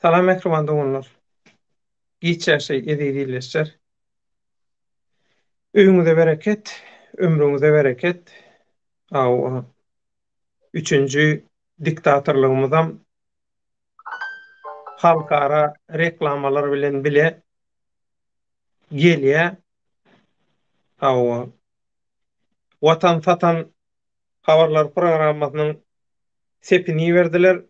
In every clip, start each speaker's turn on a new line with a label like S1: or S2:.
S1: Salam mähriban doganlar. Giç ýaşaý eziz ildeşler. Öýüňize bereket, ömrüňize bereket. Hawa. Üçünji diktatorlygymyzam halkara reklamalar bilen bile gelýär. Hawa. Watan satan habarlar programmasynyň sepini iberdiler.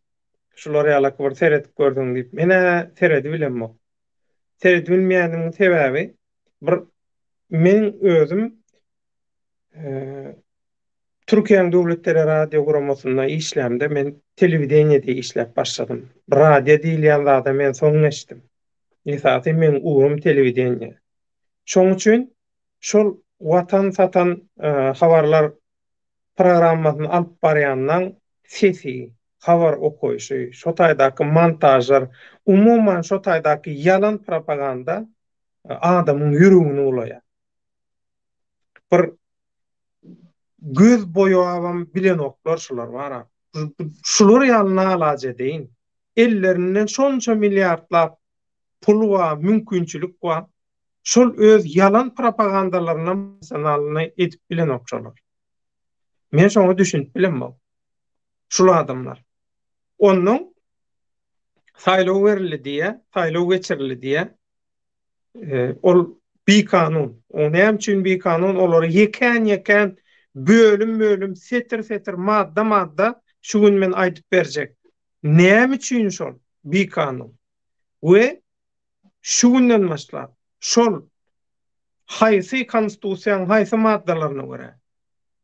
S1: Şular ýalak bir seredip gördüň diýip. Men-ä seredibilemok. Seredibilmeýänimiň sebäbi bir meň özüm Türkiýäň döwlet teleradio guramasynda işlämde men telewideniýede işläp başladym. Radio diýilýän zada men soň geçdim. Esasy meň ugrum telewideniýe. Şoň üçin şol Watan satan habarlar programmasyny alyp barýanlaň sesi, habar okaýşy, şo taýdaky montažlar, umuman şo taýdaky ýalan propaganda adamyň ýüregini bulaýar. Bir göz boýabam bilenoklar şular bara. Şular ýaly nalaç edeýin. Ellerinden şonça milliardlap pul bar, mümkinçilik bar. Şol öz ýalan propagandalarynam nalyny edip bilenok şolar. Men şoňa düşünip bilemok. Şul adamlar. Onnoň saýlaw berildi diýýä, saýlaw geçirildi diýýä. Ol bikanun. O näme üçin bikanun? Olary ýekän-ýekän, bölüm-bölüm, setir-setir, madda-madda şu gün men aýdyp berjek. Näme üçin şol bikanun? We şu günden başlap şol haýsy konstitusiýanyň haýsy maddalaryna görä,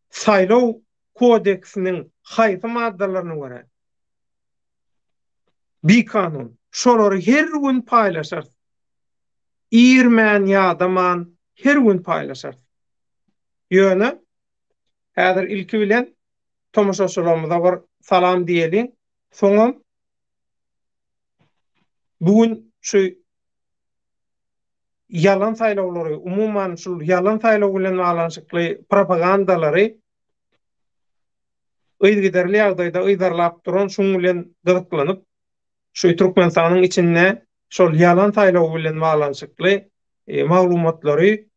S1: saýlaw kodeksiniň haýsy maddalaryna görä bikanun. Şolary her gün paýlaşarys. Irmän, ýadaman her gün paýlaşarys. Ýöne häzir ilki bilen tomaşaçylarymyza bir salam diýeliň, soňam Bu gün şu ýalan saýlawlary, umuman şul ýalan saýlaw bilen baglanyşykly propagandalary yzygiderli ýagdaýda yzarlap duran, şuň bilen gyzyklanyp, şu Türkmenistanyň içinde şol ýalan saýlaw bilen baglanyşykly e, maglumatlary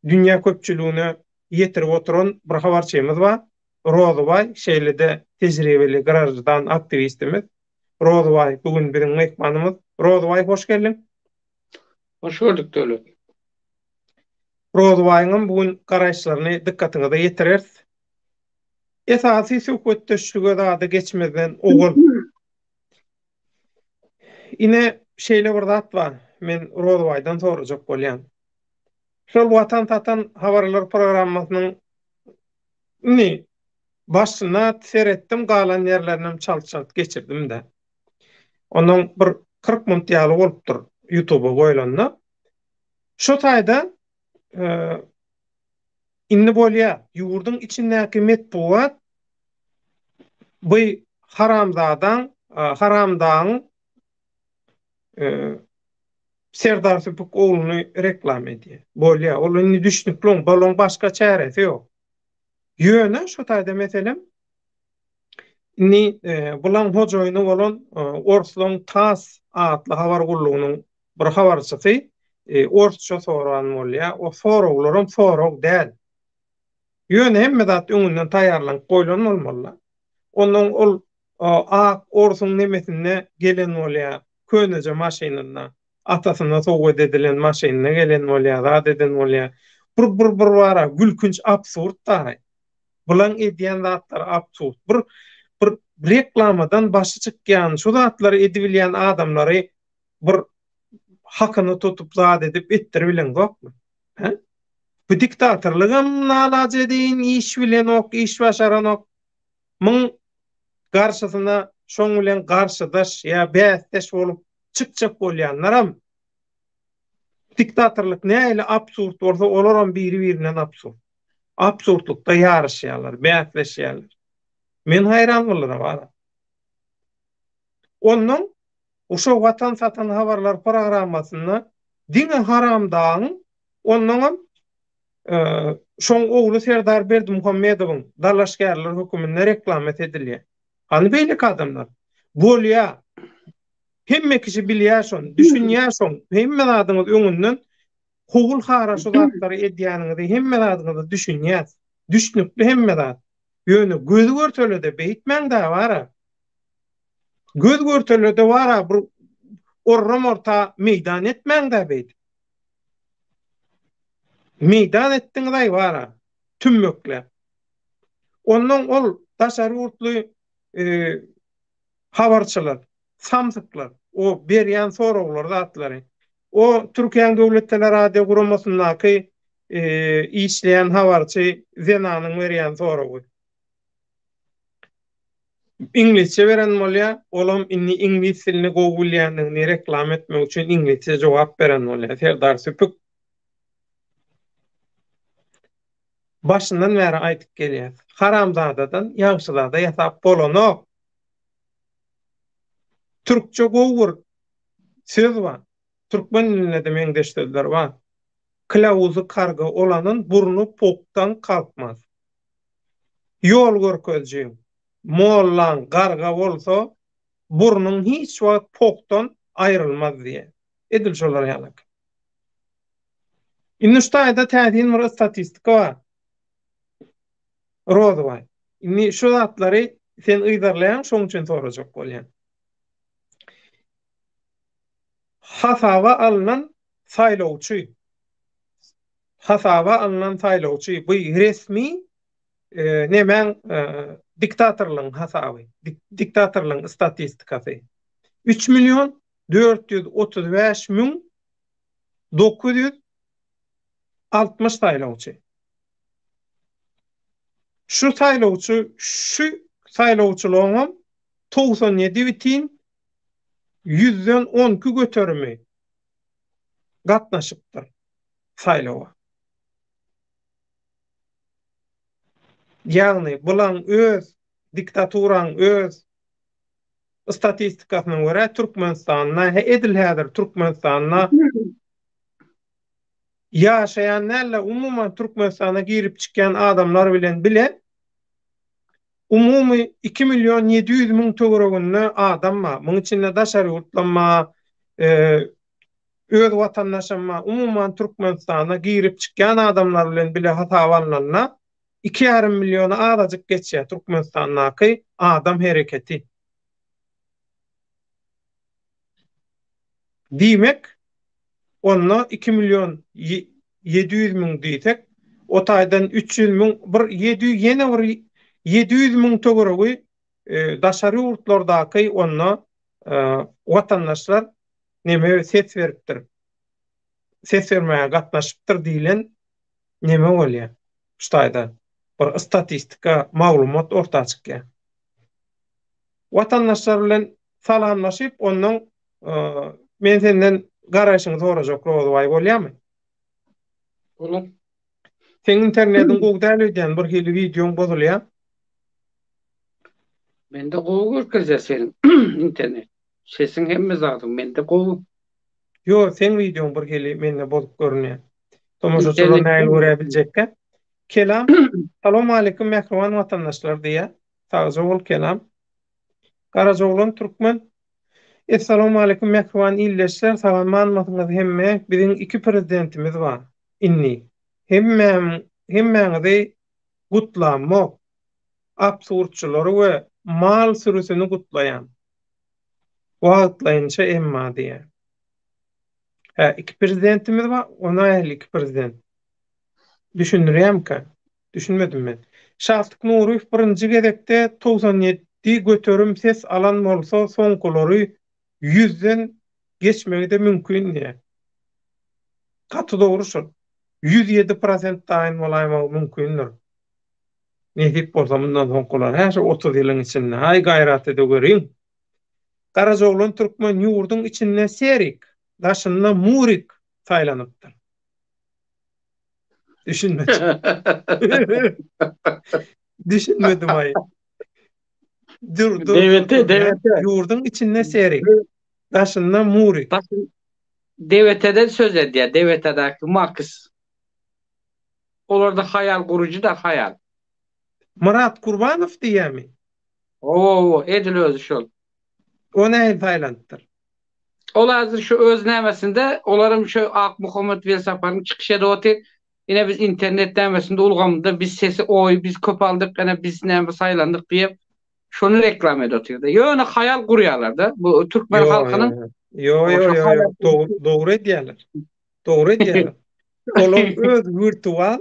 S1: dünýä köpçüligine ýetirip oturan bir habarçymyz bar. Rozybaý, şeýle-de tejribeli graždan aktiwistimiz. Rozybaý bu gün biziň myhmanymyz. Rozybaý hoş geldiň.
S2: Hoş gördük Döwlet.
S1: Rozybaýyňam bu gün garaýyşlaryny dykgatyňyza ýetireris. Esasy söhbetdeşlige zada geçmezden owal ine şeýle bir zat bar, men Rozybaýdan sorajak bolýan. Şol Watan satan habarlar programmasynyň indi Başyna seretdim galan ýerlerinem çalt çalt geçirdimdä. Ondan bir 40 munt ýaly bolupdyr ýutuba goýlanda. Şo taýda indi bolýa ýurduň içindäki metbugat bu haramzadaň haramdagyň Serdar Süpük ogluny reklama edýär. Bolýa ol indi düşnükli bolaň başga çäresi ýok. Ýöne şu taýda meselem indi bulaň hojaýyny bolan orslaň TASS atly habar gullugynyň bir habarçysy orsça soran bolýar. O soraglaram sorag däl. Ýöne hemme zat öňünden taýýarlanyp goýlan bolmaly-da. Ondan ol ak orsuň nemesinde gelen bolýar, köneje maşynynda. Atasyna sowgat edilen maşynda gelen bolýar, zat eden bolýar. Bir bir bir bara gülkünç absurd dagy. Bulaň edýän zatlary absurd. Bir bir reklamadan başy çykýan, şu zatlary edibilýän adamlary bir hakyna tutup zat edip etdiribileňzokmy? Hä? Bu diktatorlygam nalaç edeýin, iş bilenok, iş başaranok. Muň garşysyna şoň bilen garşydaş ýa bäsdeş bolup çykjak bolýanlaram diktatorlyk nähili absurd bolsa olaram biri-birinden absurd. Absurdlykda ýaryşýarlar, bäsleşýärler. Men haýran bolduram ara. Ondan Uşa Watan satan habarlar programmasynda diňe Haramdagyň ondaňam şoň ogly Serdar Berdimuhamedowyň dalaşgärler höküminde reklamasy edilýär. Hany beýleki adamlar? Bolýa. Hemme kişi bilýär şony, düşünýär şoň. Hemme zadyňyz öňünden howul-hara şu zatlary edýäniňizi hemme zadyňyzy düşünýäs. Düşnükli hemme zat. Ýöne göz görtele-de beýtmäň-dä bara. Göz görtele-de bara bir orram-orta meýdan etmäň-dä beýdip. Meýdan etdiňiz-aý bara, tümmekläp. Onnoň ol daşary ýurtly habarçylar, samsyklar, o berýän soraglary zatlary. O Türkiýäň Döwlet Teleradio guramasyndaky işleýän habarçy zenanyň berýän soragy. Iňlisçe beren bolýar, olam indi iňlis dilini gowy bilýändigini reklama etmek üçin iňlisçe jogap beren bolýar. Serdar Süpük. Başyndan bäri aýdyp gelýäs. Haramzadadan ýagşyzada ýasap bolanok. Türkçe gowy bir söz bar. Türkmen dilinde-de meňzeş sözler bar. Kylawuzy karga olanyn burny pokdan kalkmaz. Ýol görkezijiň, mollaň garga bolsa, burnuň hiç wagt pokdan aýrylmaz diýýär. Edil şolar ýalyk. Indi şu taýda täsin bir statistika bar. Rozybaý. Indi şu zatlary sen yzarlaýaň, şoň üçin sorajak bolýan. Hasaba alnan saýlawçy Hasaba alnan saýlawçy bu resmi nemäň diktatorlygyň hasaby, diktatorlygyň statistikasy. 3 million 435 müň 960 saýlawçy. Şu saýlawçy şu saýlawçylaryňam 97 bitin ýüzden 12 göterimi gatnaşypdyr saýlawa. Ýagny bulaň öz diktaturaň öz statistikasyna görä Türkmenistanda edil häzir Türkmenistanda ýaşaýan däl-de umuman Türkmenistana girip çykýan adamlar bilen bile umumy 2 million 700 müň töwereginde adam bar. Muň içinde daşary ýurtlam bar, öz watandaşam bar. Umuman Türkmenistana girip çykýan adamlar bilen bile hasaba alnanda iki ýarym milliona azajyk geçýär Türkmenistandaky adam hereketi. Diýmek, onda 2 million 700 müň diýsek, o taýdan 300 müň, bir 700, ýene bir 700 müň töweregi e, daşary ýurtlardaky onda e, watandaşlar neme ses beripdir. Ses bermäge gatnaşypdyr diýlen neme bolýar. Şu taýda bir statistika maglumat orta çykýar. Watandaşlar bilen salamlaşyp, ondan men senden garaýşyňy sorajak Rozybaý bolýarmy?
S2: Bolar.
S1: Seň internetiň gowy däl öýdýän, bir hili wideoň bozulýar.
S2: Mende gowy görkezýär seniň internet. Sesiň hemme zadyň mende gowy.
S1: Ýo, seň wideoň bir hili mende bozuk görünýär. Tomaşaçylar nähili görä biljekkä? Kelam, Salowmaleýkim mähriban watandaşlar diýýär. Sagja bol Kelam. Garajaoglan Türkmen Essalawmaleýkim mähriban ildeşler sagamanmysyňyz hemme biziň iki prezidentimiz bar indi hemmämiň hemmäňizi gutlamok absurdçylary we mal sürüsini gutlaýan wagtlaýynça emma diýýär. Hä iki prezidentimiz bar o nähili iki prezident düşündirýärmikä? Düşünmedim men. Şatlyk Nuryýew birinji gezekde 97% ses alan bolsa soňkulary ýüzden geçmegi-de mümkin diýýär. Gaty dogry şol. 107 prosent daýyn bolaýmagy mümkindir. Nesip bolsa mundan soňkular hä şu 30 ýylyň içinde. Haý gaýrat ede görüň. Garajaoglan türkmen ýurduň içinde Serik, daşynda Murik saýlanypdyr. Düşünmedim. Düşünmedim aý. Dur, dur.
S2: DVT, DVT.
S1: Ýurduň içinde Serik, daşynda Murik.
S2: DVT-den söz edýär, DVT-däki Max. Olarda haýal gurujy da haýal.
S1: Myrat Kurbanow diýýämi?
S2: Hawa, hawa, edil özi şol.
S1: O nähili saýlanypdyr?
S2: Ol häzir şu öz nämesinde, olaram şu Akmuhammet Welsaparyň çykyş edip otyr. Ine biz internet nämesinde ulgamynda biz sesi oýy biz köp aldyk, ine biz näme saýlandyk diýip şony reklama edip otyrda. Ýöne haýal gurýarlar-da. Bu türkmen
S1: Ýo,
S2: halkynyň
S1: ýo, ýo, ýo, ýo, ýo, dogry, dogry edýärler. Dogry edýärler. Olaň öz wirtual,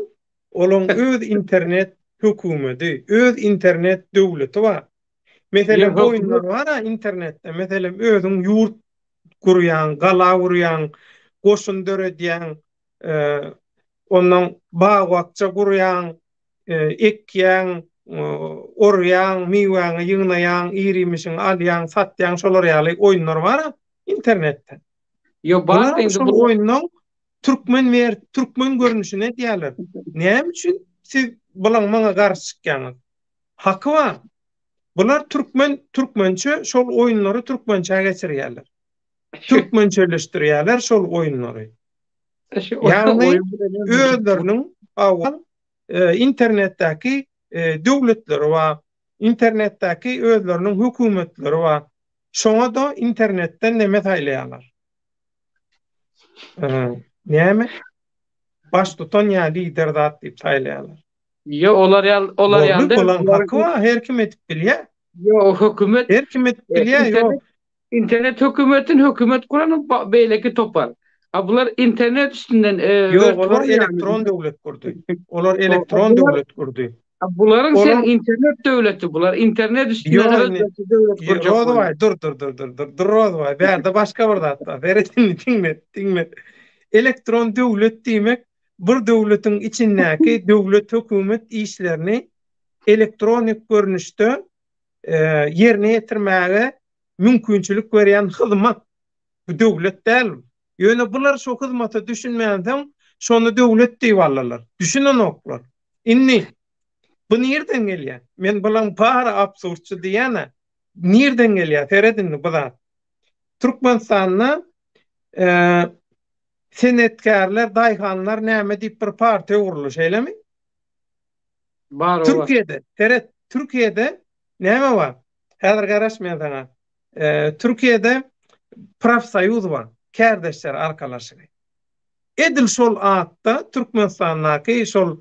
S1: olaň öz internet hökümeti, öz internet döwleti bar. Meselem, oýunlar bar-a internetde. Meselem, özüň ýurt gurýaň, gala gurýaň, goşun döredýäň, ondan bag-bakja gurýaň, ekýäň, orýaň, miwäňi ýygnaýaň, ir-iýmişiňi alýaň, satýaň, şolar ýaly oýunlar bar-a internetde.
S2: Ýok, bar
S1: Bular şol oýunlaň türkmen wer türkmen görnüşini edýärler. Näme üçin siz bulaň maňa garşy çykýaňyz? Haky bar. Bular türkmen türkmençe şol oýunlary türkmençä geçirýärler. Türkmençeleşdirýärler şol oýunlary. Ýagny özleriniň internetdäki döwletleri bar, internetdäki özleriniň hökümetleri bar. Şoňa-da internetden neme saýlaýarlar? Näme? Baştutan ýa lider zat diýip saýlaýarlar.
S2: Ýo olar ýaly olar ýaly
S1: däl. Bolan haky bar, her kim edip bilýär.
S2: Ýo hökümet
S1: her kim edip e, bilýär,
S2: ýo. Internet hökümetin hökümet guran beýleki topar. A bular internet üstünden e,
S1: Ýok, olar elektron döwlet gurdy. Olar elektron döwlet gurdy.
S2: Bularyň sen internet döwleti bular internet üstünden öz döwlet
S1: gurjak. Rozbaý dur dur dur dur dur dur Rozbaý bärde başga bir zat bar. Seret indi diňle diňle. Elektron döwlet diýmek bir döwletiň içindäki döwlet hökümet işlerini elektronik görnüşde ýerine ýetirmäge mümkinçilik berýän hyzmat. Bu döwlet däl. Ýöne bular şo hyzmata düşünmänsoň, şony döwlet diýip aldylar. Düşünenoklar. Indi bu nirden gelýär? Men bulaň bary absurdçy diýýän-ä. Nirden gelýär? Seret indi bu zat. Türkmenistanda Senetkärler, daýhanlar näme diýip bir partiýa guruldy, şeýlemi?
S2: Bar,
S1: Türkiýede, seret, Türkiýede näme bar? Häzir garaş men saňa. Türkiýede profsoýuz bar, kärdeşler arkalaşygy. Edil şol atda Türkmenistandaky şol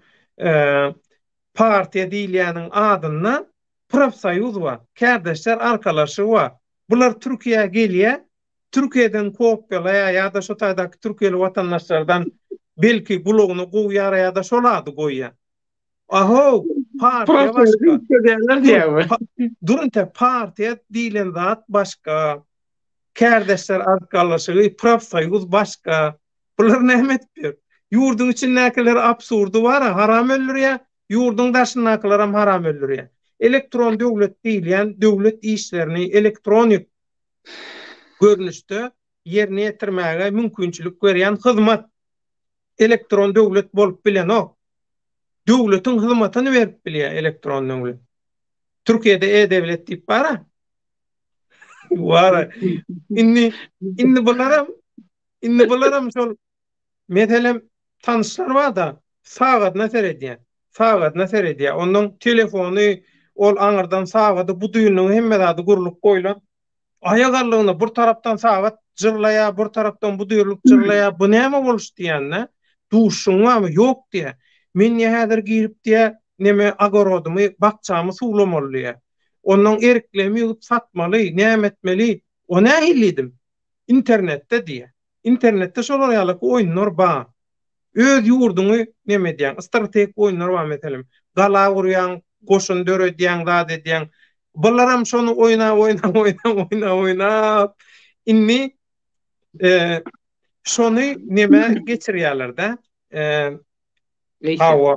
S1: partiýa diýilýäniň adynda profsoýuz bar, kärdeşler arkalaşygy bar. Bular Türkiýä gelýär, Türkiýeden kopýalaýar ýa-da şo taýdaky türkiýeli watandaşlardan belki gulagyna gowy ýaraýar-da şol ady goýýar. Ahow, partiýa başga. Dur inte, partiýa diýlen zat başga. Kärdeşler arkalaşygy, profsoýuz başga. Bular näme edip ýör? Ýurduň içindäkiler absurdy bar-a, haram öldürýär, ýurduň daşyndakylaram haram öldürýär. Elektron döwlet diýilýän döwlet işlerini elektronik görnüşde ýerine ýetirmäge mümkinçilik berýän hyzmat. Elektron döwlet bolup bilenok. Döwletiň hyzmatyny berip bilýär elektron döwlet. Türkiýede e-dewlet diýip bar-a. Bar. Indi indi bularam indi bularam şol Meselem, tanyşlar bar-da, sagadyna seredýär. Sagadyna seredýär. Ondan telefony, ol aňyrdan sagady, budilnigi hemme zady gurlup goýlan. Aýak aldygyna bir tarapdan sagat jyrlaýar, bir tarapdan budilnik jyrlaýar. Bu näme boluş diýende, duşuň barmy? Ýok diýýär. Men diýýär, häzir girip diýýär, neme ogorodymy, bakjamy suwlamaly diýýär. Ondan eriklerimi ýygyp satmaly, näme etmeli? O nähili diýdim. Internetde diýýär. Internetde şolar ýalyky oýunlar bar. Öz ýurduňy neme edýäň, strategik oýunlar bar meselem. Gala gurýaň, goşun döredýäň, zat edýäň. Bularam şony oýnap, oýnap, oýnap, oýnap, oýnap indi şony neme geçirýärler-de. Hawa.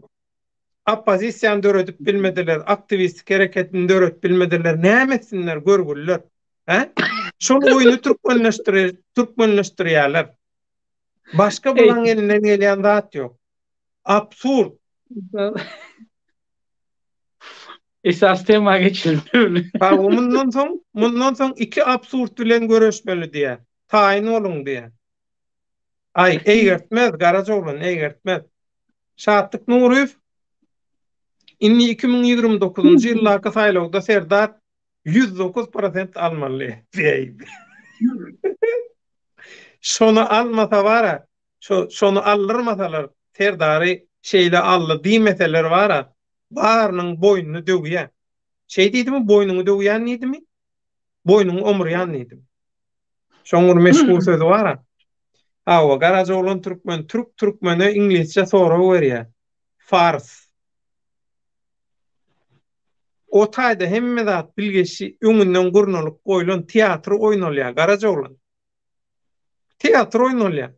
S1: Oppozisiýany döredip bilmediler, aktiwistik hereketini döredip bilmediler. Näme etsinler görgüliler? Hä? Şol oýny türkmenleşdir türkmenleşdirýärler. Başga bulaň elinden gelýän zat ýok. Absurd.
S2: Esas tema geçildi.
S1: Hawa, mundan soň, mundan soň iki absurd bilen göreşmeli diýýär. Taýyn boluň diýýär. Aý, eýgertmez, Garajaoglan, eýgertmez. Şatlyk Nuryýew indi 2029-njy ýyldaky saýlawda Serdar 109 prosent almaly diýdi. Şony almasa bara, şo şony aldyrmasalar, Serdary şeýle aldy diýmeseler bara, barynyň boýnuny döwýä. Şeý diýdimi, boýnuňy döwýän diýdimi? Boýnuňy omurýan diýdimi? Şoň bir meşhur sözi bar-a. Hawa, Garajaoglan türkmen, türk türkmene iňlisçe sorag berýär. Fars. O taýda hemme zat bilgeşi öňünden gurnalyp goýlan teatr oýnalýar, Garajaoglan. Teatr oýnalýar.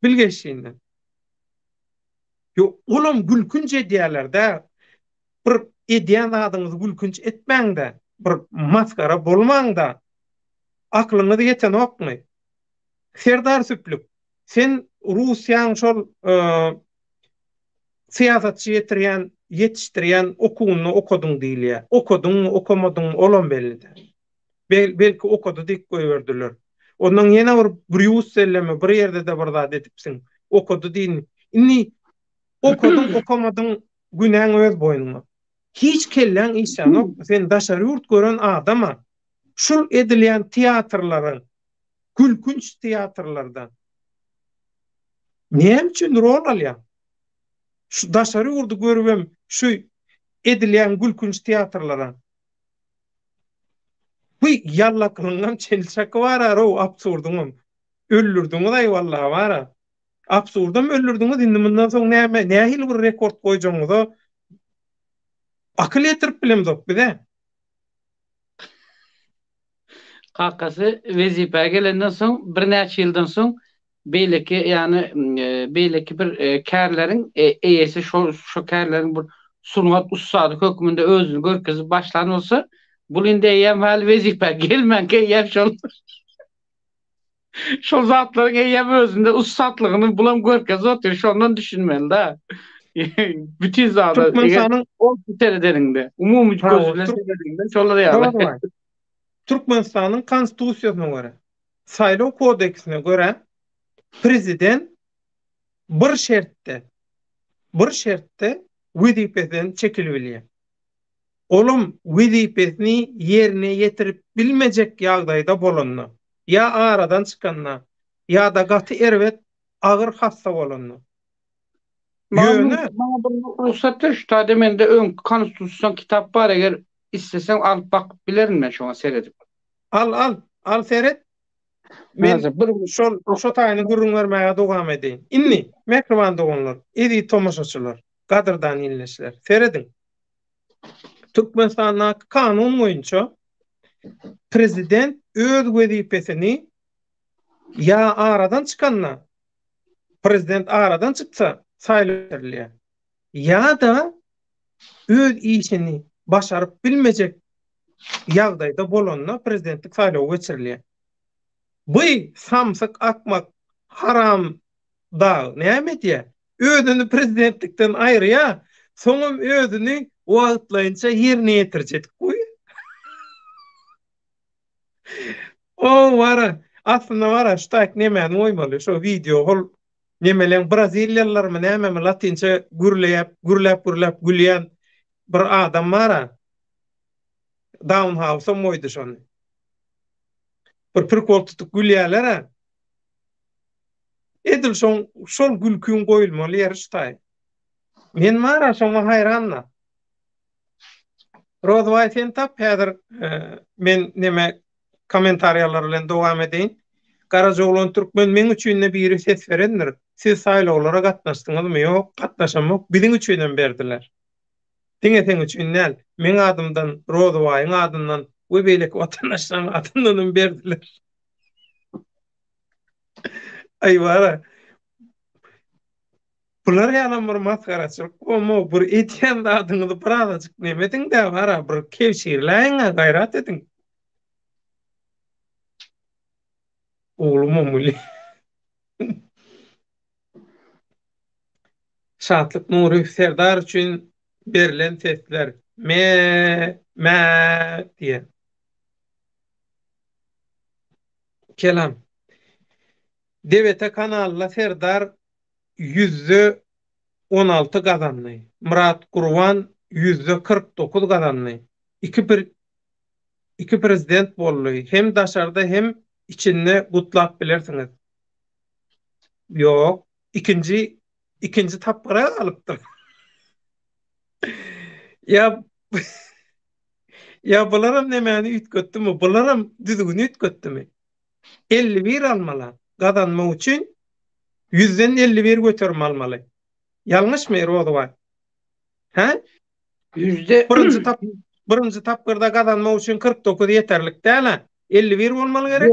S1: Bilgeşinden. Ýok, olam gülkünç edýärler-dä. Bir edýän zadyňyzy gülkünç etmäň-de, bir masgara bolmaň-da. Aklyňyz ýetenokmy? Serdar Süplük, sen Russiýaň şol syýasatçy ýetirýän, ýetişdirýän okuwynda okadyň diýilýär. Okadyňmy, okamadyňmy, olam belli däl. Belki okady diýip goýberdiler. Ondan ýene bir Brýussellemi bir ýerde-de bir zat edipsiň. Okady diýin. Indi okadyň, okamadyň günäň öz boýnuňa. Hiç kelläň işlänokmy? Sen daşary ýurt gören adama şul edilýän teatrlaryň gülkünç teatrlarda näme üçin rol alýaň? Şu daşary ýurdy görübem şu edilýän gülkünç teatrlara Bu ýallakylygyňam çeni-çaky bar-a-row absurdyňam. Öldürdiňiz-aý walla bar-a. Absurdam öldürdiňiz indi mundan soň näme nähili bir rekord goýjagyňyza akyl ýetirip bilemzok biz-ä.
S2: Kakasy wezipä gelenden soň birnäçe ýyldan soň beýleki ýagny beýleki bir kärleriň eýesi şo şo kärleriň bir sungat ussady hökmünde özüni görkezip başlan bolsa, bul indi eýýäm häli wezipä gelmänkä eýýäm şol şol zatlaryň eýýäm özünde ussatlygyny bulam görkezip otyr, şondan düşünmeli-dä. Bütin zada
S1: Türkmenistanyň
S2: ol seredeniňde, umumy göz bilen seredeniňde şolar ýaly.
S1: Türkmenistanyň Konstitusiýasyna görä, Saýlaw kodeksine görä, prezident bir şertde, bir şertde wezipesinden çekilibilýär. Olam wezipesini ýerine ýetirip bilmejek ýagdaýda bolanda, ýa aradan çykanda, ýa-da gaty erbet agyr hassa bolanda.
S2: Ýöne. Maňa bir rugsat ber, şu taýda mende öňki konstitusion kitap bar, eger isleseň alyp bakyp bilerin men şoňa seredip.
S1: Al, al, al seret. Men şol şo taýyny gürrüň bermäge dowam edeýin. Indi, mähriban doganlar, eziz tomaşaçylar, gadyrdan ildeşler, serediň. Türkmenistandaky kanun boýunça prezident öz wezipesini ýa aradan çykanda, prezident aradan çyksa saýlaw geçirilýär. Ýa-da öz işini başaryp bilmejek ýagdaýda bolanda prezidentlik saýlawy geçirilýär. Bu samsyk akmak haram dag näme edýär? Özüni prezidentlikden aýyrýar, soňam özüni wagtlaýynça ýerine ýetiriji edip goýýar. O wara, aslynda wara şu taýk nemäni goýmaly, şo wideo hol nemeleň braziliýalylarmy nämemi latynça gürleýäp, gürläp gürläp gülýän bir adam bara. Down House-am goýdy şony. Bir prikol tutup gülýärler-ä. Edil şoň şol gülküň goýulmaly ýeri şu taý. Men bara şoňa haýran-da. Rozbaý sen tap häzir men neme kommentariýalar bilen dowam edeýin. Garajaoglan Türkmen meň üçin-de biri ses berendir. Siz saýlawlara gatnaşdyňyzmy? Ýok, gatnaşamok. Biziň üçinem berdiler. Diňe seň üçin däl, meň adymdan, Rozybaýyň adyndan we beýleki watandaşlaryň adyndanam berdiler. Aý bara. Bular ýalam bir masgaraçylyk bolma, bir edýän zadyňyzy birazajyk neme ediň-dä, bara bir kebşirläýiň-ä, gaýrat ediň. Oglumam weli. Şatlyk Nuryýew Serdar üçin berlen sesler me, mä diýen. Kelam. DBT kanalynda Serdar 16% gazandy. Myrat Gurban 49% gazandy. Iki bir iki prezident boldy. Hem daşarda hem. içinde gutlap bilersiňiz. Ýok, ikinji ikinji tapgyra galypdyr. Ýa Ýa bularam nemäni üýtgetdimi? Bularam düzgüni üýtgetdimi? 51 almaly. Gazanmak üçin ýüzden 51 göterim almaly. Ýalňyşmy Rozybaý? Hä?
S2: Ýüzde
S1: Birinji tap birinji tapgyrda gazanmak üçin 49 ýeterlik däl-ä. 51 bolmaly gerek?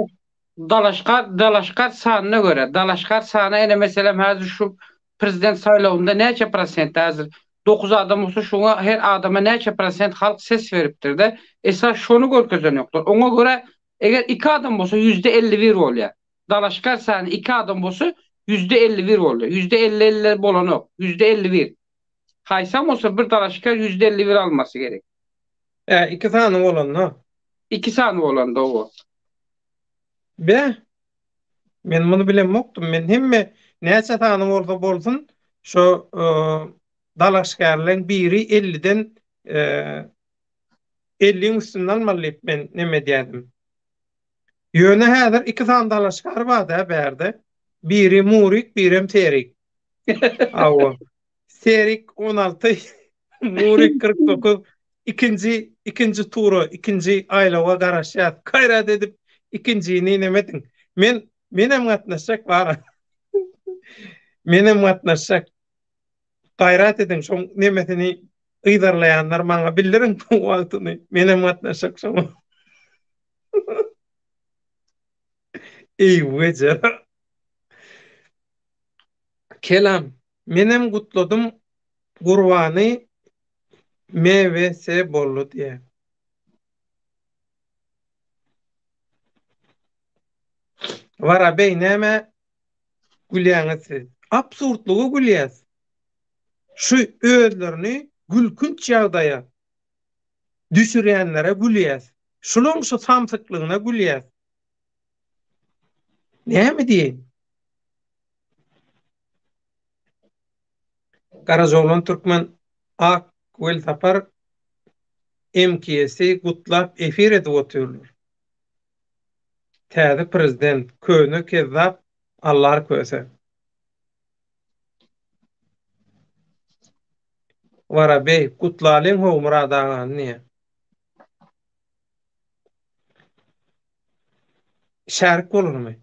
S2: Dalaşgar dalaşgar sanyna görä, dalaşgar sany ene meselem häzir şu prezident saýlawynda näçe prosent häzir 9 adam bolsa şoňa her adama näçe prosent halk ses beripdir-de esas şony görkezenoklar. Oňa görä eger 2 adam bolsa %51 bolýar. Dalaşgar sany 2 adam bolsa %51 bolýar. %50 50 bolanok. %51. Haýsam bolsa bir dalaşgar %51 almasy gerek.
S1: Ä, 2 sany bolanda.
S2: 2 sany bolanda o.
S1: Be, men muny bilemokdym. Men hemme näçe sany bolsa bolsun, şo dalaşgärleň biri 50-den 50-iň üstünde almaly diýip men neme edýärdim. Ýöne häzir iki sany dalaşgär bar-da bärde. Biri Murik, birem Serik. Hawa. Serik 16, Murik 49. Ikinji, ikinji tura, ikinji aýlawa garaşýas. Gaýrat edip ikinjini neme ediň. Men, menem gatnaşjak bara. Menem gatnaşjak. Gaýrat ediň, şoň nemesini yzarlaýanlar maňa bildiriň bu wagtyny. Menem gatnaşjak şoňa. Eý, wejer. Kelam, menem gutladym Gurbany MWS boldy diýä. Warabeý näme gülýäňiz siz? Absurdlyga gülýäs. Şu özlerini gülkünç ýagdaýa düşürýänlere gülýäs. Şulaň şu samsyklygyna gülýäs. Näme diýeýin? Garajaoglan Türkmen Ak Welsapar MKS-i gutlap efir edip otyrlar. Täze prezident köne kezzap Allar köse. Warabeý gutlalyň how Myrat agany diýýä. Şärik bolarmy?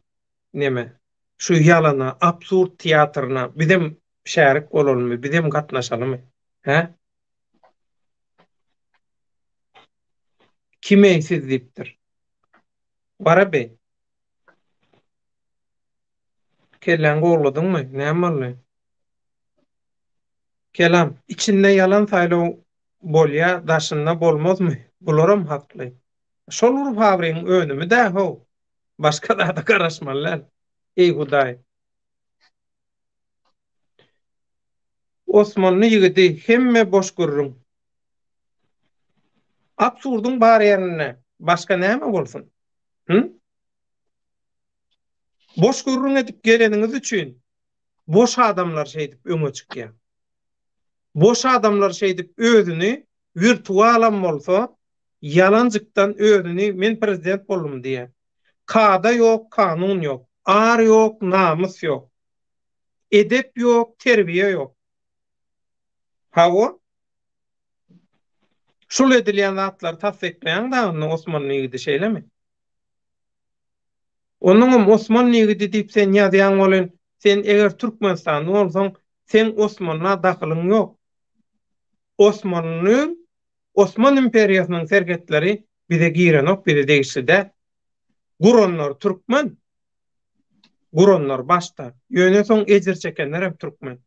S1: Neme? Şu ýalana, absurd teatryna bizem şärik bolalymy, bizem gatnaşalymy? Hä? Kim eý siz diýipdir. Warabeý. Kelläňi gowladyňmy? Näme boldy? Kelam, içinde ýalan saýlaw bolýa, daşynda bolmazmy? Bularam hakly. Şol bir fabrigiň önümi-dä how. Başga zada garaşmaly däl. Eý Hudaý. Osmanly ýigidi hemme boş gürrüň. Absurdyň bar ýerinde başga näme bolsun? Hü? Boş gürrüň edip geleniňiz üçin boş adamlar şeýdip öňe çykýar. Boş adamlar şeýdip özüni wirtualam bolsa ýalanjykdan özüni men prezident boldum diýýär. Kada ýok, kanun ýok. Ar ýok, namys ýok. Edep ýok, terbiýe ýok. Hawa. Şul edilýän zatlary tassyklaýaň dagy indi Osmanly ýigidi şeýlemi? Onuňam Osmanly ýigidi diýip sen ýazýaň welin, sen eger Türkmenistanly bolsaň, seň Osmanla dahylyň ýok. Osmanly, Osman imperiýasynyň serhetleri bize girenok, bize degişli däl. Guranlar türkmen. Guranlar başda. Ýöne soň ejir çekenler hem türkmen.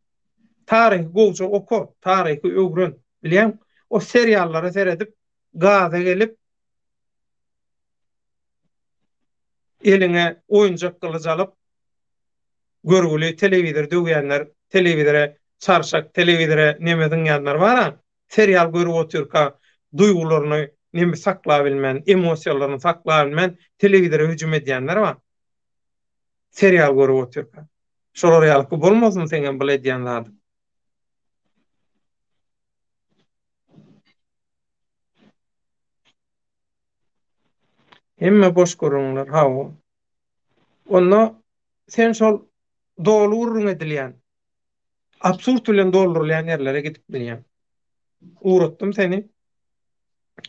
S1: Taryhy gowja oka, taryhy öwren. Bilýäň, o seriallara seredip, gaza gelip, Eliňe oýunjak gylyç alyp, görgüli telewizor döwýänler, telewizore çarşak, telewizore neme zyňýanlar bar-a, serial görüp otyrka duýgularyny neme saklabilmän, emosiýalaryny saklabilmän telewizora hüjüm edýänler bar. Serial görüp otyrka. Şolar ýalyky bolmasyn seňem bul edýän zadyň. Hemme boş gürrüňler hawa. Onda sen şol doly gürrüň edilýän, absurd bilen doldurylýan ýerlere gidip bilýäň. Ugratdym seni.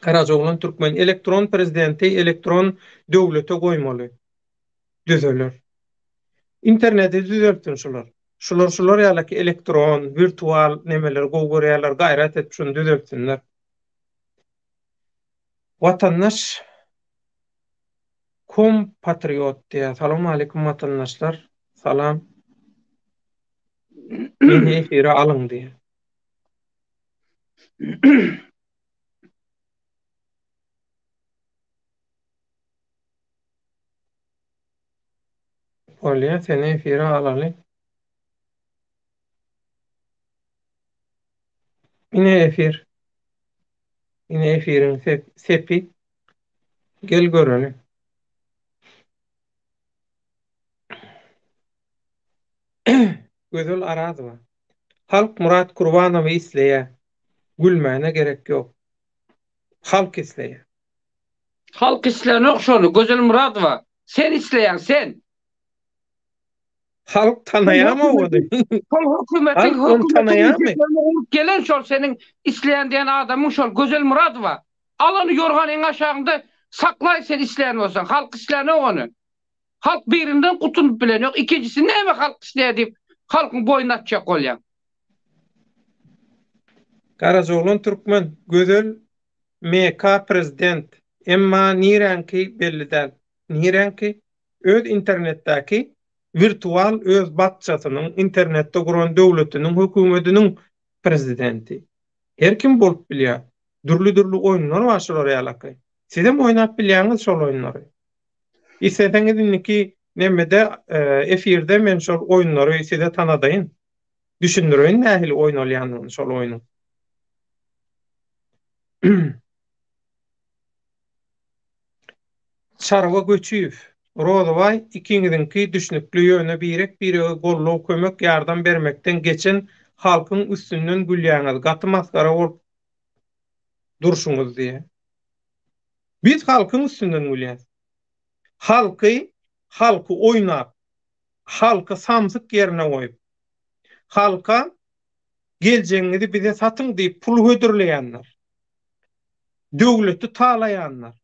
S1: Garajaoglan Türkmen elektron prezidenti elektron döwlete goýmaly. Düzeler. Interneti düzeltsin şular. Şular şular ýalyky elektron, wirtual nemeleri gowy görýärler, gaýrat edip şuny düzeltsinler. Watandaş kom patriot diýýär. Salam aleýkum watandaşlar. Salam. Meni efire alyň diýýär. Bolýa seni efire alaly. Ine efir. Ine efiriň sepi. Gel göreli. Gözel Arazowa. Halk Murat Kurbanowy isleýä. Gülmäne gerek ýok. Halk isleýä.
S2: Halk islänok şony Gözel Myradowa sen isleýäň sen.
S1: Halk tanaýamy ony?
S2: Şol hökümetiň hökümetiň urup gelen şol seniň isleýän diýen adamyň şol Gözel Myradowa. Al ony ýorganyň aşagynda saklaý sen isleýän bolsaň. Halk islänok ony. Halk birinden gutulyp bilenok, ikinjisi näme halk isleýär diýip halkyň boýnuna atjak bolýaň.
S1: Garajaoglan Türkmen Gözel MK prezident emma niräňki belli däl. Niräňki? Öz internetdäki wirtual öz bakjasynyň internetde guran döwletiniň höküwmediniň prezidenti. Her kim bolup bilýär. Dürli dürli oýunlar bar şular ýalaky. Sizem oýnap bilýäňiz şol oýunlary. Isleseňiz indiki nemede efirde men şol oýunlary size tanadaýyn. Düşündireýin nähili oýnalýanyny şol oýnuň. Çarwa Göçüýew, Rozybaý ikiňiziňki düşnükli ýöne birek birege goldaw kömek ýardam bermekden geçen halkyň üstünden gülýäňiz gaty masgara bolup durşuňyz diýýä. Biz halkyň üstünden gülýäs. Halky halky oýnap halky samsyk ýerine goýup halka geljegiňizi bize satyň diýip pul hödürleýänler, döwleti talaýanlar,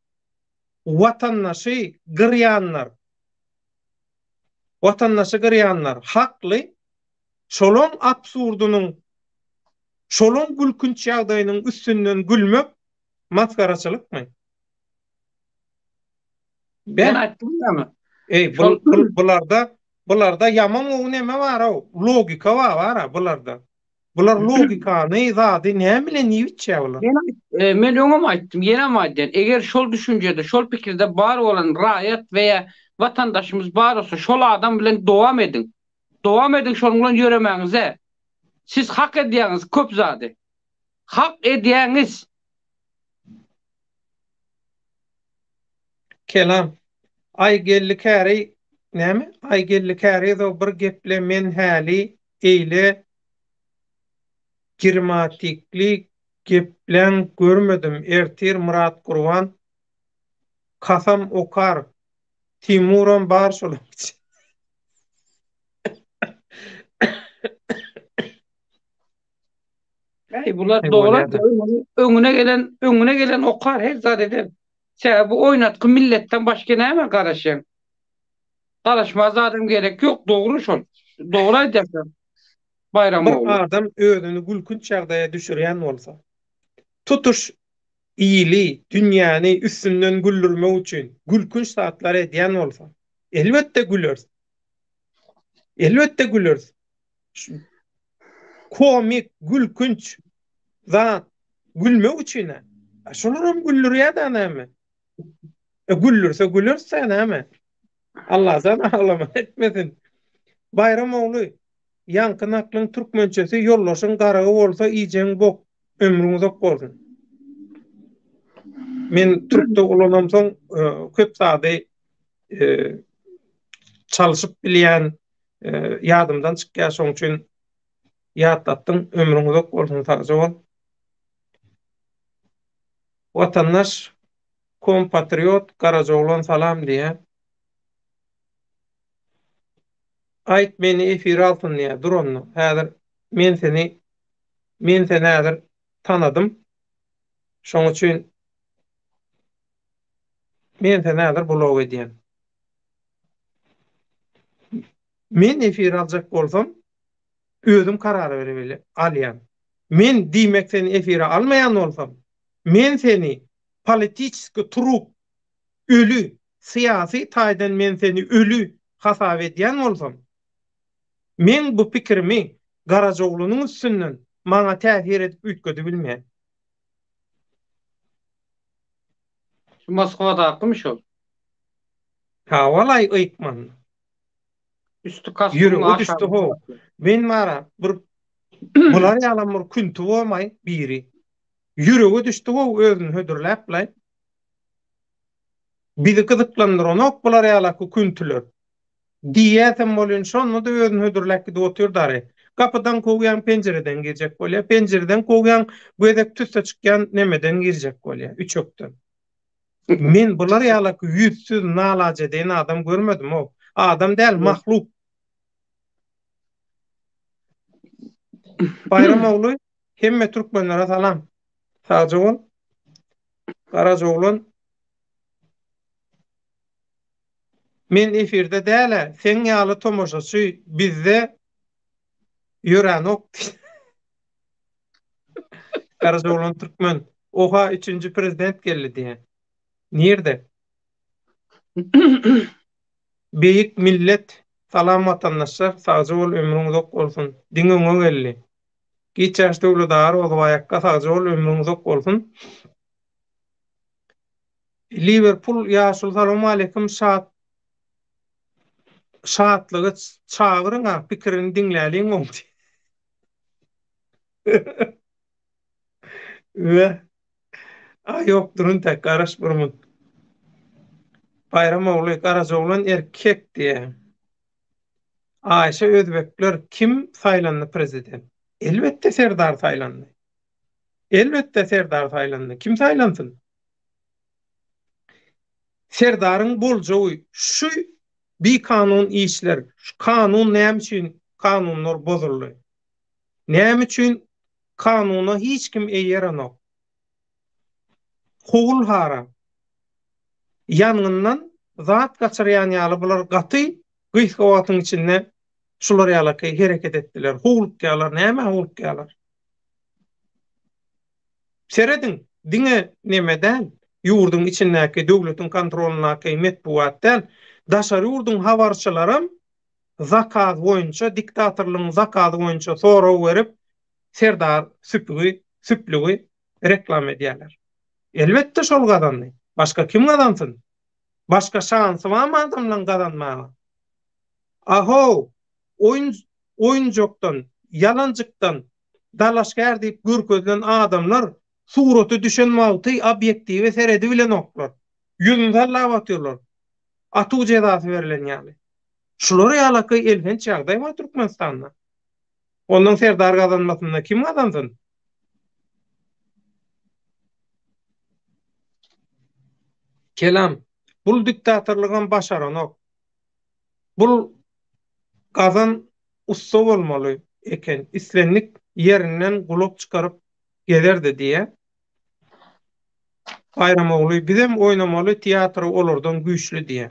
S1: watandaşy gyrýanlar, watandaşy gyrýanlar hakly, şolaň absurdynyň, şolaň gülkünç ýagdaýynyň üstünden gülmek masgaraçylykmy?
S2: Ben aýtdym ýaňy.
S1: Eý, bul, bul, bularda, bularda ýaman gowy neme bar-ow, logika bar, bar-a bularda. Bular logikany, zady näme bilen iýip içýär bular?
S2: Men e, men öňem aýtdym, ýenem aýdýan. Eger şol düşünjede, şol pikirde bar bolan raýat we ýa watandaşymyz bar bolsa, şol adam bilen dowam ediň. Dowam ediň şonuň bilen ýöremäňize. Siz hak edýäňiz köp zady. Hak edýäňiz.
S1: Kelam. Aýgeldi Käri näme? Aýgeldi Kärizow bir geple men häli eýle girmatikli gepläň görmedim ertir Myrat Gurban kasam okar Timuram bar şolaň içinde.
S2: Äý bular dogry öňüne gelen öňüne gelen okar her zat eder. Sebäbi bu oýnatgy milletden başga nämä garaşýaň? Garaşma zadam gerek ýok dogry şol. Dogry aýdýarsyň
S1: Baýram ogly. Bir adam özüni gülkünç ýagdaýa düşürýän bolsa, tutuş ili, dünýäni üstünden güldürmek üçin gülkünç zatlar edýän bolsa, elbetde güleris. Elbetde güleris. Komik, gülkünç zat gülmek üçin-ä. Şolaram güldürýär-dä näme? E, güldürse güleris-dä näme? Allajan aglama etmesin. Baýram ogly, ýaňky naklyň türkmençesi ýoldaşyň garagy bolsa iýjegiň bok, ömrüň uzak bolsun. Men türkde ulanamsoň e, köp zady e, çalşyp bilýän, Ýadymdan çykýar şoň üçin ýatlatdyň ömrüň uzak bolsun sagja bol. Watandaş kom patriot Garajaoglan salam diýýär. Aýt meni efire alsyn diýýär. Dur onda. Häzir men seni men seni häzir tanadym. Şoň üçin men seni häzir blok edýän. Men efire aljak bolsam özüm karar berip alýan. Men diýmek seni efire almaýan bolsam, men seni politiçeski trup öli, syýasy taýdan men seni öli hasap edýän bolsam, meň bu pikirimi Garajaoglunyň üstünden maňa täsir edip üýtgedibilmeýän.
S2: Şu Moskwadakymy şol?
S1: Hawalaý ykman.
S2: Üsti kostýumly
S1: Ýürege düşdi how. Men bara bir bular ýalam bir künti bolmaý biri. Ýürege düşdi how özüni hödürläp-laý. Bizi gyzyklandyranok bular ýalaky küntüler. Diýýäsem bolýan şonda-da özüni hödürläp gidip otyr dary. Gapydan kowýaň penjireden girjek bolýar, penjireden kowýaň bu gezek tüsse çykýan nemeden girjek bolýar, üçekden. Men bular ýalaky ýüzsüz nalajedeýin adam görmedim-ow. Adam däl, mahluk. Baýram ogly hemme türkmenlere salam. Sagja bol. Garajaoglan Men efirde dälä seň ýaly tomaşaçy bizde ýöränok diýdi. Garajaoglan Türkmen Oha üçünji prezident geldi diýýä. Nirde? Beýik millet Salam watandaşlar sagja bol ömrüň uzak bolsun diňe öňe geldi. Giç ýaş Döwlet aga Rozybaý akga sagja bol ömrüň uzak bolsun. Liwerpul ýaşuly salowmaleýkim şat Şatlygy çagyryňa pikirini diňläliň oň Üe. A ýok durun tek garaş bir mut. Baýram ogly Garajaoglan erkek diýä. Aýşe özbekler kim saýlandy prezident? Elbetde Serdar saýlandy. Elbetde Serdar saýlandy. Kim saýlansyn? Serdaryň boljagy şu bikanun işler, şu kanun näme üçin kanunlar bozuldy? Näme üçin kanuna hiç kim eýerenok? Howul hara. Ýangyndan zat gaçyrýan ýaly bular gaty gysga wagtyň içinde şular ýalaky hereket etdiler. Howlukýarlar. Nämä howlukýarlar? Serediň, diňe neme däl, ýurduň içindäki döwletiň kontrolyndaky metbugat däl, daşary ýurduň habarçylaram zakaz boýunça, diktatorlygyň zakazy boýunça sorag berip, Serdar süpügi, süplügi reklama edýärler. Elbetde şol gazandy. Başga kim gazansyn? Başga şansy barmy adamlaň gazanmaga? Ahow, oýun oýunjakdan, ýalanjykdan dalaşgär diýip görkezilen adamlar suraty düşen wagty obýektiwe seredibilenoklar. Ýüzüni sallap otyrlar. Atuw jezasy berlen ýaly. Şular ýalaky elhenç ýagdaý bar Türkmenistanda. Ondan Serdar gazanmasynda kim gazansyn? Kelam, bul diktatorlygam başaranok. Bul gazan ussa bolmaly eken, islendik ýerinden gulak çykaryp gezerdi diýýä. Baýram ogly, bizem oýnamaly teatry olardan güýçli diýýä.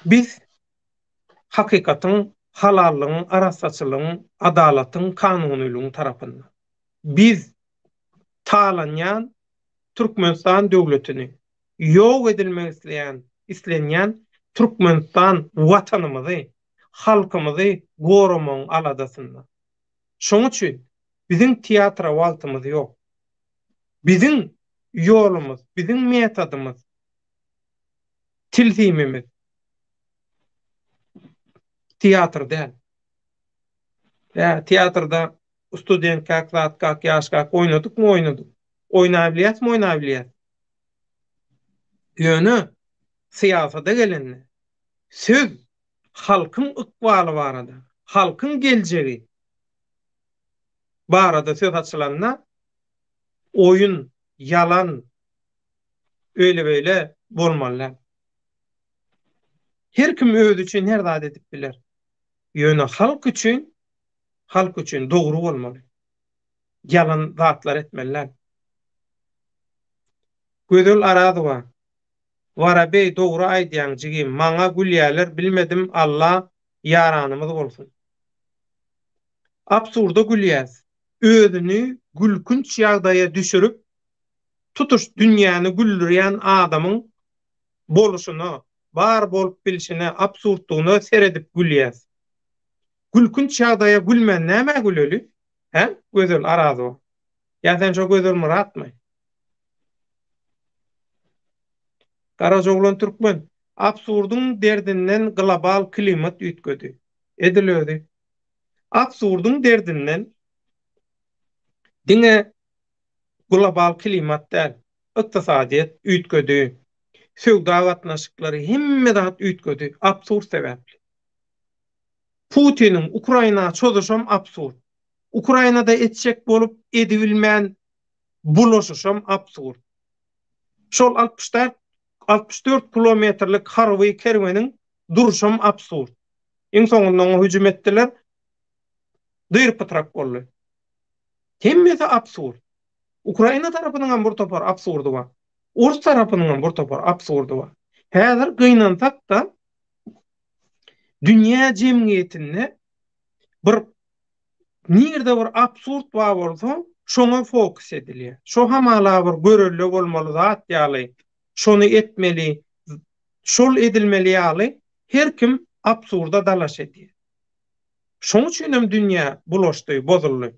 S1: Biz hakykatyň, halallygyň, arassaçylygyň, adalatyň, kanunylygyň tarapynda. Biz talanýan Türkmenistan döwletini, ýok edilmek isleýän, islenýän Türkmenistan Watanymyzy, halkymyzy goramagyň aladasynda. Şoň üçin biziň teatra wagtymyz ýok. Biziň ýolumyz, biziň metodymyz, tilsimimiz teatr däl. Ä, teatrda studentkak, zatkak, ýaşkak oýnadykmy, oýnadyk. Oýnabilýäsmi, oýnabilýäs. Ýöne syýasata gelende söz halkyň ykbaly barada, halkyň geljegi barada söz açylanda oýun, ýalan, öýle-beýle bolmaly däl. Her kim özi üçin her zat edip biler. Ýöne halk üçin, halk üçin dogry bolmaly. Ýalan zatlar etmeli däl. Gözel Arazowa, Warabeý dogry aýdýaň jigim maňa gülýäler bilmedim Alla ýaranymyz bolsun. Absurda gülýäs. Özüni gülkünç ýagdaýa düşürip tutuş dünýäni güldürýän adamyň boluşyna, bar bolup bilşine, absurdlygyna seredip gülýäs. Gülkünç ýagdaýa gülmän nämä güleli? Hä, Gözel Arazowa? Ýa sen şo Gözel Myratmy? Garajaoglan Türkmen, Absurdyň derdinden global klimat üýtgedi. Edil özi. Absurdyň derdinden diňe global klimat däl, ykdysadyýet üýtgedi, söwda gatnaşyklary, hemme zat üýtgedi absurd sebäpli. Putiniň Ukraina çozuşam absurd. Ukrainada etjek bolup edibilmän bulaşyşam absurd. Şol 64 64 kilometrlik harby kerweniň durşam absurd. Iň soňunda oňa hüjüm etdiler. Dyr-pytrak boldy. Hemmesi absurd. Ukraina tarapynyň hem bir topar absurdy bar. Ors tarapynyň hem bir topar absurdy bar. Häzir gynansak-da dünýä jemgyýetinde bir nirde bir absurd bar bolsa, şoňa fokus edilýär. Şo hamala bir görelde bolmaly zat ýaly, şony etmeli, şol edilmeli ýaly her kim absurda dalaş edýär. Şoň üçinem dünýä bulaşdy, bozuldy.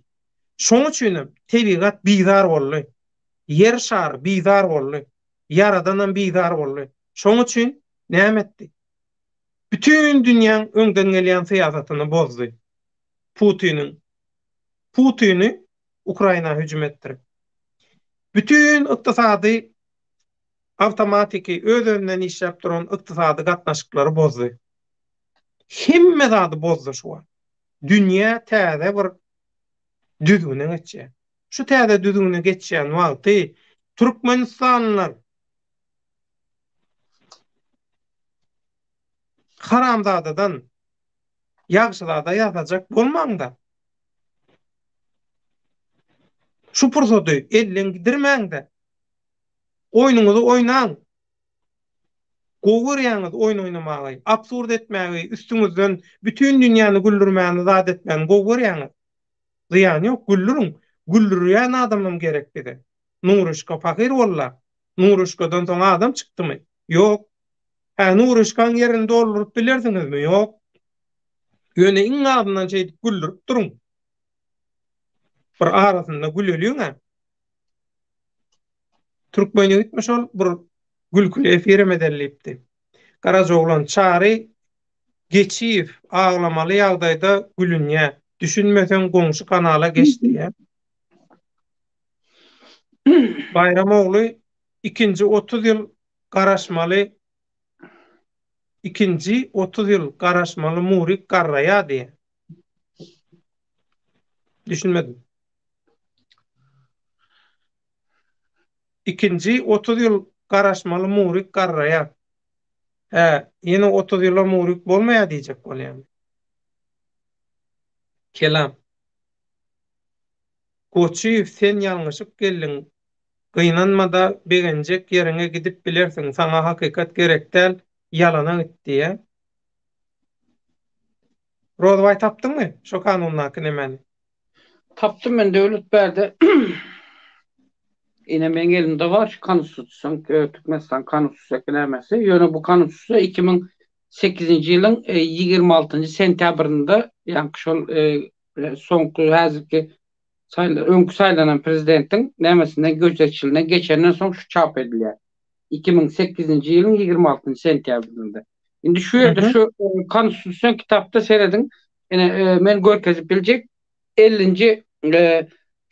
S1: Şoň üçinem tebigat bizar boldy. Ýer şary bizar boldy. Ýaradanam bizar boldy. Şoň üçin näme etdi? Bütin dünýäň öňden gelýän syýasatyny bozdy. Putiniň Putini Ukraina hüjüm etdirip. Bütin ykdysady awtomatiki öz-özünden işläp duran ykdysady gatnaşyklary bozdy. Hemme zady bozdy şu wagt. Dünýä täze bir düzgüne geçýär. Şu täze düzgüne geçýän wagty türkmenistanlylar haramzadadan ýagşyzada ýasajak bolmaň-da. Şu pursady elden gidirmäň-de. Oýnuňyzy oýnaň. Gowy görýäňiz oýun oýnamagy, absurd etmägi, üstüňizden bütin dünýäni güldürmäni zat etmäni gowy görýäňiz. Zyýany ýok, güldüriň. Güldürýän adamam gerek bize. Nuryşka pahyr boldy-a. Nuryşkadan soň adam çykdymy? Ýok. Hä, Nuryşkaň ýerini dolduryp bilersiňizmi? Ýok. Ýöne iň azyndan şeýdip güldürip duruň. Bir arasynda güleliň-ä. Türkmen ýigitmi şol bir gülküli efirem edeli diýipdi. Garajaoglan Çary Geçiýew aglamaly ýagdaýda gülünýä. Düşünmeseň goňşy kanala geç diýýä. Baýram ogly ikinji 30 ýyl garaşmaly ikinji 30 ýyl garaşmaly Murik garraýa diýýä. Düşünmedim. Ikinji 30 ýyl garaşmaly Murik garraýar. Hä, ýene 30 ýyla Murik bolmaýar diýjek bolýamy? Kelam. Goçyýew sen ýalňyşyp geldiň. Gynanmada begenjek ýeriňe gidip bilersiň saňa hakykat gerek däl ýalana git diýýä. Rozbaý tapdyňmy şo kanundaky nemäni?
S2: Tapdym men Döwlet bärde ine meň elimde bar şu konstitusion Türkmenistan konstitusiýaky nämesi ýöne bu konstitusiýa 2008-nji ýylyň 26-njy sentýabrynda ýaňky şol soňky häzirki saýla öňki saýlanan prezidentiň nämesinden gözegçiliginden geçenden soň şu çap edilýär. 2008-nji ýylyň 26-njy sentýabrynda. Indi şu ýerde şu konstitusion kitapda serediň Ine, men görkezip biljek 50-nji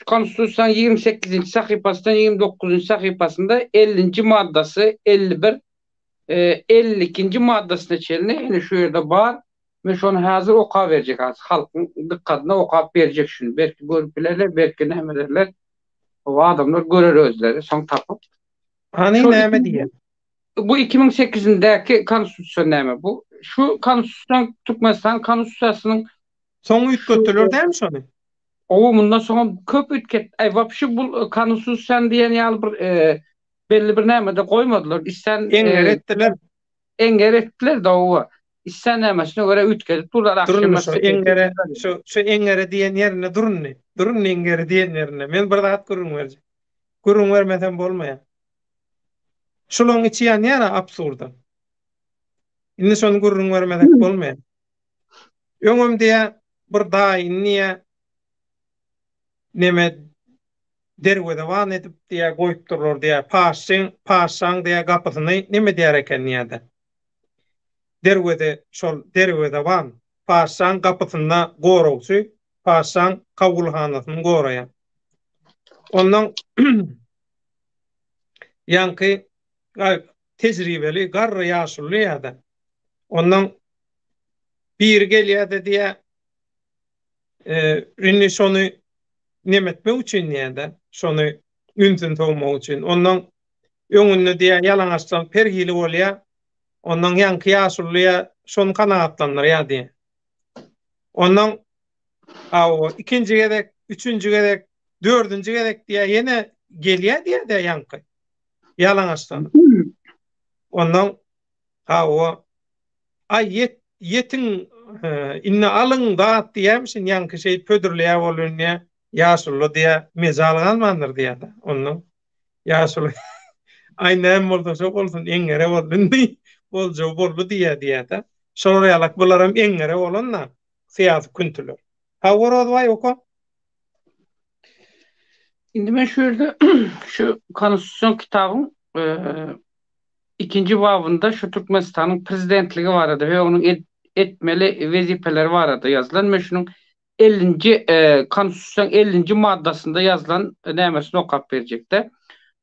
S2: Konstitusiýanyň 28-nji sahypasyndan 29-njy sahypasynda 50-nji maddasy, 51, 52-nji maddasyna çenli ine şu ýerde bar. Men şony häzir okap berjek az halkyň dykgatyna okap berjek şuny. Belki görüp bilerler, belki näme ederler. O adamlar görer özleri soň tapyp.
S1: Hany näme diýýär?
S2: Bu 2008-indäki konstitusiýa näme bu? Şu konstitusion Türkmenistan konstitusiýasynyň
S1: Soň üýtgetdiler dämi şony?
S2: Owo mundan soňam köp üýtget aý wapşe bul konstitusiýany diýen ýaly bir belli bir nämede goýmadylar. Islän
S1: Eňňer etdiler.
S2: Eňňer etdiler da owo. Islän nämesine görä üýtgedip durlar
S1: Durun şu eňňere şu şu eňňere diýen ýerinde durun. Durun eňňere diýen ýerinde. Men bir zat gürrüň berjek. Gürrüň bermesem bolmaýar. Şulaň içi ýanýar-a absurda. Indi şony gürrüň bermesek bolmaýar. Öňem diýä bir daýyny diýä neme derwezeban edip diýä goýupdyrlar diýä paşşyň paşşaň diýä gapysyny neme diýer eken diýä-de. Derweze şol derwezeban paşşaň gapysynda goragçy paşşaň kabulhanasyny goraýar. Ondan ýaňky tejribeli garry ýaşuly ýa-da ondan biri gelýär-de diýýär, indi şony neme etmek üçin diýýär-de, şony ünsüni sowmak üçin. Ondan öňünde diýýär, ýalaňaçlanyp her hili bolýar. Ondan ýaňky ýaşuly diýýär, şony kanagatlandyrýar diýýär. Ondan hawa, ikinji gezek, üçünji gezek, dördünji gezek diýýär, ýene gelýär diýýär-de ýaňky. Ýalaňaçlanyp. Ondan hawa, aý ýet, ýetiň, indi alyň zat diýýärmişin, ýaňky şeýdip hödürleýär bolýan diýýär. Ýaşuly diýýär, mejal galmandyr diýýär-de. Ondan ýaşuly aý näme bolsa şo bolsun, eňňere boldy indi, boljagy boldy diýýär diýýär-de. Şolar ýalak bularam eňňere bolan-da, syýasy küntüler. Hawa Rozbaý oka.
S2: Indi men şu ýerde şu konstitusion kitabyň ikinji babynda şu Türkmenistanyň prezidentligi barada we onuň etmeli wezipeleri barada ýazylan. Men şunuň ellinji konstitusiýanyň ellinji maddasynda ýazylan nämesini okap berjekde.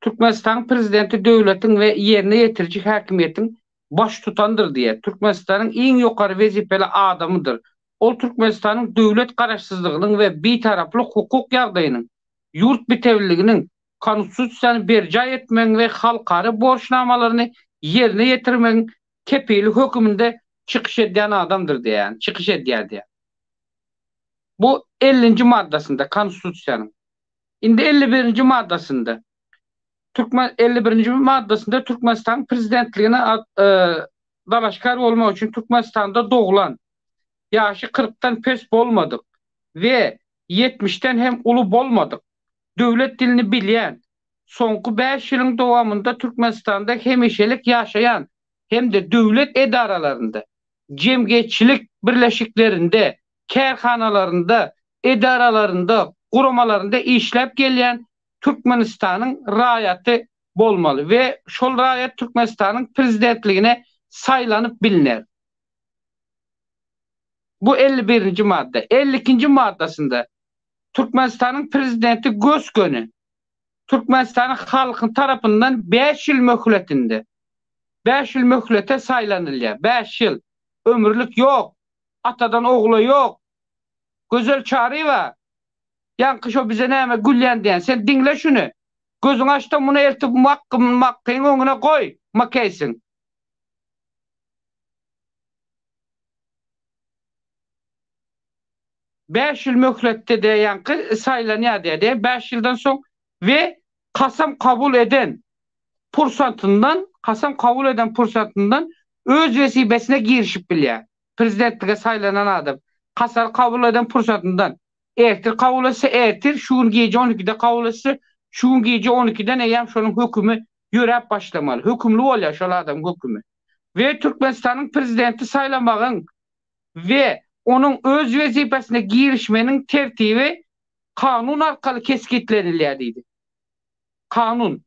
S2: Türkmenistanyň prezidenti döwletiň we ýerine ýetiriji häkimiýetiň baştutandyr diýýär. Türkmenistanyň iň ýokary wezipeli adamydyr. Ol Türkmenistanyň döwlet Garaşsyzlygynyň we Bitaraplyk hukuk ýagdaýynyň, ýurt bitewiliginiň, Konstitusiýany berjaý etmegiň we halkara borçnamalaryny ýerine ýetirmegiň kepili höküminde çykyş edýän adamdyr diýýär, çykyş edýär diýýär. Bu ellinji maddasynda Konstitusiýanyň. Indi 51-nji maddasynda Türkmen 51-nji maddasynda Türkmenistanyň prezidentligine dalaşgär bolmak üçin Türkmenistanda doglan, ýaşy kyrkdan pes bolmadyk we ýetmişden hem uly bolmadyk, döwlet dilini bilýän, soňky bäş ýylyň dowamynda Türkmenistanda hemişelik ýaşaýan hem-de döwlet edaralarynda, jemgyýetçilik birleşiklerinde, kärhanalarynda, edaralarynda, guramalarynda işläp gelýän Türkmenistanyň raýaty bolmaly we şol raýat Türkmenistanyň Prezidentligine saýlanyp bilner. Bu 51-nji madda. 52-nji maddasynda Türkmenistanyň Prezidenti gös-göni Türkmenistanyň halky tarapyndan bäş ýyl möhletinde, bäş ýyl möhlete saýlanylýar. Bäş ýyl. Ömürlik ýok. Atadan ogula ýok. Gözel Çaryýewa, ýaňky şo bize näme gülýän diýen, sen diňle şuny. Gözüňi açda muny eltip Makkyň öňüne goý, Makeýsiň. Bäş ýyl möhletde diýýär ýaňky saýlanýar diýýär diýýär. Bäş ýyldan soň we kasam kabul eden pursatyndan, kasam kabul eden pursatyndan öz wezipesine girişip bilýär. Prezidentlige saýlanan adam kasar kabul eden pursatyndan ertir kabul etse ertir, şu gün gije on ikide kabul etse şu gün gije on ikiden eýýäm şonuň hökümi ýöräp başlamaly. Hökümli bolýar şol adamyň hökümi. We Türkmenistanyň prezidenti saýlamagyň we onuň öz wezipesine girişmeginiň tertibi kanun arkaly kesgitlenilýär diýdi. Kanun.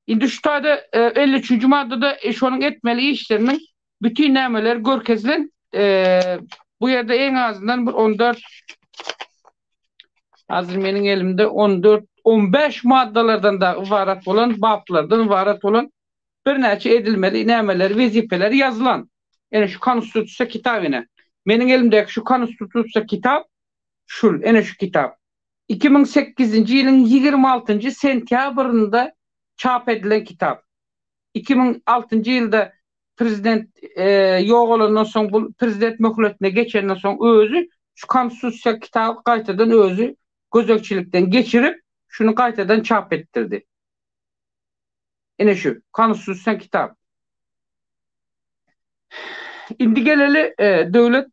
S2: Indi şu taýda 53-nji maddada şonuň etmeli işleriniň bütin nämeleri görkezilen. Bu ýerde iň azyndan bir 14 Hazir meniň elimde 14, 15 maddalardan da ybarat bolan, baplardan ybarat bolan birnäçe edilmeli nämeler, wezipeler ýazylan. Ene şu konstitusiýa kitap ene. Meniň elimdäki şu konstitusiýa kitap şul, ene şu kitap. 2008-nji ýylyň 26-njy sentýabrynda çap edilen kitap. 2006-njy ýylda. prezident ýogalandan soň bu prezident möhletine geçenden soň özi şu konstitusiýa kitaby gaýtadan özi gözegçilikden geçirip şuny gaýtadan çap etdirdi. Ine şu konstitusion kitap. Indi geleli döwlet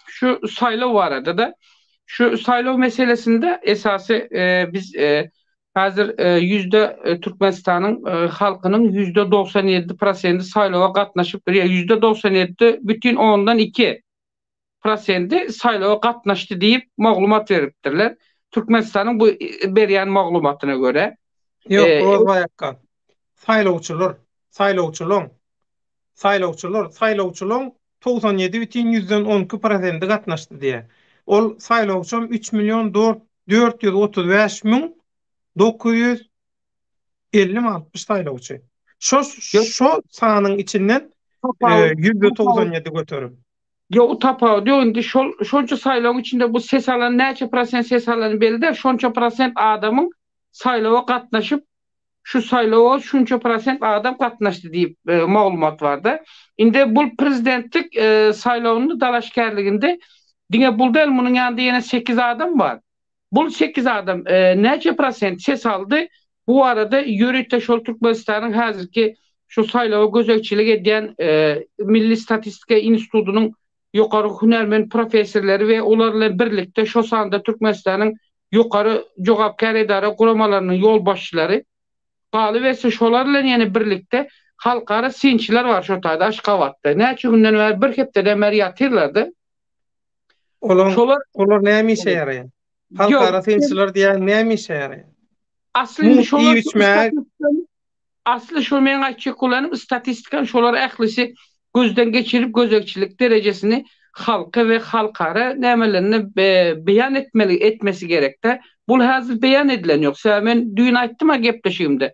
S2: şu saýlaw barada-da. Şu saýlaw meselesinde esasy biz häzir ýüzde Türkmenistanyň halkynyň %97 prosendi saýlawa gatnaşypdyr. Ýa %97 bütin ondan iki prosendi saýlawa gatnaşdy diýip maglumat beripdirler. Türkmenistanyň bu berýän maglumatyna görä.
S1: Ýok, Rozbaý akga. Saýlawçylar, saýlawçylaň, saýlawçylar, saýlawçylaň 97 bütin ýüzden 12 prosendi gatnaşdy diýýär. Ol saýlawçam 3 million 435 müň 950 mi 60 saýlawçy. Şo şo sanyň içinden %97 göterim.
S2: Ýok tapawudy ýok indi şol şonça saýlawyň içinde bu ses alan näçe prosent ses alany belli däl şonça prosent adamyň saýlawa gatnaşyp şu saýlawa şunça prosent adam gatnaşdy diýip maglumat barda. Indi bul prezidentlik saýlawynda dalaşgärliginde diňe bul däl munuň ýanynda ýene sekiz adam bar. Bul sekiz adam näçe prosent ses aldy? Bu barada ýörite şol Türkmenistanyň häzirki şu saýlawa gözegçilik edýän Milli statistika institutynyň ýokary hünärmen professorlary we olar bilen birlikde şo sanda Türkmenistanyň ýokary jogapkär edara guramalarynyň ýolbaşçylary, galyberse şolar bilen ýene birlikde halkara synçylar bar şo taýda Aşgabatda. Näçe günden bäri bir hepdeden bäri ýatyrlar-da.
S1: Olar şolar olar näme işe ýaraýar? Halkara synçylar diýýän näme işe ýaraýar?
S2: Asly şolar Asly şo meň aýtjak bolanym statistikany şolar ählisi gözden geçirip gözegçilik derejesini halka we halkara nämelerine beýan etmeli etmesi gerekdä. Bul häzir beýan edilen ýok. Sebäbi men düýn aýtdym-a gepleşigimde.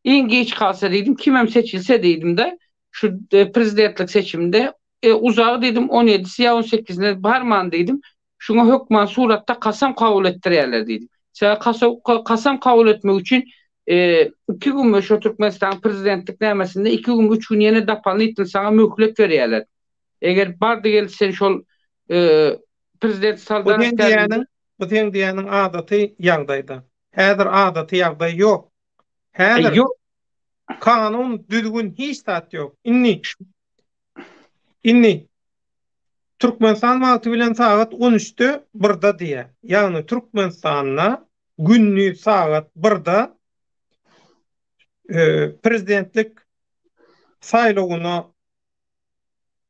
S2: Iň giç galsa diýdim kimem seçilse diýdimde şu prezidentlik seçiminde uzagy diýdim on ýedisi ýa on sekizine barman diýdim. Şuňa hökman suratda kasam kabul etdirýärler diýdim. Sebäbi kasam kasam kabul etmek üçin iki günmi şo Türkmenistanyň prezidentlik nämesinde iki gün üç gün ýene dopolytnyl saňa möhlet berýärler. Eger bardy geldi sen şol prezident
S1: Bu seň diýýäniň, bu seň diýýäniň adaty ýagdaýda. Häzir adaty ýagdaý ýok. Häzir kanun, düzgün hiç zat ýok. Indi indi Türkmenistan wagty bilen sagat on üçde birde diýýär. Ýagny Türkmenistanda gündiz sagat birde prezidentlik saýlawyna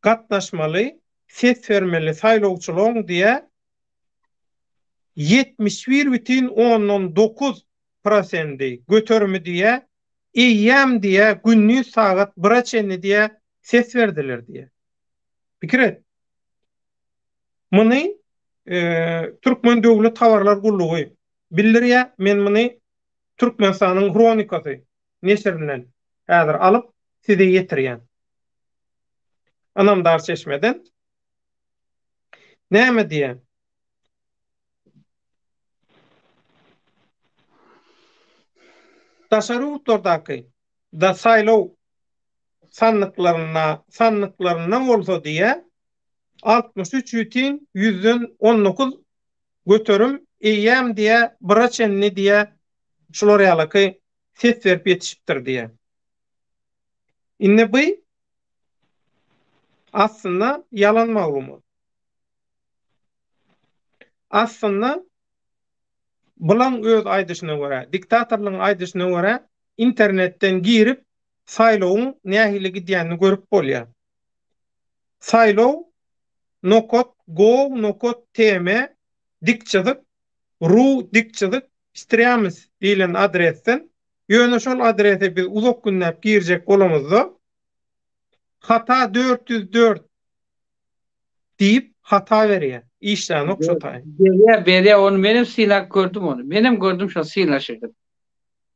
S1: gatnaşmaly, ses bermeli saýlawçylaryň diýýär 71 bütin ondan 9 prosendi, göterimi diýýär, eýýäm diýýär gündiz sagat bire çenli diýýär ses berdiler diýýär. Pikir et. Muny Türkmen döwlet habarlar gullugy bildirýär. Men muny Türkmenistanyň Hronikasy neşirinden häzir alyp size ýetirýän. Ynamdar çeşmeden. Näme diýýär? Daşary ýurtlardaky da saýlaw sandyklarynda sandyklarynda bolsa diýýär, 63 bütin ýüzden 19 göterim eýýäm diýýär, bire çenli diýýär, şular ýalaky ses berip ýetişipdir diýýär. Indi bu aslynda ýalan maglumat. Aslynda bulaň öz aýdyşyna görä, diktatorlaryň aýdyşyna görä internetden girip saýlawyň nähili gidýänini görüp bolýar. Saýlaw nokat gov nokat tm dik çyzyk ru dik çyzyk strýamys diýlen adresden, ýöne şol adrese biz uzak günläp girjek bolamyzda hata 404 diýip hata berýär. Işlänok şo taý.
S2: Berýär, berýär ony menem synap gördüm ony. Menem gördüm şo synaşygy.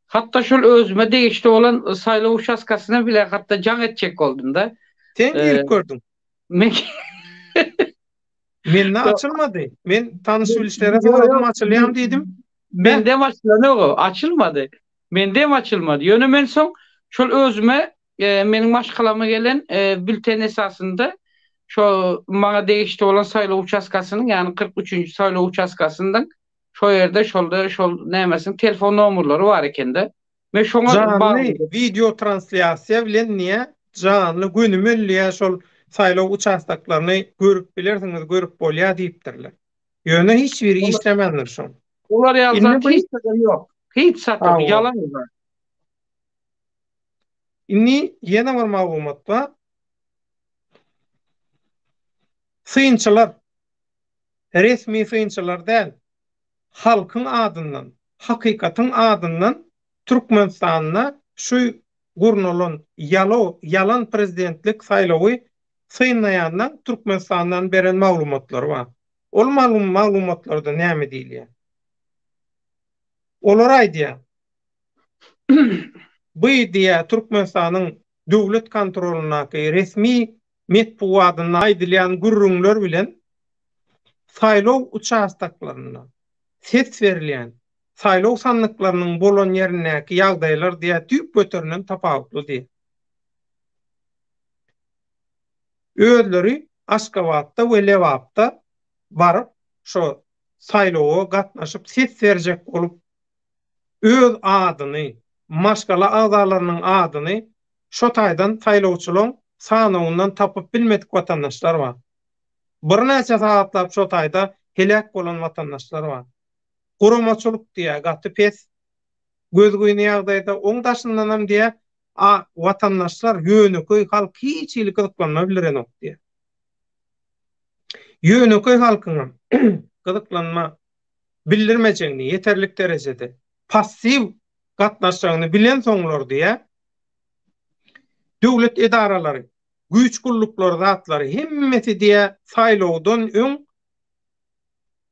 S2: Hatda şol özüme degişli bolan saýlaw uçastkasyna bile hatda jaň etjek boldum-da.
S1: Sen girip gördüň.
S2: Men
S1: Mende açylmady. Men tanyş-bilişlere soradym açylýamy diýdim.
S2: Mendem açylanok o, açylmady. Mendem açylmady. Ýöne men soň şol özüme. meniň maşgalama gelen bülten esasynda şo maňa degişli bolan saýlaw uçastkasynyň, ýagny 43-nji saýlaw uçastkasynyň şo ýerde şolda şol nämesiniň telefon nomerleri bar ekende. Men şoňa
S1: Janly wideo translýasiýa bilen diýä, janly gönümel diýä şol saýlaw uçastoklaryny görüp bilersiňiz, görüp bolýar diýipdirler. Ýöne hiç biri işlemändir şoň.
S2: Olar ýaly zat hiç zat ýok. Hiç zat ýok, ýalan olar.
S1: Indi ýene bir maglumat bar. Synçylar, resmi synçylar däl, halkyň adyndan, hakykatyň adyndan Türkmenistanda şu gurnalan ýalo, ýalan prezidentlik saýlawy synlaýanlaň Türkmenistandan beren maglumatlary bar. Ol maglumatlarda näme diýilýär? Olar aýdýar, Bu diýýär Türkmenistanyň döwlet kontrolyndaky resmi metbugatynda aýdylýan gürrüňler bilen saýlaw uçastoklarynda ses berilýän saýlaw sandyklarynyň bolan ýerindäki ýagdaýlar diýýär düýpgöterinden tapawutly diýýär. Özleri Aşgabatda we Lebapda baryp şo saýlawa gatnaşyp ses berjek bolup öz adyny, maşgala agzalarynyň adyny şo taýdan saýlawçylaň sanawyndan tapyp bilmedik watandaşlar bar. Birnäçe sagatlap şo taýda heläk bolan watandaşlar bar. Guramaçylyk diýä gaty pes. Gözgyny ýagdaýda oň daşyndanam diýä a watandaşlar ýönekeý halk hiç hili gyzyklanma bildirenok diýä. Ýönekeý halkyňam gyzyklanma bildirmejegini ýeterlik derejede passiw gatnaşjagyny bilensoňlar diýä döwlet edaralary, güýç gulluklary zatlary hemmesi diýä saýlawdan öň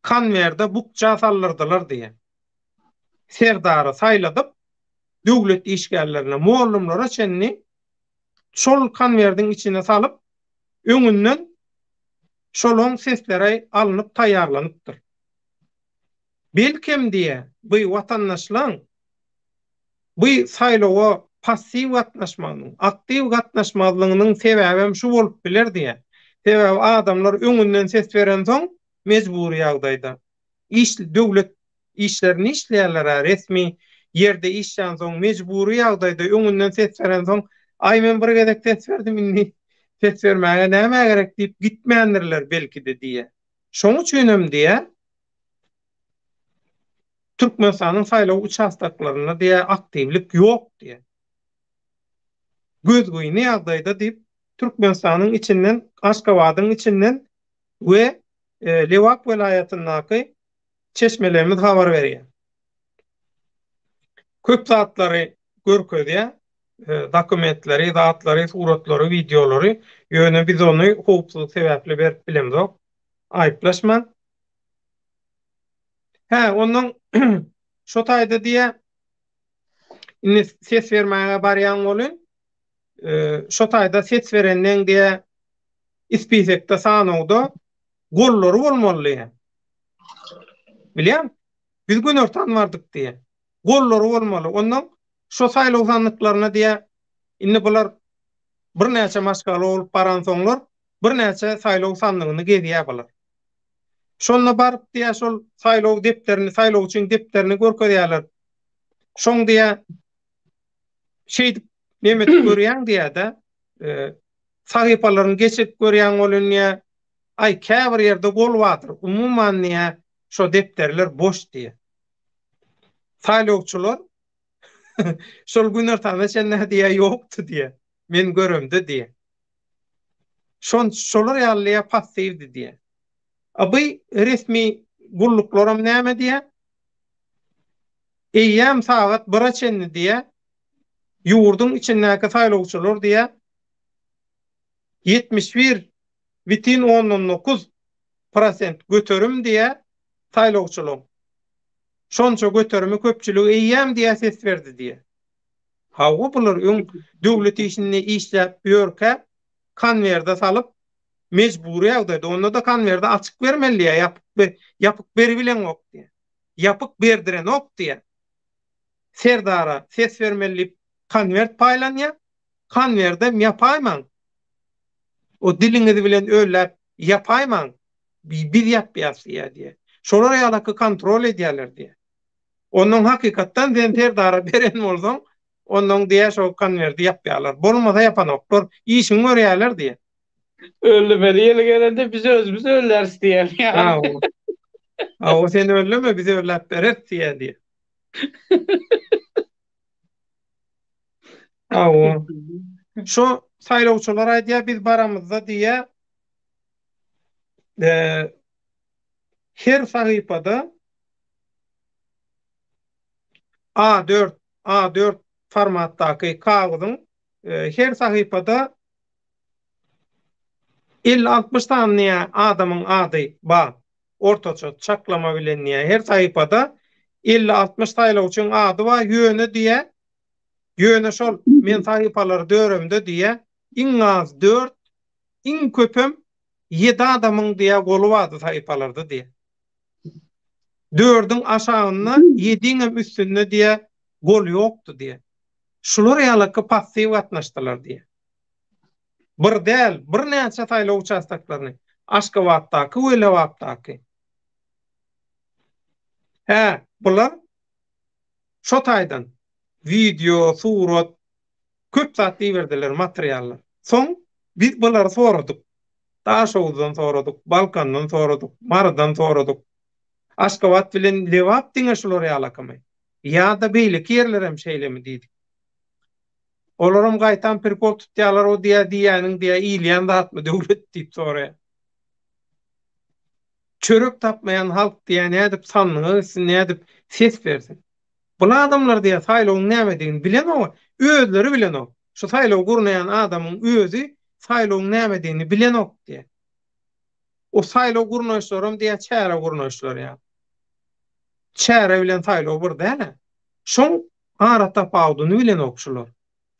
S1: konwerde bukja saldyrdylar diýä. Serdary saýladyp döwlet işgärlerine, mollumlara çenli şol konwerdiň içine salyp öňünden şolaň sesleri alnyp taýýarlanypdyr. Belkem diýä, bu watandaşlaň bu saýlawa passiw gatnaşmagynyň, aktiw gatnaşmazlygynyň sebäbem şu bolup biler diýä. Sebäbi adamlar öňünden ses berensoň mejbury ýagdaýda iş döwlet işlerini işleýärler-ä, resmi ýerde işlänsoň mejbury ýagdaýda öňünden ses berensoň, aý men bir gezek ses berdim indi ses bermäge nämä gerek diýip gitmändirler belki-de diýä. Şoň üçinem diýä Türkmenistanyň saýlaw uçastoklarynda diýä aktiwlik ýok diýä. Gözgyny ýagdaýda diýip Türkmenistanyň içinden Aşgabadyň içinden we Lebap welaýatyndaky çeşmelerimiz habar berýär. Köp zatlary görkezýär, dokumentleri, zatlary, suratlary, wideolary, ýöne biz ony howpsuzlyk sebäpli berip bilemzok. Aýyplaşmaň. Hä, onnoň şo taýda diýýär, indi ses bermäge barýaň welin, şo taýda ses berenleň diýýär, ispisekde, sanawda gollary bolmaly diýýär. Bilýäňmi? Biz günortan bardyk diýýär. Gollary bolmaly. Onnoň şo saýlaw sandyklaryna diýýär, indi bular birnäçe maşgala bolup baransoňlar, birnäçe saýlaw sandygyny gezýär bular. Şonda baryp diýýär, şol saýlaw depderini, saýlawçyň depderini görkezýärler. Şoň diýýär, şeýdip neme edip görýäň diýýär-de, sahypalaryny geçirip görýäň welin diýýär, aý käbir ýerde gol bardyr, umuman diýýär, şo depderler boş diýýär. Saýlawçylar şol günortana çenli diýýär, ýokdy diýýär. Men göremde diýýär. Şon şolar ýaly diýýär passiwdi diýýär. A bu resmi gulluklaram näme diýýär? Eýýäm sagat bire çenli diýýär, ýurduň içindäki saýlawçylar diýýär, 71 bitin ondan 9 prosent göterim diýýär saýlawçylaryň. Şonça göterimi köpçülik eýýäm diýýär ses berdi diýýär. Hawa bular öň döwlet işinde işläp ýörkä konwerde salyp mejbury ýagdaýda onda-da konwerdi açyk bermeli diýýär ýapyk ýapyk beribileňok diýýär. Ýapyk berdirenok diýýär. Serdara ses bermeli diýip konwert paýlanýar. Konwerdem ýapaýmaň. O diliňiz bilen ölläp ýapaýmaň. Biz ýapýas diýýär diýýär. Şolar ýalaky kontrol edýärler diýýär. Onnoň hakykatdan sen Serdara beren bolsaň, onnoň diýýär şo konwerdi ýapýarlar. Bolmasa ýapanoklar. Işiňi görýärler diýýär.
S2: Öllemeli ýeli gelende biz özümiz ölläris diýýär.
S1: Hawa. Hawa sen ölleme biz ölläp bereris diýýär diýýär. Hawa. Şo saýlawçylar aýdýar biz baramyzda diýýär. Her sahypada A dört, A dört formatdaky kagyzyň her sahypada 50-60 sany diýýär adamyň ady bar. Ortaça çaklama bilen diýýär. Her sahypada 50-60 saýlawçyň ady bar, ýöne diýýär, ýöne şol men sahypalary döremde diýýär, iň az dört, iň köpem ýedi adamyň diýýär goly bardy sahypalarda diýýär. Dördüň aşagynda, ýediňem üstünde diýýär gol ýokdy diýýär. Şular ýalaky passiw gatnaşdylar diýýär. Bir däl, birnäçe saýlaw uçastoklaryny, Aşgabatdaky we Lebapdaky. Hä, bular şo taýdan wideo, surat, köp zat iberdiler, materiallar. Soň biz bulary soradyk. Daşoguzdan soradyk, Balkandan soradyk, Marydan soradyk. Aşgabat bilen Lebap diňe şular ýalakymy? Ýa-da beýleki ýerlerem şeýlemi diýdik. Olaram gaýtam prikol tutýarlar o diýýär diýýäniň diýýär iýilýän zatmy döwlet diýip soraýar. Çörek tapmaýan halk diýýär nädip sandyga gitsin nädip ses bersin. Bul adamlar diýýär saýlawyň nämedigini bilenok özleri bilenok. Şu saýlawy gurnaýan adamyň özi saýlawyň nämedigini bilenok diýýär. O saýlaw gurnaýyşlaram diýýär çäre gurnaýyşlary ýaly. Çäre bilen saýlaw bir däl-ä. Şoň Aratapawudyny bilenok şular.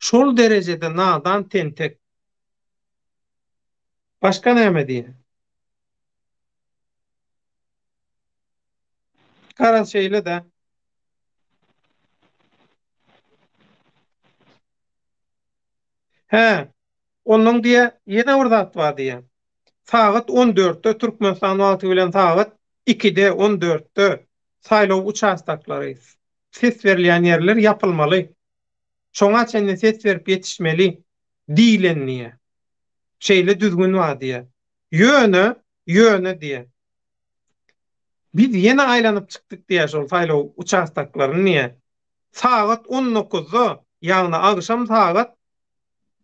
S1: Şol derejede nadan tentek. Başga näme diýýä? Garaz şeýle-dä. Hä, onnoň diýýä, ýene bir zat bar diýýä. Sagat on dörtde Türkmenistan wagty bilen sagat ikide, on dörtde saýlaw uçastoklary, ses berilýän ýerler ýapylmaly. Şoňa çenli ses berip ýetişmeli diýlen diýýär. Şeýle düzgün bar diýýär. Ýöne, ýöne diýýär. Biz ýene aýlanyp çykdyk diýýär şol saýlaw uçastoklaryny diýýär. Sagat on dokuzda, ýagny agşam sagat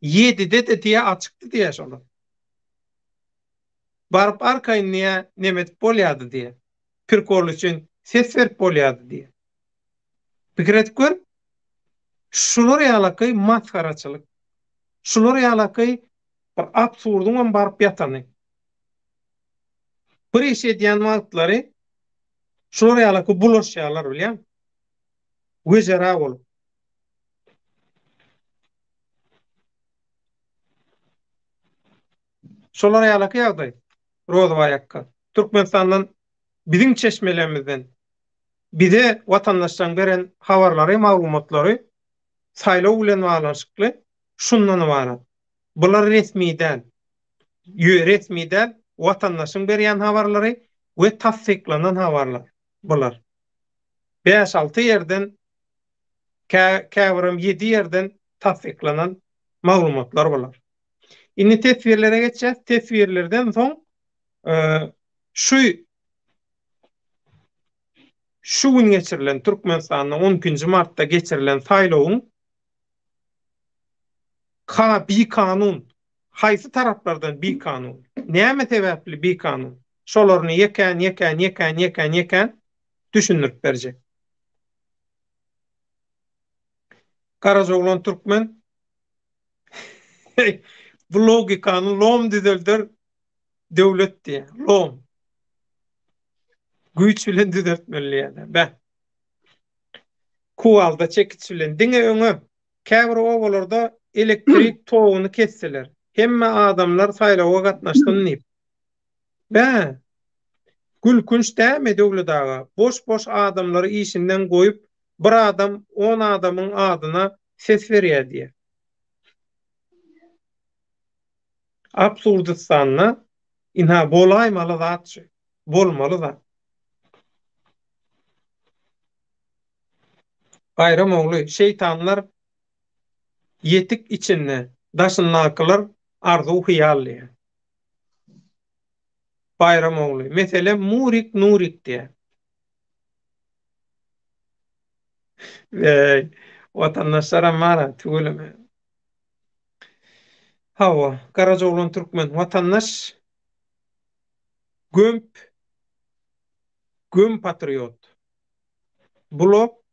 S1: ýedide-de diýýär açykdy diýýär şolar. Baryp arkaýyn diýýär neme edip bolýardy diýýär. Prikol üçin ses berip bolýardy diýýär. Pikir edip gör. Şular ýalaky masgaraçylyk. Şular ýalaky bir absurdyňam baryp ýatany. Bir iş edýän wagtlary şular ýalaky bulaşýarlar bilýäňmi? Wejera bolup. Şolar ýalaky ýagdaý. Rozbaý akga. Türkmenistandan biziň çeşmelerimizden bize watandaşlaryň beren habarlary, maglumatlary saýlaw bilen baglanyşykly şundan ybarat. Bular resmi däl. Resmi däl, watandaşyň berýän habarlary we tassyklanan habarlar bular. Bäş-alty ýerden, käbirem ýedi ýerden tassyklanan maglumatlar bular. Indi teswirlere geçýäs. Teswirlerden soň şu şu gün geçirilen Türkmenistanda on ikinji martda geçirilen saýlawyň ka bikanun haýsy taraplardan bikanun näme sebäpli bikanun şolaryny ýekän ýekän ýekän ýekän ýekän düşündirip berjek. Garajaoglan Türkmen Bu logikany lom düzelder döwlet diýýär. Lom. Güýç bilen düzeltmeli diýýärler. Beh. Kuwalda çekiç bilen diňe öňe. Käbir obalarda elektrik toguny kesdiler. Hemme adamlar saýlawa gatnaşsyn diýip. Bä. Gülkünç dämi Döwlet aga? Boş-boş adamlary işinden goýup bir adam on adamyň adyna ses berýär diýýär. Absurdistanda ynha bolaýmaly zat şu. Bolmaly zat. Baýram ogly, şeýtanlar ýetik içinde, daşyndakylar arzuw-hyýal diýýär. Baýram ogly, meselem Murik Nurik diýýär. Eý, watandaşlaram bar-a, tüweleme. Hawa, Garajaoglan türkmen watandaş gömp göm patriot. Blok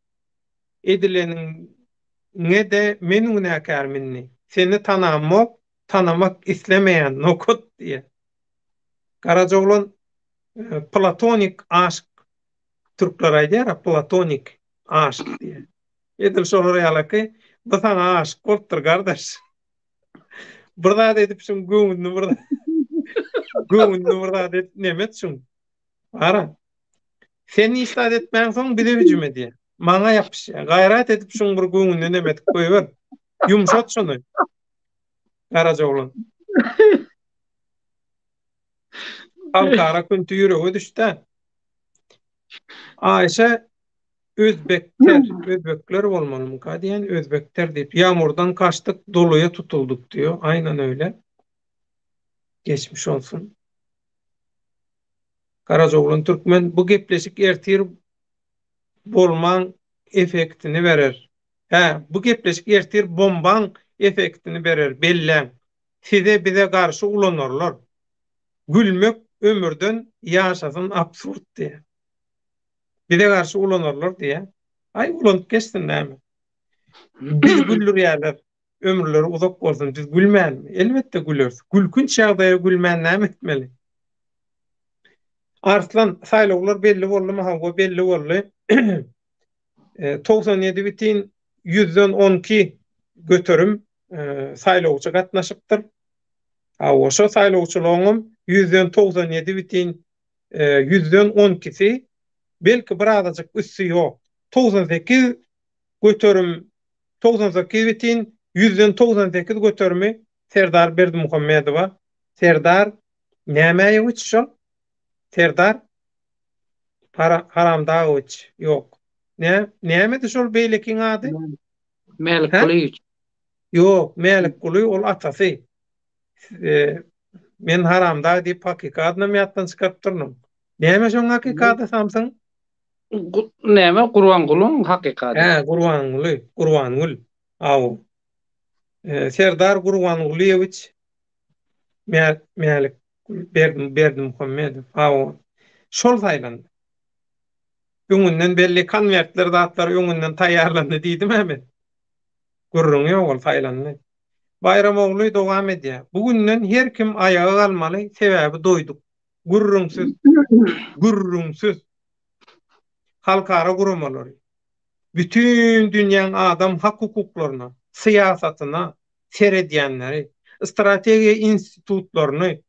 S1: edileniňe-de men günäkärmi indi? Seni tanamok, tanamak islemeýän nokat diýýär. Garajaoglan platonik aşyk Türkler aýdýar-a platonik aşyk diýýär. Edil şolar ýalaky bu saňa aşyk bolupdyr gardaş. Bir zat edip şuň göwnüni bir göwnüni bir zat edip neme et şuň. Ara. Sen hiç zat etmäňsoň bize hüjüm edýär. Maňa ýapyşýar. Gaýrat edip şuň bir göwnüni neme edip goýber. Ýumşat şuny. Garaja oglan. Halkara künti ýürege düşdi. Aýşe özbekler, özbekler bolmalymyka diýen, özbekler diýip, ýagmurdan kaçdyk, doluya tutuldyk diýýär. Aýnan öýle. Geçmiş olsun. Garajaoglan Türkmen bu gepleşik ertir bolmaň efektini berer. Hä, bu gepleşik ertir bombaň efektini berer, belläň. Size bize garşy ulanarlar. Gülmek ömürden ýaşasyn absurd diýýär. Bize garşy ulanarlar diýýär. Aý ulanyp geçsin näme. Bizi güldürýärler. Ömürleri uzak bolsun. Biz gülmänmi? Elbetde güleris. Gülkünç ýagdaýa gülmän näme etmeli? Arslan, saýlawlar belli boldumy? Hawa, belli boldy. 97 bitin ýüzden 12 göterim saýlawçy gatnaşypdyr. Hawa, şo saýlawçylaryňam ýüzden 97 bitin ýüzden 12-si, belki birazajyk üsti ýok, 98 göterim, 98 bitin ýüzden 98 göterimi Serdar Berdimuhamedowa, Serdar Nämäýewiç şol? Serdar Haramdagowiç, ýok. Nä, nämedi şol beýlekiň ady?
S2: Mälikgulyýewiç.
S1: Ýok, Mälikguly ol atasy. Men Haramdag diýip hakyky adynam ýatdan çykarypdyryn. Näme şoň hakyky ady samsyň?
S2: Näme Gurbangulyň hakyky ady?
S1: Hä, Gurbanguly, Gurbangül. Aw. Serdar Gurbangulyýewiç Mälik Berdimuhamedow. Hawa. Şol saýlandy. Öňünden belli konwertler zatlar öňünden taýýarlandy diýdim-ä men. Gürrüňi ýok ol saýlandy. Baýramogly dowam edýär. Bu günden her kim aýaga galmaly, sebäbi doýduk. Gürrüňsiz. Gürrüňsiz. Halkara guramalary, bütin dünýäň adam hak-hukuklaryna, syýasatyna seredýänleri, strategiýa institutlaryny,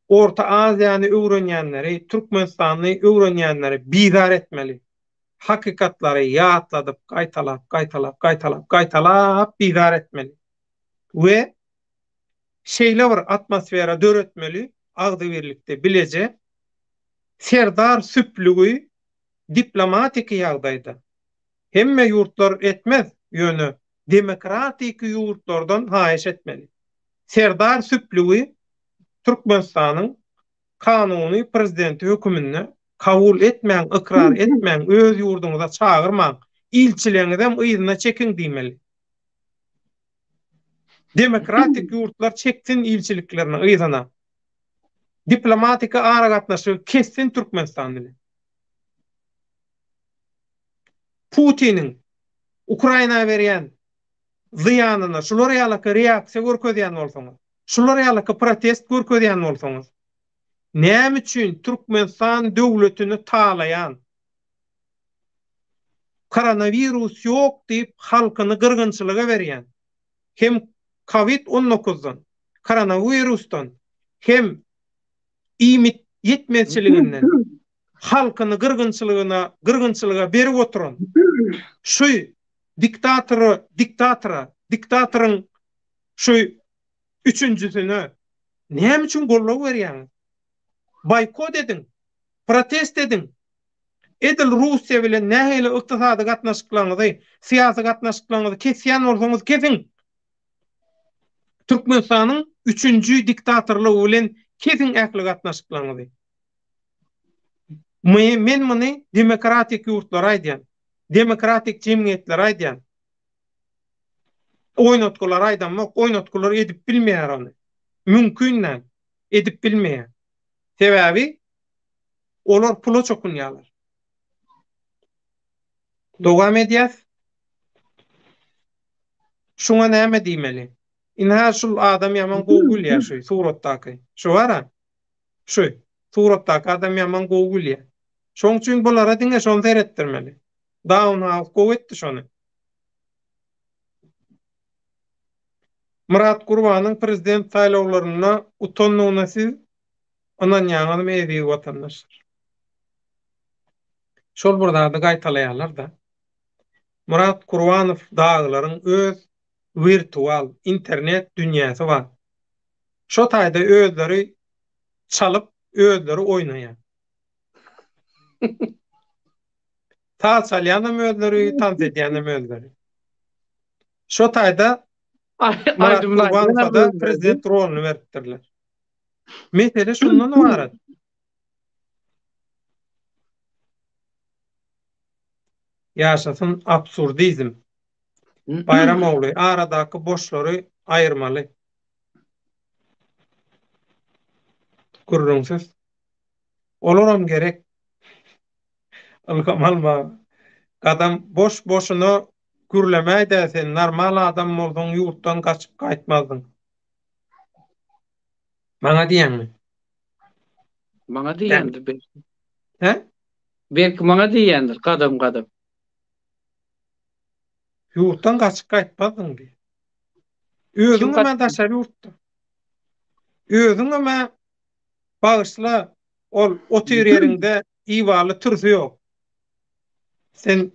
S1: Orta Aziýany öwrenýänleri, Türkmenistany öwrenýänleri bizar etmeli. Hakykatlary ýatladyp, gaýtalap, gaýtalap, gaýtalap, gaýtalap bizar etmeli. We şeýle bir atmosfera döretmeli, agzybirlikde bileje Serdar süplügi diplomatiki ýagdaýda, hemme ýurtlar etmez, ýöne demokratiki ýurtlardan haýyş etmeli. Serdar süplügi Türkmenistanyň kanuny prezidenti höküminde kabul etmäň, ykrar etmäň, öz ýurduňyza çagyrmaň, ilçileňizem yzyna çekiň diýmeli. Demokratik ýurtlar çeksin ilçiliklerini yzyna. Diplomatiki aragatnaşygy kessin Türkmenistan bilen. Putiniň Ukraina berýän zyýanyna şular ýalaky reaksiýa görkezýän bolsaňyz, şular ýalaky protest görkezýän bolsaňyz, näme üçin Türkmenistan döwletini talaýan, koronawirus ýok diýip halkyny gyrgynçylyga berýän, hem kowid on dokuzdan, koronawirusdan, hem iýmit ýetmezçiliginden halkyny gyrgynçylygyna gyrgynçylyga berip oturan şu diktatora diktatora diktatoryň şu üçünjisine. Näme üçin goldaw berýäňiz? Boýkot ediň. Protest ediň. Edil Russiýa bilen nähili ykdysady gatnaşyklaryňyzy, syýasy gatnaşyklaryňyzy kesýän bolsaňyz kesiň. Türkmenistanyň üçünji diktatorlygy bilen kesiň ähli gatnaşyklaryňyzy. Men muny demokratik ýurtlara aýdýan. Demokratik jemgyýetlere aýdýan. Oýnatgylara aýdamok, oýnatgylar edip bilmeýär ony. Mümkin däl. Edip bilmeýär. Sebäbi olar pula çokunýarlar. Dowam edýäs. Şuňa näme diýmeli? Ynha şul adam ýaman gowy gülýär şu suratdaky. Şu bara. Şu suratdaky adam ýaman gowy gülýär. Şoň üçin bulara diňe şony seretdirmeli. Down House gowy etdi şony. Myrat Gurbanyň prezident saýlawlarynda utandygyna siz ynanýaňyzmy eziz watandaşlar? Şol bir zady gaýtalaýarlar-da. Myrat Gurbanow dagylaryň öz wirtual, internet dünýäsi bar. Şo taýda özleri çalyp, özleri oýnaýar. Saz çalýanam özleri, tans edýänem özleri. Şo taýda Myrat Gurbanowa-da prezident roluny beripdirler. Mesele şundan ybarat. Ýaşasyn absurdizm. Baýram ogly, aradaky boşlary aýyrmaly. Gürrüňsiz. Olaram gerek. Ylham almaga. Gadam boş boşuna gürlemäýdä sen normal adam bolsaň ýurtdan gaçyp gaýtmazdyň. Maňa diýýäňmi?
S2: Maňa diýýändir belki.
S1: Hä?
S2: Belki maňa diýýändir gadam gadam.
S1: Ýurtdan gaçyp gaýtmazdyň diý. Özüňem-ä daşary ýurtda. Özüňem-ä bagyşla ol otyr ýeriňde iwaly türsi ýok. Sen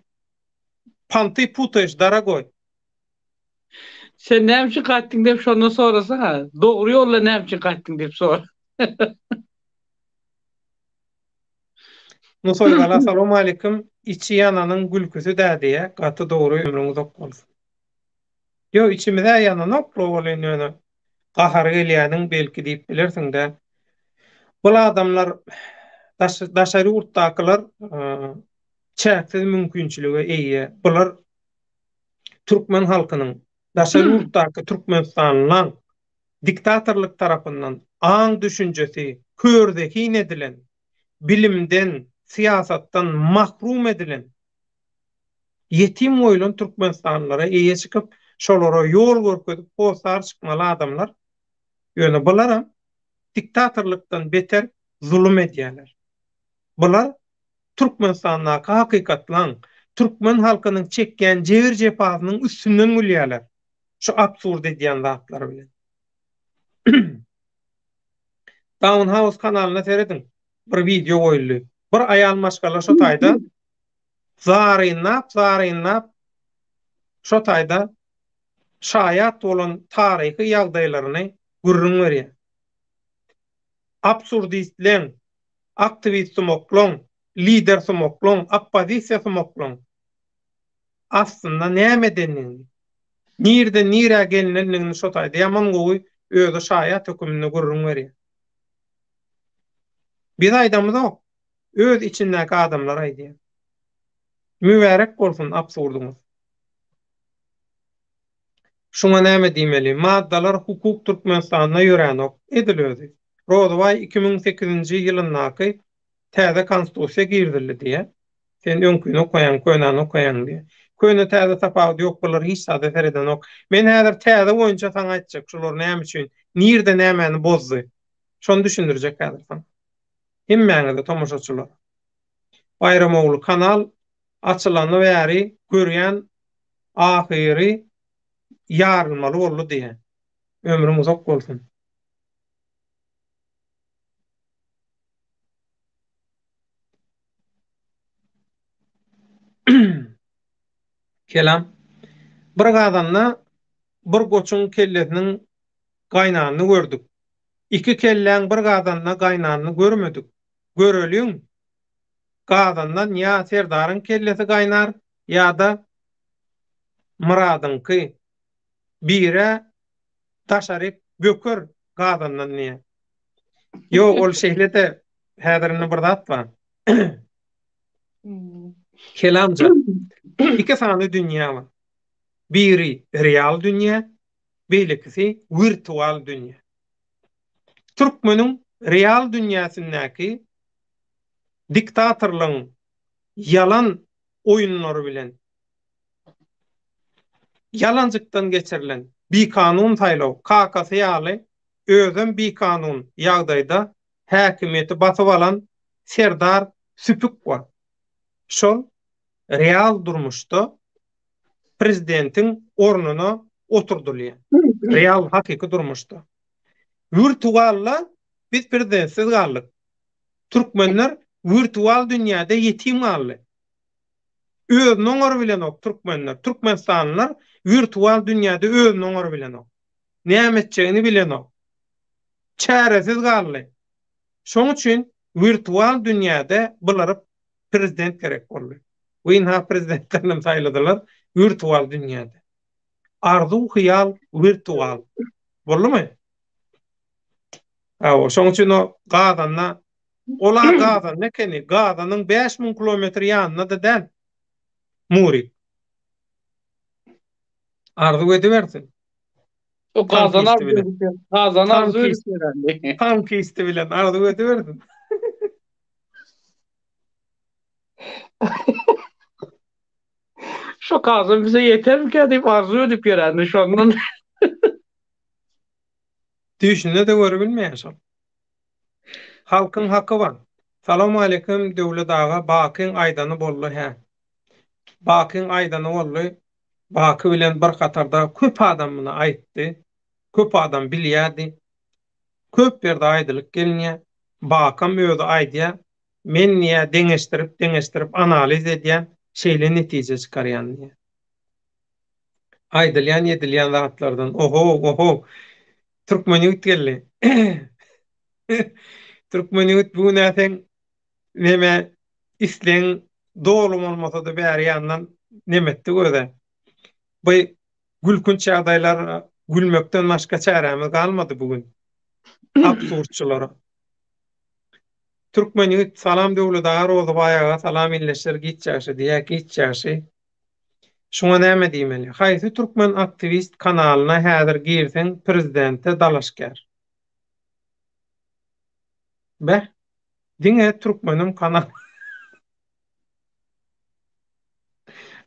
S1: panty putaýyş daragoý.
S2: Sen näme üçin gaýtdyň diýip şondan sorasaňa. Dogry ýoldan näme üçin gaýtdyň diýip sora.
S1: Nusaýgala salowmalikim içi ýananyň gülküsi dä diýä gaty dogry ömrüň uzak bolsun. Ýok içimizä ýananokla welin ýöne gahary gelýäniň belki diýip bilersiňdä. Bul adamlar daş daşary ýurtdakylar çäksiz mümkinçilige eýe. Bular türkmen halkynyň daşary ýurtdaky türkmenistanlylaň diktatorlyk tarapyndan aň-düşünjesi kör-zehin edilen, bilimden, syýasatdan mahrum edilen, ýetim goýlan türkmenistanlylara eýe çykyp, şolara ýol görkezip hossar çykmaly adamlar. Ýöne bularam diktatorlykdan beter zulum edýärler. Bular Türkmenistandaky hakykatlaň, türkmen halkynyň çekýän jebir-jepasynyň üstünden gülýärler. Şu absurd edýän zatlary bilen. Down House kanalyna serediň. Bir wideo goýuldy. Bir aýal maşgala şo taýda zarynlap, zarynlap şo taýda şaýat bolan taryhy ýagdaýlaryny gürrüň berýär. Absurdistleň, aktiwist sumaklaň, lider sumaklaň, oppozisiýa sumaklaň aslynda näme edendigini, nirden nirä gelinendigini şo taýda ýaman gowy özi şaýat höküminde gürrüň berýär. Biz aýdamyzok, öz içindäki adamlar aýdýar. Mübärek bolsun absurdyňyz. Şuňa näme diýmeli? Maddalar hukuk Türkmenistanda ýöränok. Edil özi. Rozybaý 2008-nji ýylyndaky täze konstitusiýa girizildi diýýär. Sen öňküni okaýaň, könäni okaýaň diýýär. Köne täze tapawudy ýok bular hiç zada seredenok. Men häzir täze boýunça saňa aýtjak şular näme üçin, nirde nämäni bozdy. Şony düşündirjek häzir saňa. Hemmäňize tomaşaçylar. Baýramogly kanal açylany bäri görýän ahyry ýarylmaly boldy diýýän. Ömrüň uzak bolsun. Kelam. Bir gazanda bir goçuň kellesiniň gaýnanyny gördük. Iki kelläň bir gazanda gaýnanyny görmedik. Göreliň, gazandan ýa Serdaryň kellesi gaýnar, ýa-da Myradyňky. Birä daşaryk böker gazandan diýýär. Ýok, ol şeýle-de häzir indi bir zat bar. Kelamja, iki sany dünýä bar. Biri real dünýä, beýlekisi wirtual dünýä. Türkmeniň real dünýäsindäki diktatorlygyň ýalan oýunlary bilen ýalanjykdan geçirilen bikanun saýlaw kakasy ýaly özem bikanun ýagdaýda häkimiýeti basyp alan Serdar Süpük bar. Şol real durmuşda prezidentiň ornuna oturdylýar. Real hakyky durmuşda. Wirtualda biz prezidentsiz galdyk. Türkmenler wirtual dünýäde ýetim galdy. Özüni oňarybilenok türkmenler. Türkmenistanlylar wirtual dünýäde özüni oňarybilenok. Näme etjegini bilenok. Çäresiz galdy. Şoň üçin wirtual dünýäde bulara prezident gerek boldy. We ynha prezidentlerinem saýladylar wirtual dünýäde. Arzuw hyýal wirtual. Boldumy? Hawa, şoň üçin o gazanda ola gazanda ekeni, gazanyň 5000 kilometr ýanynda-da däl. Murik. Arzuw edibersin.
S2: O gazan arzuw edip, gazan arzuw edip.
S1: Tankisti bilen arzuw edibersin.
S2: Şu gazan bize ýetermikä diýip arzuw edip ýörändi şondan.
S1: Düýşünde-de görübilmeýär şol. Halkyň haky bar. Salowmaleýkim Döwlet aga Bakyň aýdany boldy hä. Bakyň aýdany boldy. Baky bilen bir hatarda köp adam muny aýtdy. Köp adam bilýärdi. Köp ýerde aýdylyp gelinýär. Bakam özi aýdýar. Men diýýär deňeşdirip deňeşdirip analiz edýän şeýle netije çykarýan diýýär. Aýdylýan edilýän zatlardan oho oho Türkmen ýigit geldi. Türkmen ýigit bu gün-ä seň neme islegiň doly bolmasa-da bäri ýandan nemetdik özä. Bu gülkünç ýagdaýlar gülmekden başga çärämiz galmady bu gün. Absurdçylara. Türkmen ýigit salam Döwlet aga Rozybaý aga salam illeşler giç ýagşy diýýä giç ýagşy. Şuňa näme diýmeli? Haýsy türkmen aktiwist kanalyna häzir girseň prezidente dalaşgär. Beh. Diňe türkmeniň kanal.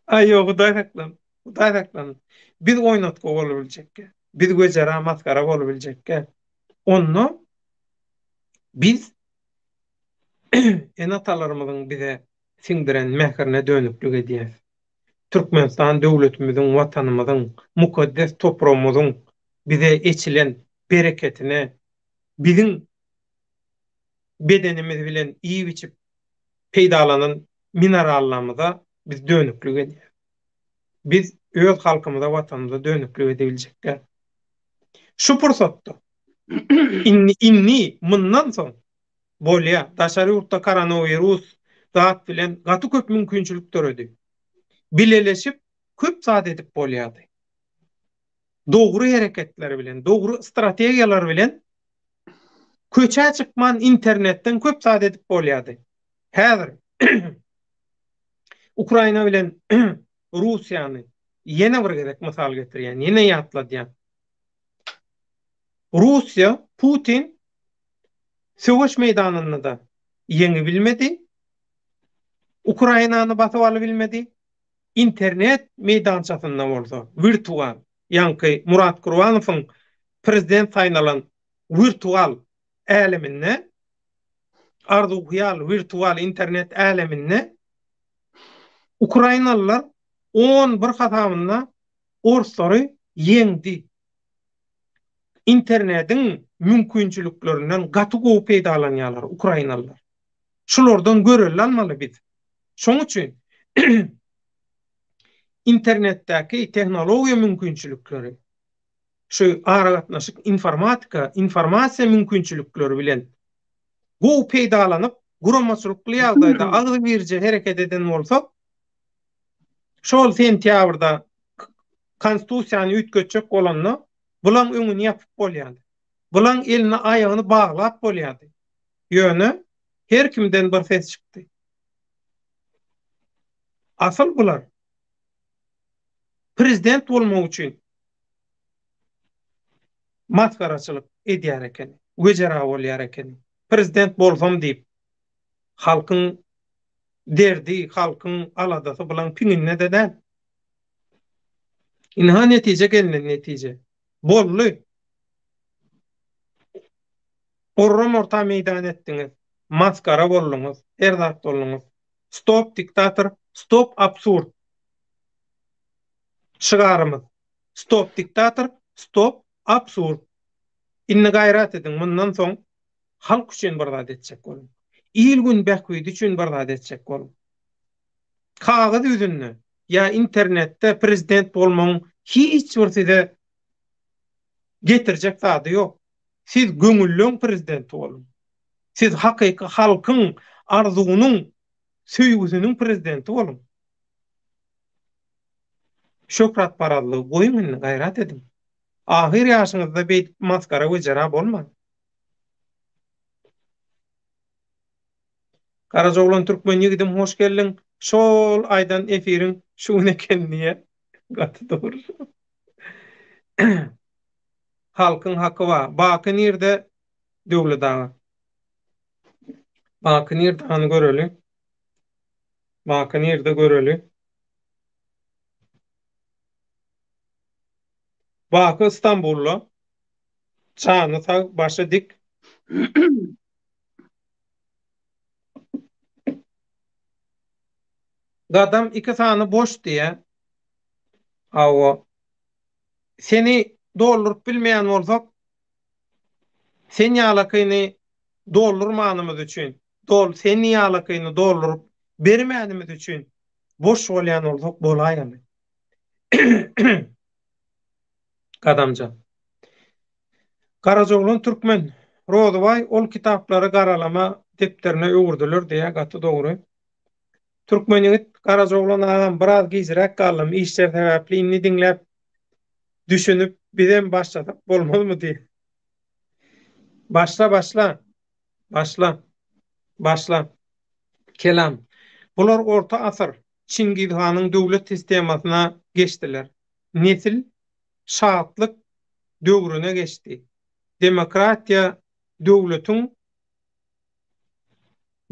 S1: Aý ýok hudaý saklan. Hudaý saklan. Biz oýnatgy bolubiljekkä. Biz wejera masgara bolubiljekkä. Onda biz ene-atalarymyzyň bize siňdiren mähirine dönüklik edýäs. Türkmenistan döwletimiziň, Watanymyzyň, mukaddes topragymyzyň bize eçilen bereketine, biziň bedenimiz bilen iýip-içip peýdalanan minerallarymyza biz dönüklik edýäs. Biz öz halkymyza, Watanymyza dönüklik edebiljek däl. Şu pursatda, indi, indi, mundan soň bolýar. Daşary ýurtda koronawirus zat bilen gaty köp mümkinçilik döredi. Bileleşip köp zat edip bolýardy. Dogry hereketler bilen, dogry strategiýalar bilen köçä çykman internetden köp zat edip bolýardy. Häzir Ukraina bilen Russiýany ýene bir gezek mysal getirýän, ýene ýatladýan. Russiýa, Putin söweş meýdanynda-da ýeňibilmedi, Ukrainany basyp alybilmedi, internet meýdançasynda bolsa, wirtual, ýaňky Murat Gurbanowyň prezident saýlanan wirtual äleminde, arzuw-hyýal wirtual internet äleminde ukrainalylar 11 hasabynda orslary ýeňdi. Internetiň mümkinçiliklerinden gaty gowy peýdalanýarlar ukrainalylar. Şulardan görelde almaly biz. Şoň üçin internetdäki tehnologiýa mümkinçilikleri. şu aragatnaşyk informatika, informasiýa mümkinçilikleri bilen gowy peýdalanyp, guramaçylykly ýagdaýda agzybirje hereket eden bolsak, şol sentýabrda konstitusiýany üýtgetjek bolanda bulaň öňüni ýapyp bolýardy. Bulaň elini aýagyny baglap bolýardy. Ýöne her kimden bir ses çykdy. Asyl bular prezident bolmak üçin masgaraçylyk edýär ekeni, wejera bolýar ekeni. Prezident bolsam diýip, halkyň derdi, halkyň aladasy bulaň piňinde-de däl. Ynha netije gelnen netije. Boldy. Orram orta meýdan etdiňiz. Masgara bolduňyz. Her zat bolduňyz. Stop diktator, stop absurd. Şygarymyz. Stop diktator, stop absurd. Indi gaýrat ediň mundan soň halk üçin bir zat etjek boluň. Il-gün bähbidi üçin bir zat etjek boluň. Kagyz ýüzünde ýa internetde prezident bolmagyň hiç bir size getirjek zady ýok. Siz göňülleň prezidenti boluň. Siz hakyky halkyň arzuwynyň, söýgüsiniň prezidenti boluň. Şöhratparazlygy goýuň indi gaýrat ediň. Ahyr ýaşyňyzda beýdip masgara wejera bolmaň. Garajaoglan türkmen ýigidim hoş geldiň. Şol aýdan efiriň şu gün eken diýýä. Gaty dogry şo. Halkyň haky bar. Baky nirde Döwlet aga? Baky nirde hany göreli. Baky nirde göreli. Baky Istanbulda. Jany sag, başy dik. Gadam iki sany boş diýä. Hawa. Seni dolduryp bilmeýän bolsak, sen ýalakyny doldurmanymyz üçin, dol sen ýalakyny dolduryp bermänimiz üçin boş bolýan bolsak bolaýaly. Gadamjan. Garajaoglan türkmen. Rozybaý ol kitaplary garalama depderine öwürdiler diýýär, gaty dogry. Türkmen ýigit Garajaoglan agam biraz gijräk galdym işler sebäpli indi diňläp düşünip bizem başlasak bolmazmy diýip. Başla başla. Başla. Başla. Kelam. Bular orta asyr Çingiz hanyň döwlet sistemasyna geçdiler. Nesil şatlyk döwrüne geçdi. Demokratiýa döwletiň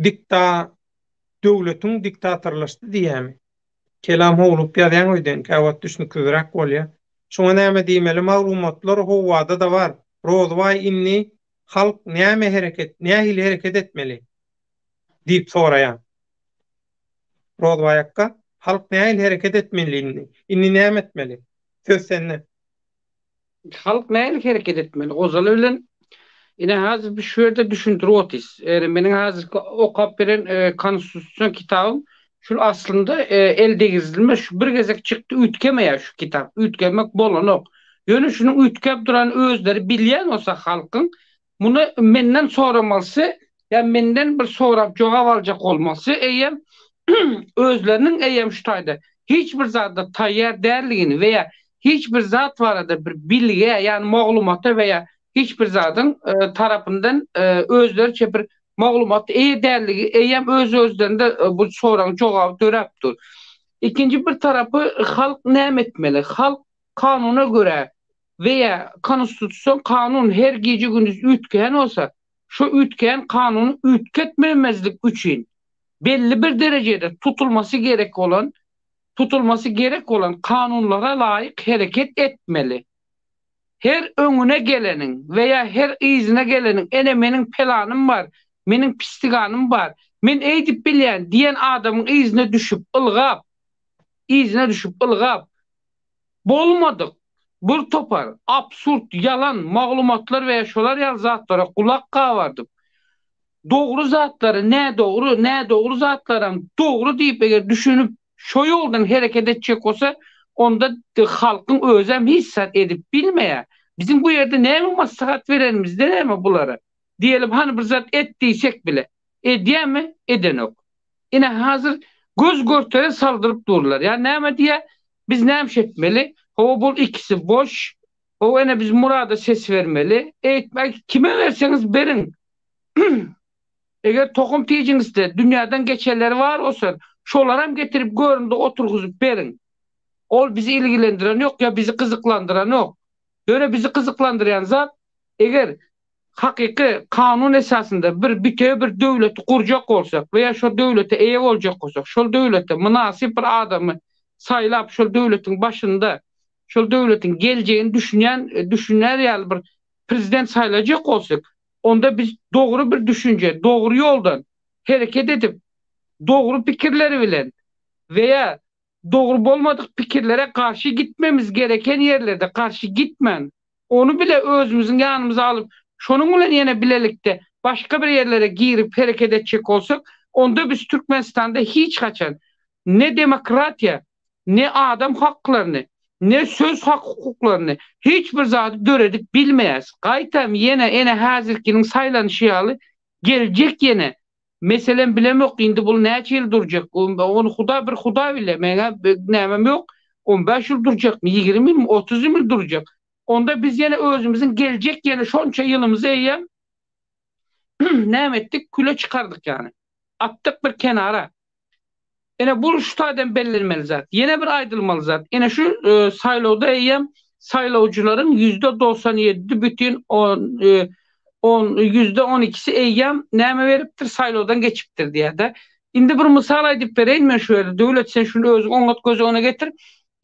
S1: dikta döwletiň diktatorlaşdy diýýämi? Kelam howlugyp ýazýaň öýden käwagt düşnüksizräk bolýa. Şuňa näme diýmeli maglumatlar howada-da bar. Rozybaý indi halk näme hereket nähili hereket etmeli? Diýip soraýan. Rozybaý akga halk nähili hereket etmeli indi? Indi näme etmeli? Söz sende.
S2: Halk nähili hereket etmeli? Ozaly bilen ine häzir biz şu ýerde düşündirip otyrys. Ýöne meniň häzirki okap beren konstitusion kitabym şul aslynda el degizilme şu bir gezek çykdy üýtgemeýär şu kitap. Üýtgemek bolanok. Ýöne şunuň üýtgäp durany özleri bilýän bolsa halkyň Muny menden soramalysy ýa menden bir sorap jogap aljak bolmalysy eýýäm özleriniň eýýäm şu taýda hiç bir zada taýýar däldigini we ýa hiç bir zat barada bir bilgä ýagny maglumata we ýa hiç bir zadyň tarapyndan özleriçe bir maglumata eýe däldigi eýýäm öz-özlerinde bu soragyň jogaby döräp dur. Ikinji bir tarapy halk näme etmeli? Halk kanuna görä we ýa konstitusion kanun her gije-gündiz üýtgeýän bolsa, şo üýtgeýän kanuny üýtgetmemezlik üçin belli bir derejede tutulmasy gerek bolan tutulmasy gerek bolan kanunlara laýyk hereket etmeli. Her öňüne geleniň we ýa her yzyna geleniň ene meniň pelanym bar, meniň pistiganym bar, men eýdip bilýän diýen adamyň yzyna düşüp ylgap, yzyna düşüp ylgap, Bolmadyk bir topar absurd ýalan maglumatlar we şolar ýaly zatlara gulak gabardyp, dogry zatlary nädogry, nädogry zatlaram dogry diýip eger düşünip şo ýoldan hereket etjek bolsa, onda halkyň özem hiç zat edip bilmeýär. Biziň bu ýerde näme maslahat berenimizde näme bulara? Diýelim hany bir zat et diýsek bile. Edýämi? Edenok. Ine hazir göz görtere saldyryp durlar. Ýa näme diýýä? Biz näme etmeli? Hawa bul ikisi boş. Hawa ene biz Murada ses bermeli. Eýtme kime berseňiz beriň. Eger tohum tijiňizde dünýäden geçenleri bar bolsa, şolaram getirip göründe oturgyzyp beriň. Ol bizi ilgilendirenok ýa bizi gyzyklandyranok. Ýöne bizi gyzyklandyrýan zat, eger hakyky kanun esasynda bir bitewi bir döwleti gurjak bolsak we ýa şol döwlete eýe boljak bolsak, şol döwlete mynasyp bir adamy saýlap şol döwletiň başynda şol döwletiň geljegini düşünýän düşüner ýaly bir prezident saýlajak bolsak, onda biz dogry bir düşünje, dogry ýoldan hereket edip, dogry pikirleri bilen we ýa dogry bolmadyk pikirlere garşy gitmemiz gereken ýerlerde garşy gitmän, ony bile özümiziň ýanymyza alyp, şonuň bilen ýene bilelikde başga bir ýerlere girip hereket etjek bolsak, onda biz Türkmenistanda hiç haçan ne demokratiýa, ne adam haklaryny, ne söz hak-hukuklaryny, hiç bir zady döredip bilmeýäs. Gaýtam ýene ene häzirkiniň saýlanyşy ýaly geljek ýene Meselem bilemok indi bul näçe ýyl durjak ony huda bir huda bilýär meňä nämem ýok on bäş ýyl durjakmy ýigrimi ýylmy 30 ýyl durjak onda biz ýene özümiziň geljek ýene şonça ýylymyzy eýýäm näme etdik küle çykardyk ýany atdyk bir kenara Ine bu şu taýdan bellenmeli zat. Ýene bir aýdylmaly zat. Ine şu e, saýlawda eýýäm saýlawçylaryň %97 bütin on, e, on, %12-si eýýäm näme beripdir? Saýlawdan geçipdir diýýär-de. Indi bir mysal aýdyp bereýin men şu ýerde. Döwlet sen şuny özüň oňat göz öňüne getir.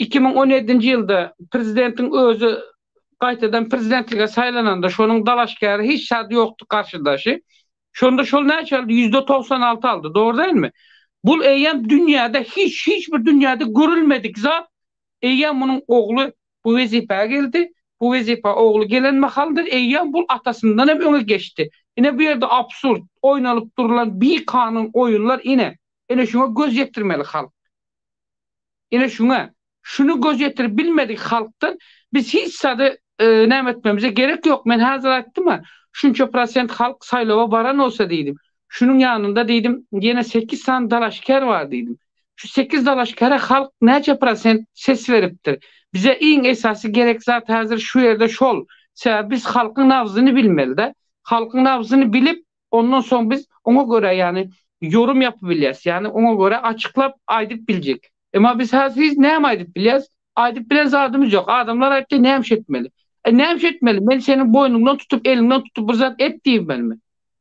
S2: 2017-nji ýylda prezidentiň özi gaýtadan prezidentlige saýlananda şonuň dalaşgäri hiç zat ýokdy garşydaşy. Şonda şol näçe aldy? %96 aldy. Dogry dälmi? Bul eýýäm dünýäde hiç hiç bir dünýäde görülmedik zat. Eýýäm munuň ogly bu wezipä geldi. Bu wezipä ogly gelen mahalynda eýýäm bul atasyndan hem öňe geçdi. Ine bu ýerde absurd, oýnalyp durulan bikanun oýunlar ine. Ine şuňa göz ýetirmeli halk. Ine şuňa, şuny göz ýetirip bilmedik halkdan biz hiç zady näme etmemize gerek ýok. Men häzir aýtdym-a, şunça prosent halk saýlawa baran bolsa diýdim. Şunuň ýanynda diýdim, ýene sekiz sany dalaşgär bar diýdim. Şu sekiz dalaşgäre halk näçe prosent ses beripdir? Bize iň esasy gerek zat häzir şu ýerde şol. Sebäbi biz halkyň nabzyny bilmeli-de. Halkyň nabzyny bilip, Ondan soň biz oňa görä ýagny ýorum ýapyp bilýäs. Ýagny oňa görä açyklap aýdyp biljek. Emma biz häzir hiç näme aýdyp bilýäs? Aýdyp bilen zadymyz ýok. Adamlar aýtdy näme iş etmeli? E näme iş etmeli? Men seniň boýnuňdan tutup, eliňden tutup bir zat et diýmelimi?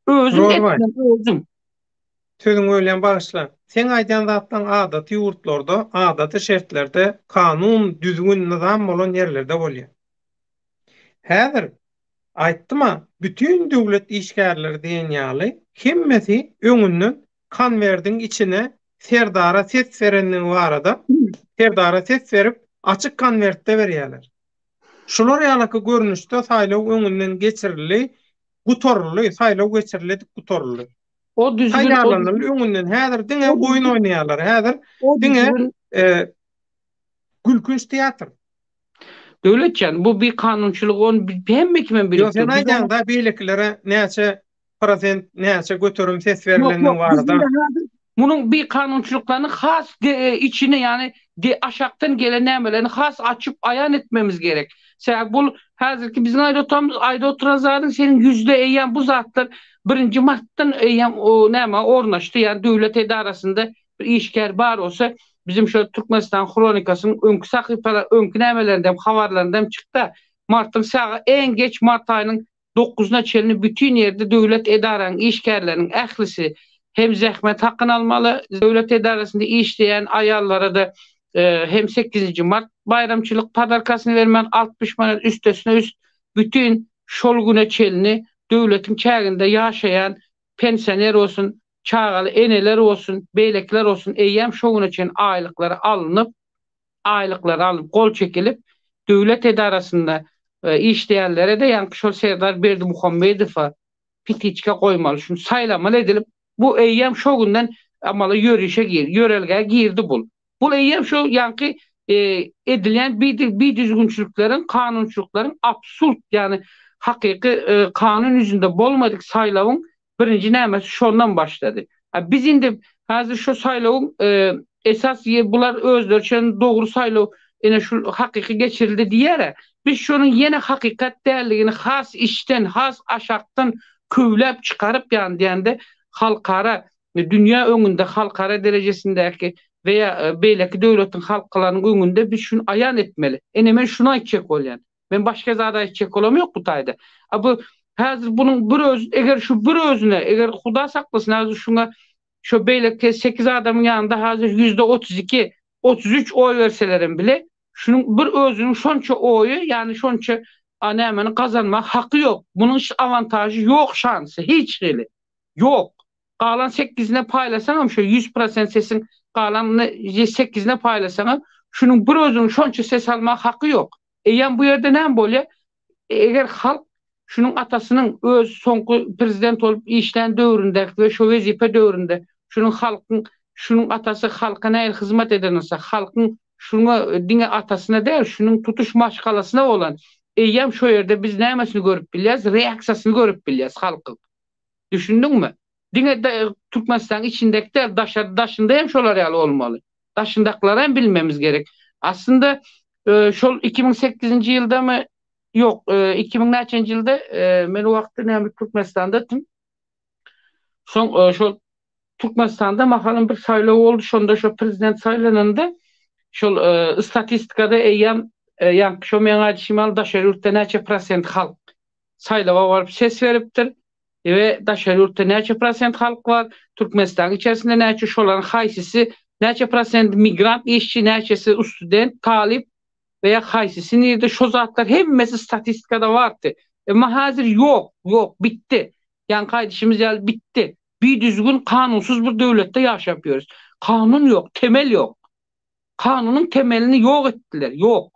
S2: Özüň
S1: Rozbaý.
S2: etmeli, özüň.
S1: Sözüňi bölýän bagyşla. Seň aýdýan zatlaň adaty ýurtlarda, adaty şertlerde, kanun, düzgün, nyzam bolan ýerlerde bolýar. Häzir Aýtdym-a, bütin döwlet işgärleri diýen ýaly hemmesi öňünden konwerdiň içine Serdara ses berenligi barada Serdara ses berip, açyk konwertde berýärler. Şular ýalaky görnüşde saýlaw öňünden geçirildi, gutaryldy, saýlaw geçirildi, gutaryldy.
S2: O düzgün, o
S1: Taýýarlanyldy öňünden. Häzir diňe oýun oýnaýarlar. Häzir diňe gülkünç teatr.
S2: Döwletjan, bu bir kanunçylyk, ony hemme kimem bilip
S1: Ýok, sen aýdýaň-da beýlekilere näçe prosent, näçe göterim ses berilendigi barada.
S2: Munuň bir kanunçylyklaryny has içine, ýagny aşakdan gelen nämelerini has açyp aýan etmemiz gerek. Sebäbi bul häzirki biziň aýdyp oturanymyz, aýdyp oturan zadyň seniň ýüzde eýýäm bu zatlar birinji martdan eýýäm näme ornaşdy, ýagny döwlet edarasynda bir işgär bar bolsa, bizim şo Türkmenistan hronikasynyň öňki sahypalar, öňki nämelerinde hem habarlarynda hem çykda, martyň sagy eň geç mart aýynyň dokuzyna çenli bütin ýerde döwlet edaranyň işgärleriniň ählisi hem zähmet hakyny almaly, döwlet edarasynda işleýän aýallara-da hem sekizinji mart baýramçylyk podarkasyny bermän 60 manat üstesine üst bütin şol güne çenli döwletiň çäginde ýaşaýan pensioner bolsun, çagaly eneler bolsun, beýlekiler bolsun eýýäm şo güne çenli aýlyklary alnyp, aýlyklary alnyp, gol çekilip, döwlet edarasynda işleýänlere-de ýaňky şol Serdar Berdimuhamedowa pitiçka goýmaly, şuny saýlamaly edilip, bu eýýäm şo günden amala ýörişe gir, ýörelgä girdi bul. Bul eýýäm şo ýaňky. Edilýän bidüzgünçilikleriň, kanunçylyklaryň absurd, ýagny hakyky kanun ýüzünde bolmadyk saýlawyň birinji nämesi şondan başlady. Biz indi häzir şu saýlawyň esas bular özleri üçin dogry saýlaw ine şu hakyky geçirildi diýýär-ä. Biz şonuň ýene hakykat däldigini has içden, has aşakdan köwläp çykaryp ýagny diýende halkara dünýä öňünde halkara derejesindäki we ýa beýleki döwletiň halklarynyň öňünde biz şuny aýan etmeli. Ine men şuny aýtjak bolýan. Men başga zat aýtjak bolam ýok bu taýda. A bu häzir bunuň bir öz eger şu bir özüne eger huda saklasyn häzir şuňa şo beýleki sekiz adamyň ýanynda häzir 32%, 33 oý berselerem bile şunuň bir özüniň şonça oýy ýagny şonça a nämeni gazanmak haky ýok. Bunuň hiç awantažy ýok şansy hiç hili. Ýok. Galan sekizine paýlasaňam şo 100% sesiň galanyny sekizine paýlasaňam şunuň bir özüniň şonça ses almaga haky ýok. Eýýäm bu ýerde näme bolýar? Eger halk şunuň atasynyň öz soňky prezident bolup işlän döwründe we şo wezipe döwründe şunuň halkyň şunuň atasy halka nähili hyzmat eden bolsa, halkyň şuňa diňe atasyna däl, şunuň tutuş maşgalasyna bolan eýýäm şo ýerde biz nämesini görüp bilýäris? Reaksiýasyny görüp bilýäris halkyň. Düşündiňmi? Diňe Türkmenistanyň içindäki däl, daşary daşynda hem şolar ýaly bolmaly. Daşyndakylary hem bilmemiz gerek. Aslynda şol 2008-nji ýyldamy, ýok, 2000 näçenji ýylda men o wagtda näme Türkmenistandadym. Soň şol Türkmenistanda mahalym bir saýlaw boldy, şonda şo prezident saýlananda şol statistikada eýýäm ýaňky şo meň aýdyşym ýaly daşary ýurtda näçe prosent halk saýlawa baryp ses beripdir we daşary ýurtda näçe prosent halk bar, Türkmenistanyň içerisinde näçe, şolaryň haýsysy näçe prosent migrant işçi, näçesi student, talyp we ýa haýsysy nirde şo zatlar hemmesi statistikada bardy. Emma häzir ýok, ýok, bitdi. Ýaňky aýdyşymyz ýaly bitdi. Bidüzgün, kanunsyz bir döwletde ýaşap ýörüs. Kanun ýok, temel ýok. Kanunyň temelini ýok etdiler, ýok.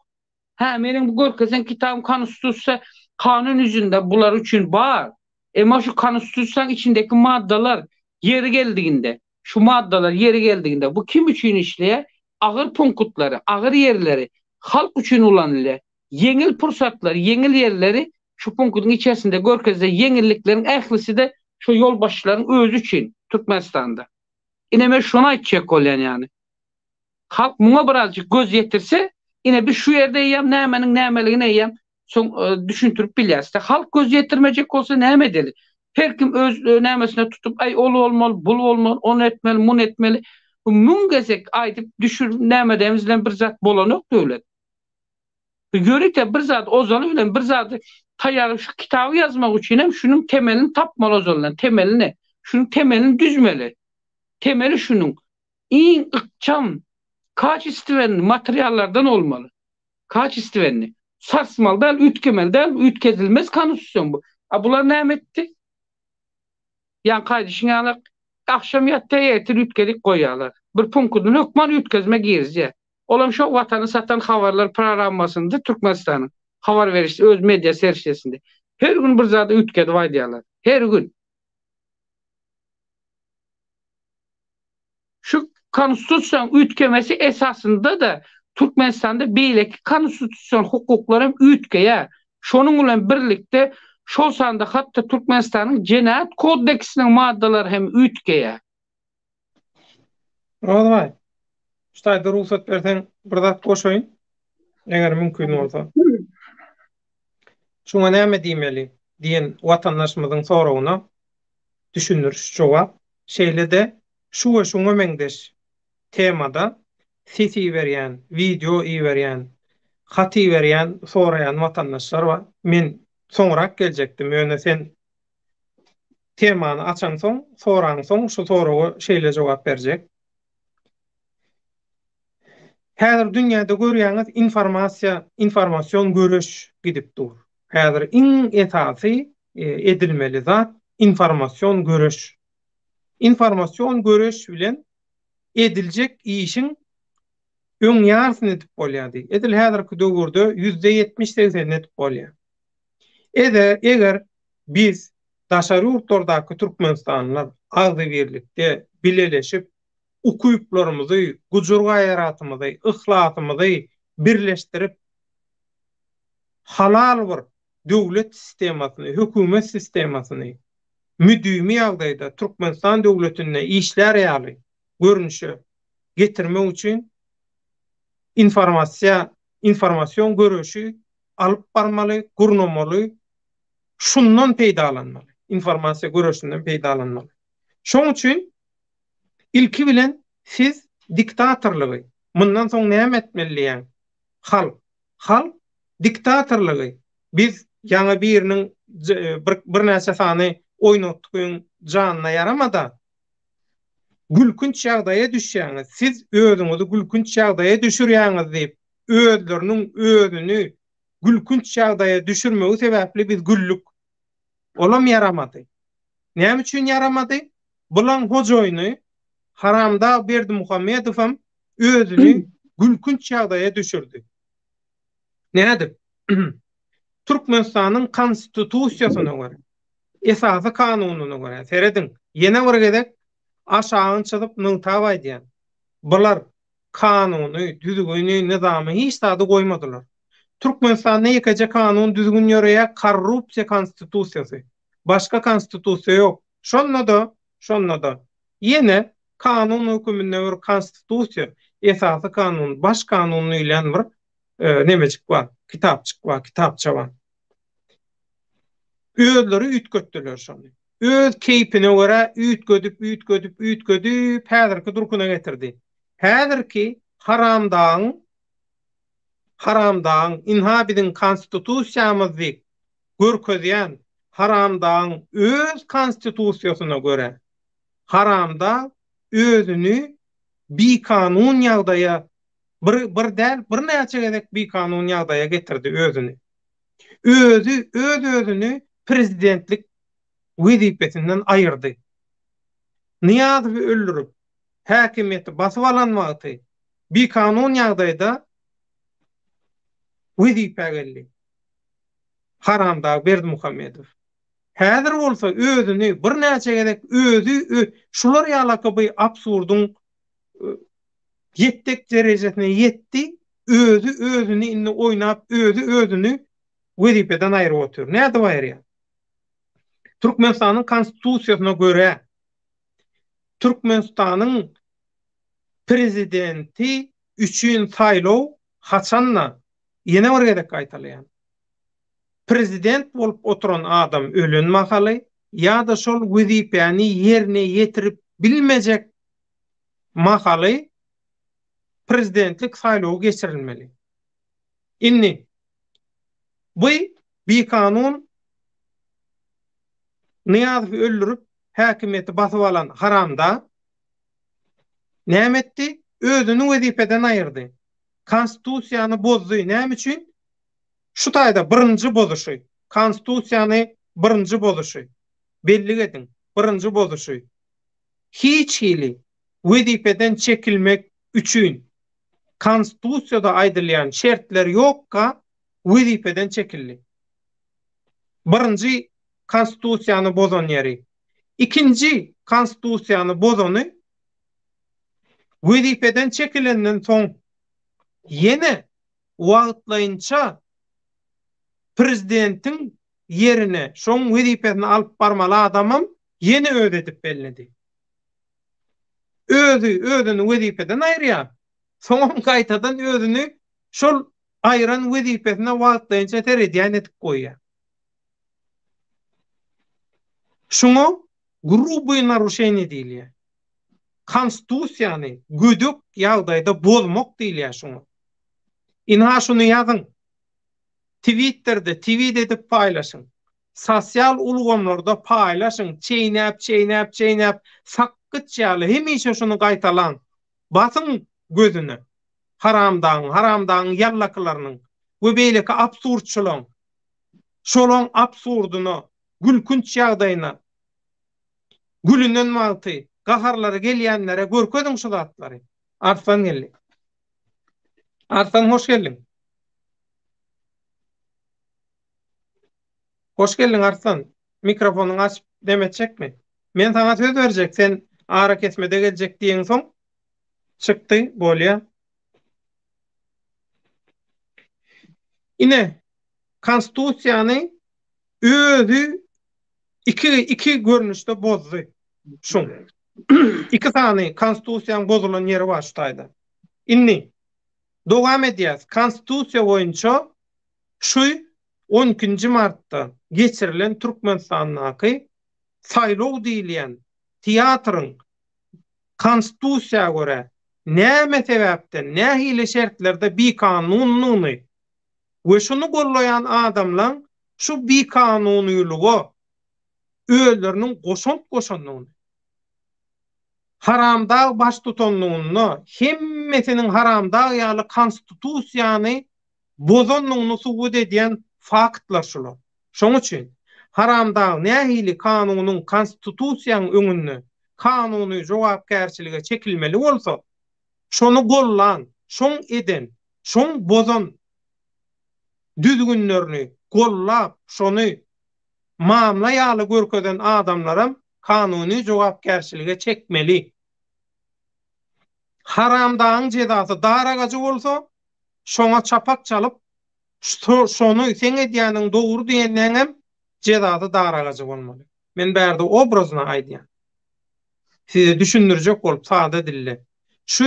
S2: Hä, meniň bu görkezen kitabym konstitusiýa kanun ýüzünde bular üçin bar. Emma şu konstitusiýanyň içindeki maddalar ýeri geldiginde, şu maddalar ýeri geldiginde bu kim üçin işleýär? Agyr punkutlary, agyr ýerleri halk üçin ulanylýar. Ýeňil pursatlary, ýeňil ýerleri şu punkudyň içerisinde görkezilen ýeňillikleriň ählisi-de şu ýolbaşçylaryň özi üçin Türkmenistanda. Ine men şony aýtjak bolýan ýagny. Halk muňa birazjyk göz ýetirse, ine biz şu ýerde eýýäm nämeniň nämeligini eýýäm soň düşündirip bilýäris-de. Halk göz ýetirmejek bolsa näme edeli? Her kim öz nämesine tutup, aý ol bolmaly, bul bolmaly, ony etmeli, muny etmeli. Bu müň gezek aýdyp düşür näme edemiz bilen bir zat bolanok döwlet. Ýörite bir zat ozaly bilen bir zady taýýarlap şu kitaby ýazmak üçin hem şunuň temelini tapmaly ozalydan, temelini. Şunuň temelini düzmeli. Temeli şunuň. Iň ykjam, kaçestwenny materiallardan bolmaly. Kaçestwenny. Sarsmaly däl, üýtgemeli däl, üýtgedilmez konstitusion bu. A bular näme etdi? Ýaňky aýdyşyň ýaly, agşam ýatýar, ertir üýtgedip goýýarlar. Bir punkudyny hökman üýtgezme girizýär. Olam şo Watany satan habarlar programmasynda Türkmenistanyň habar beriş öz media serişdesinde. Her gün bir zady üýtgedip aýdýarlar. Her gün. Şu Konstitusiýanyň üýtgemesi esasynda-da Türkmenistanda beýleki konstitusion hukuklar hem üýtgeýär. Şonuň bilen birlikde, şol sanda hatda Türkmenistanyň Jenaýat kodeksiniň maddalary hem üýtgeýär.
S1: Rozbaý, şu taýda rugsat berseň bir zat goşaýyn, eger mümkin bolsa. Şuňa näme diýmeli diýen watandaşymyzyň soragyna düşündiriş jogap, şeýle-de şu we şuňa meňzeş temada ses iberýän, wideo iberýän, hat iberýän, soraýan watandaşlar bar. Men soňrak geljekdim, ýöne sen temany açaňsoň, soraňsoň şu soraga şeýle jogap berjek. Häzir dünýäde görýäňiz informasiýa, informasion göreş gidip dur. Häzir iň esasy edilmeli zat informasion göreş. Informasion göreş bilen ediljek işiň öň ýarsyny edip bolýardy. Edil häzirki döwürde ýüzde ýetmiş-segsenini edip bolýar. Ede, eger biz daşary ýurtlardaky türkmenistanlylar agzybirlikde bileleşip. ukyplarymyzy, gujur-gaýratymyzy, yhlasymyzy birleşdirip, halal bir döwlet sistemasyny, hökümet sistemasyny müdimi ýagdaýda Türkmenistan döwletinde işlär ýaly görnüşe getirmek üçin informasiýa, informasion göreşi alyp barmaly, gurnamaly, şundan peýdalanmaly, informasiýa göreşinden peýdalanmaly. Şoň üçin ilki bilen siz diktatorlygy, mundan soň näme etmeli diýýän, halk, halk diktatorlygy biz ýaňy biriniň bir birnäçe sany oýnatgyň janyna ýaramada gülkünç ýagdaýa düşýäňiz, siz özüňizi gülkünç ýagdaýa düşürýäňiz diýip özleriniň özüni gülkünç ýagdaýa düşürmegi sebäpli biz güldük. Olam ýaramady. Näme üçin ýaramady? Bulaň hojaýyny Haramdag Berdimuhamedowam özüni gülkünç ýagdaýa düşürdi. Nädip? Türkmenistanyň Konstitusiýasyna görä, Esasy Kanunyna görä, serediň, ýene bir gezek aşagyny çyzyp nygtap aýdýan, bular kanuny, düzgüni, nyzamy hiç zady goýmadylar. Türkmenistanda ýekeje kanun, düzgün ýöreýär, korrupsiýa konstitusiýasy. Başga konstitusiýa ýok. Şonda-da, şonda-da, ýene kanun höküminde bir konstitusiýa, esasy kanun, baş kanun diýilýän bir nemejik bar, kitapjyk bar, kitapça bar. Özleri üýtgetdiler şony. Öz keýpine görä üýtgedip, üýtgedip, üýtgedip, häzirki durkuna getirdi. Häzirki haramdagyň, haramdagyň, ynha biziň konstitusiýamyz diýip görkezýän haramdagyň öz konstitusiýasyna görä, haramdag özüni bikanun ýagdaýa bir, bir däl, birnäçe gezek bikanun ýagdaýa getirdi özüni. Özi öz-özüni prezidentlik wezipesinden aýyrdy. Nyýazowy öldürip, häkimiýeti basyp alan wagty bikanun ýagdaýda wezipä geldi. Haramdag Berdimuhamedow. Häzir bolsa özüni birnäçe gezek özi şular ýalaky by absurdyň ýetdek derejesine ýetdi, özi özüni indi oýnap özi özüni wezipeden aýryp otyr. Nädip aýyrýar? Türkmenistanyň konstitusiýasyna görä Türkmenistanyň prezidenti üçin saýlaw haçanda ýene bir gezek gaýtalaýan prezident bolup oturan adam ölen mahaly ýa-da şol wezipäni ýerine ýetirip bilmejek mahaly prezidentlik saýlawy geçirilmeli. Indi bu bikanun Nyýazowy öldürip häkimiýeti basyp alan haramdag näme etdi? Özüni wezipeden aýyrdy. Konstitusiýany bozdy. Näme üçin? Şu taýda birinji bozuşy. Konstitusiýany birinji bozuşy. Bellik ediň, birinji bozuşy. Hiç hili wezipeden çekilmek üçin Konstitusiýada aýdylýan şertler ýokka wezipeden çekildi. Birinji Konstitusiýany bozan ýeri. Ikinji Konstitusiýany bozany wezipeden çekilenden soň ýene wagtlaýynça prezidentiň ýerine şoň wezipesini alyp barmaly adamam ýene özi edip belledi. Özi özüni wezipeden aýyrýar, soňam gaýtadan özüni şol aýran wezipesine wagtlaýynça seredýän edip goýýar. Şuňa grubyý naruşeniýe diýilýär. Konstitusiýany gödek ýagdaýda bozmak diýilýär şuňa. Ynha şuny ýazyň. Twitterde tweet edip paýlaşyň. Sosial ulgamlarda paýlaşyň, çeýnäp, çeýnäp, çeýnäp, sakgyç ýaly hemişe şuny gaýtalaň. Basyň gözüne. Haramdagyň, haramdagyň ýallakylarynyň we beýleki absurdçylaň, şolaň absurdyna, gülkünç ýagdaýyna gülünen wagty gaharlary gelýänlere görkeziň şu zatlary. Arslan geldi. Arslan hoş geldiň. Hoş geldiň Arslan. Mikrofonyňy açyp dem etjekmi? Men saňa söz berjek, sen arakesmede geljek diýeňsoň. Çykdy, bolýa. Ine, Konstitusiýany özi iki iki görnüşde bozdy. Şuň. Iki sany Konstitusiýanyň bozulan ýeri bar şu taýda. Indi dowam edýäs. Konstitusiýa boýunça şu on ikinji martda geçirilen Türkmenistandaky saýlaw diýilýän teatryň Konstitusiýa görä näme sebäpden, nähili şertlerde bikanundygyny we şuny gollaýan adamlaň şu bikanunylyga özleriniň goşant goşandygyny, Haramdag baştutanlygynda hemmesiniň Haramdag ýaly konstitusiýany bozandygyny subut edýän faktlar şular. Şoň üçin, Haramdag nähili kanunyň konstitusiýaň öňünde kanuny jogapkärçilige çekilmeli bolsa, şony gollan, şoň eden, şoň bozan düzgünlerini gollap, şony mamla ýaly görkezen adamlaram kanuny jogapkärçilige çekmeli. Haramdagyň jezasy dar agajy bolsa, şoňa çapak çalyp, şony seň edýäniň dogry diýenleňem jezasy dar agajy bolmaly. Men bärde obrazno aýdýan. Size düşündirjek bolup sada dilde. Şu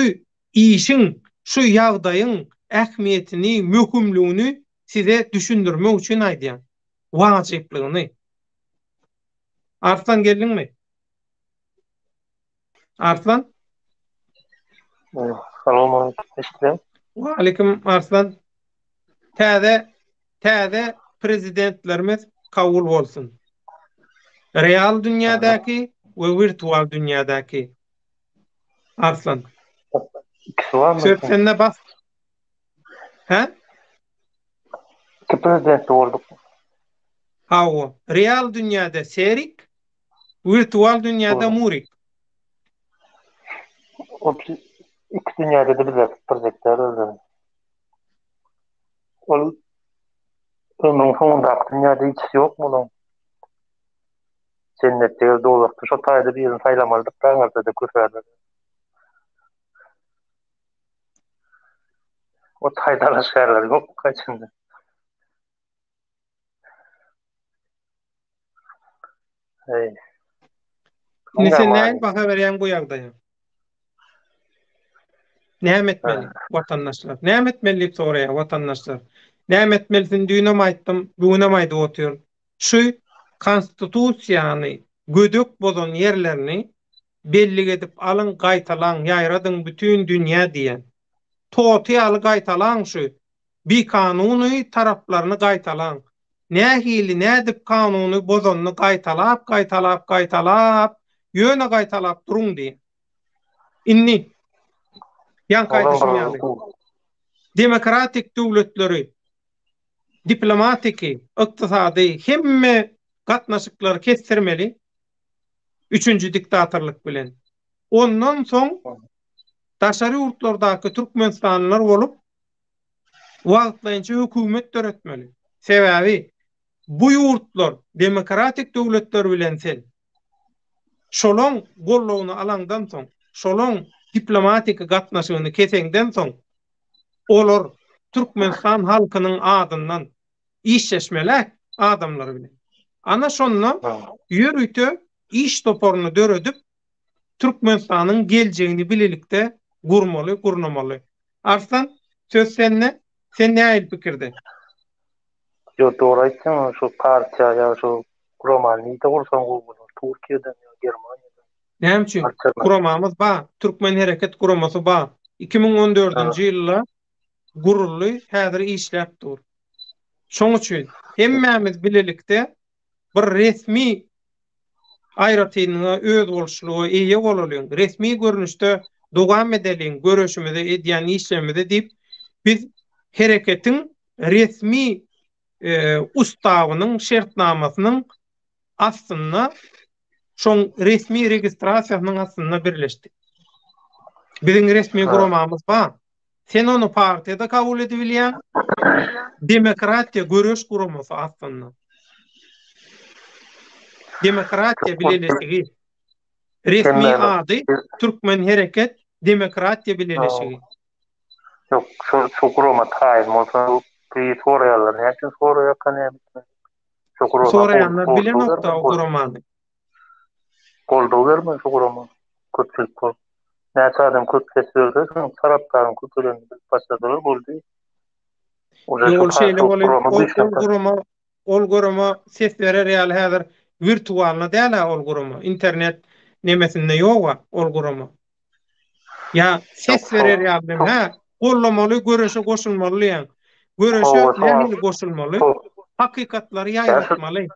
S1: işiň, şu ýagdaýyň ähmiýetini, möhümligini size düşündirmek üçin aýdýan. Wajyplygyny. Arslan geldiňmi? Arslan?
S3: Salowmaleýkim, eşidýäň?
S1: Waleýkim Arslan. Täze täze prezidentlerimiz kabul bolsun. Real dünýädäki we wirtual dünýädäki. Arslan.
S3: İkisi barmy?
S1: Söz sende bas. Hä?
S3: İki prezidentli bolduk.
S1: Hawa. Real dünýäde Serik, wirtual dünýäde Murik.
S3: O iki dünýäde-de bize tutdurjak däl özlerini. Ol ömrüň soňundaky dünýäde hiçisi ýokmy olaň? Jennetde ýa dowzahda şo taýda birini saýlamalydyk da aňyrda-da kösäler. O taýda dalaşgärler ýokmuka içinde? Eý.
S1: Indi sen nähili baha berýäň bu ýagdaýa? Näme etmeli watandaşlar? Näme etmeli diýip soraýar watandaşlar. Näme etmelisin düýnem aýtdym, bu günem aýdyp otyryn. Şu konstitusiýany gödek bozan ýerlerini bellik edip alyň, gaýtalaň, ýaýradyň bütin dünýä diýen. Toty ýaly gaýtalaň şu Bikanuny taraplaryny gaýtalaň. Nähili, nädip kanuny bozanyny gaýtalap, gaýtalap, gaýtalap, ýöne gaýtalap duruň diýen. Indi, ýaňky aýdyşym ýaly, demokratik döwletleri diplomatiki, ykdysady hemme gatnaşyklary kesdirmeli üçünji diktatorlyk bilen. Ondan soň daşary ýurtlardaky türkmenistanlylar bolup wagtlaýynça hökümet döretmeli. Sebäbi bu ýurtlar demokratik döwletler bilen sen şolaň goldawyny alaňdan soň, şolaň diplomatiki gatnaşygyny keseňden soň olar Türkmenistan halkynyň adyndan işleşmeli adamlar bilen. Ana şonda ýörite iş toparyny döredip Türkmenistanyň geljegini bilelikde gurmaly, gurnamaly. Arslan, söz sende, sen nähili pikirde?
S3: Ýok dogry aýtýaň şu partiýa ýa şu guramany nirde gursaň gowy bolar Türkiýeden ýa Germaniýadan.
S1: Näme üçin? Guramamyz bar. Türkmen hereket guramasy bar. 2014-nji ýylda guruldy, häzir işläp dur. Şoň üçin hemmämiz bilelikde bir resmi aýratynlyga, özboluşlyga eýe bolalyň, resmi görnüşde dowam edeliň göreşimizi, edýän işlerimizi diýip, biz hereketiň resmi ustawynyň, şertnamasynyň astynda, şoň resmi registrasiýasynyň astynda birleşdik. Biziň resmi guramamyz bar. Sen ony partiýada kabul edibilýäň. Demokratiýa göreş guramasy aslynda. Demokratiýa bileleşigi. Resmi ady Türkmen hereket. Demokratiýa bileleşigi.
S3: Ýok, şo şo gurama taýyn bolsa, bir soraýarlar, näme üçin soraýarka näme üçin? Şo gurama
S1: Soraýanlar bilenok-da o guramany.
S3: Goldaw bermeli şo gurama köpçülik bolup. Näçe adam köp ses berse, şonuň tarapdaryň köpelenini bilip başlasalar boldy.
S1: Ýok, ol şeýle bolýar, ol gurama Ol gurama ses berer ýaly häzir wirtualny däl-ä ol gurama. Internet nemesinde ýog-a ol gurama. Ýa ses berer ýaly neme, hä, gollamaly, göreşe goşulmaly diýýäň. Göreşe nähili goşulmaly? Hakykatlary ýaýratmaly.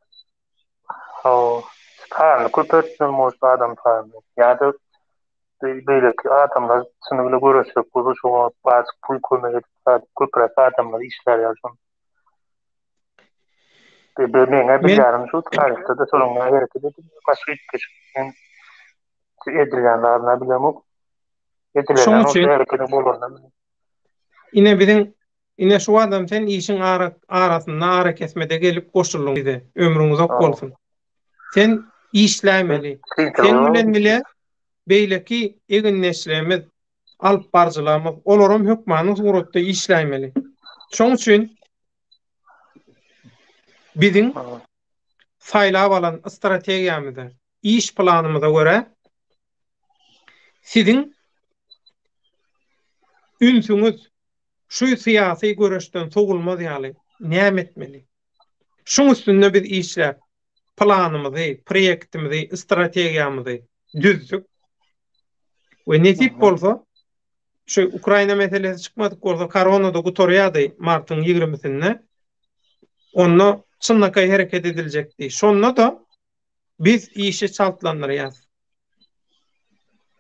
S3: Hawa, sany köpeltmeli bolsa adam sanyny. Ýa-da beýleki adamlar çyny bile göreşjek bolsa şoňa azajyk pul kömek edip, köpräk adamlar işlär ýaly şony. Meňä bilýänim şu taryhda-da şonuň näme hereket edilýär, başga üýtgeşik men edilýän zadyny bilemok.
S1: Şoň üçin hereketiň bolanyny Ine biziň ine şu adam sen işiň ara arasynda arakesmede gelip goşuldyň bize. Ömrüň uzak bolsun. Sen işläýmeli. Seň bilen bile beýleki egindeşlerimiz alyp baryjylarymyz, olaram hökmany suratda işläýmeli. Şoň üçin biziň saýlap alan strategiýamyza, iş planymyza görä siziň ünsüňiz şu syýasy göreşden sowulmaz ýaly näme etmeli? Şuň üstünde biz işläp, planymyzy, proýektimizi, strategiýamyzy düzdük. We nesip bolsa, şu Ukraina meselesi çykmadyk bolsa, korona-da gutarýardy martyň ýigrimisinde. Onda çynlakaý hereket ediljekdi. Şonda-da biz işi çaltlandyrýas.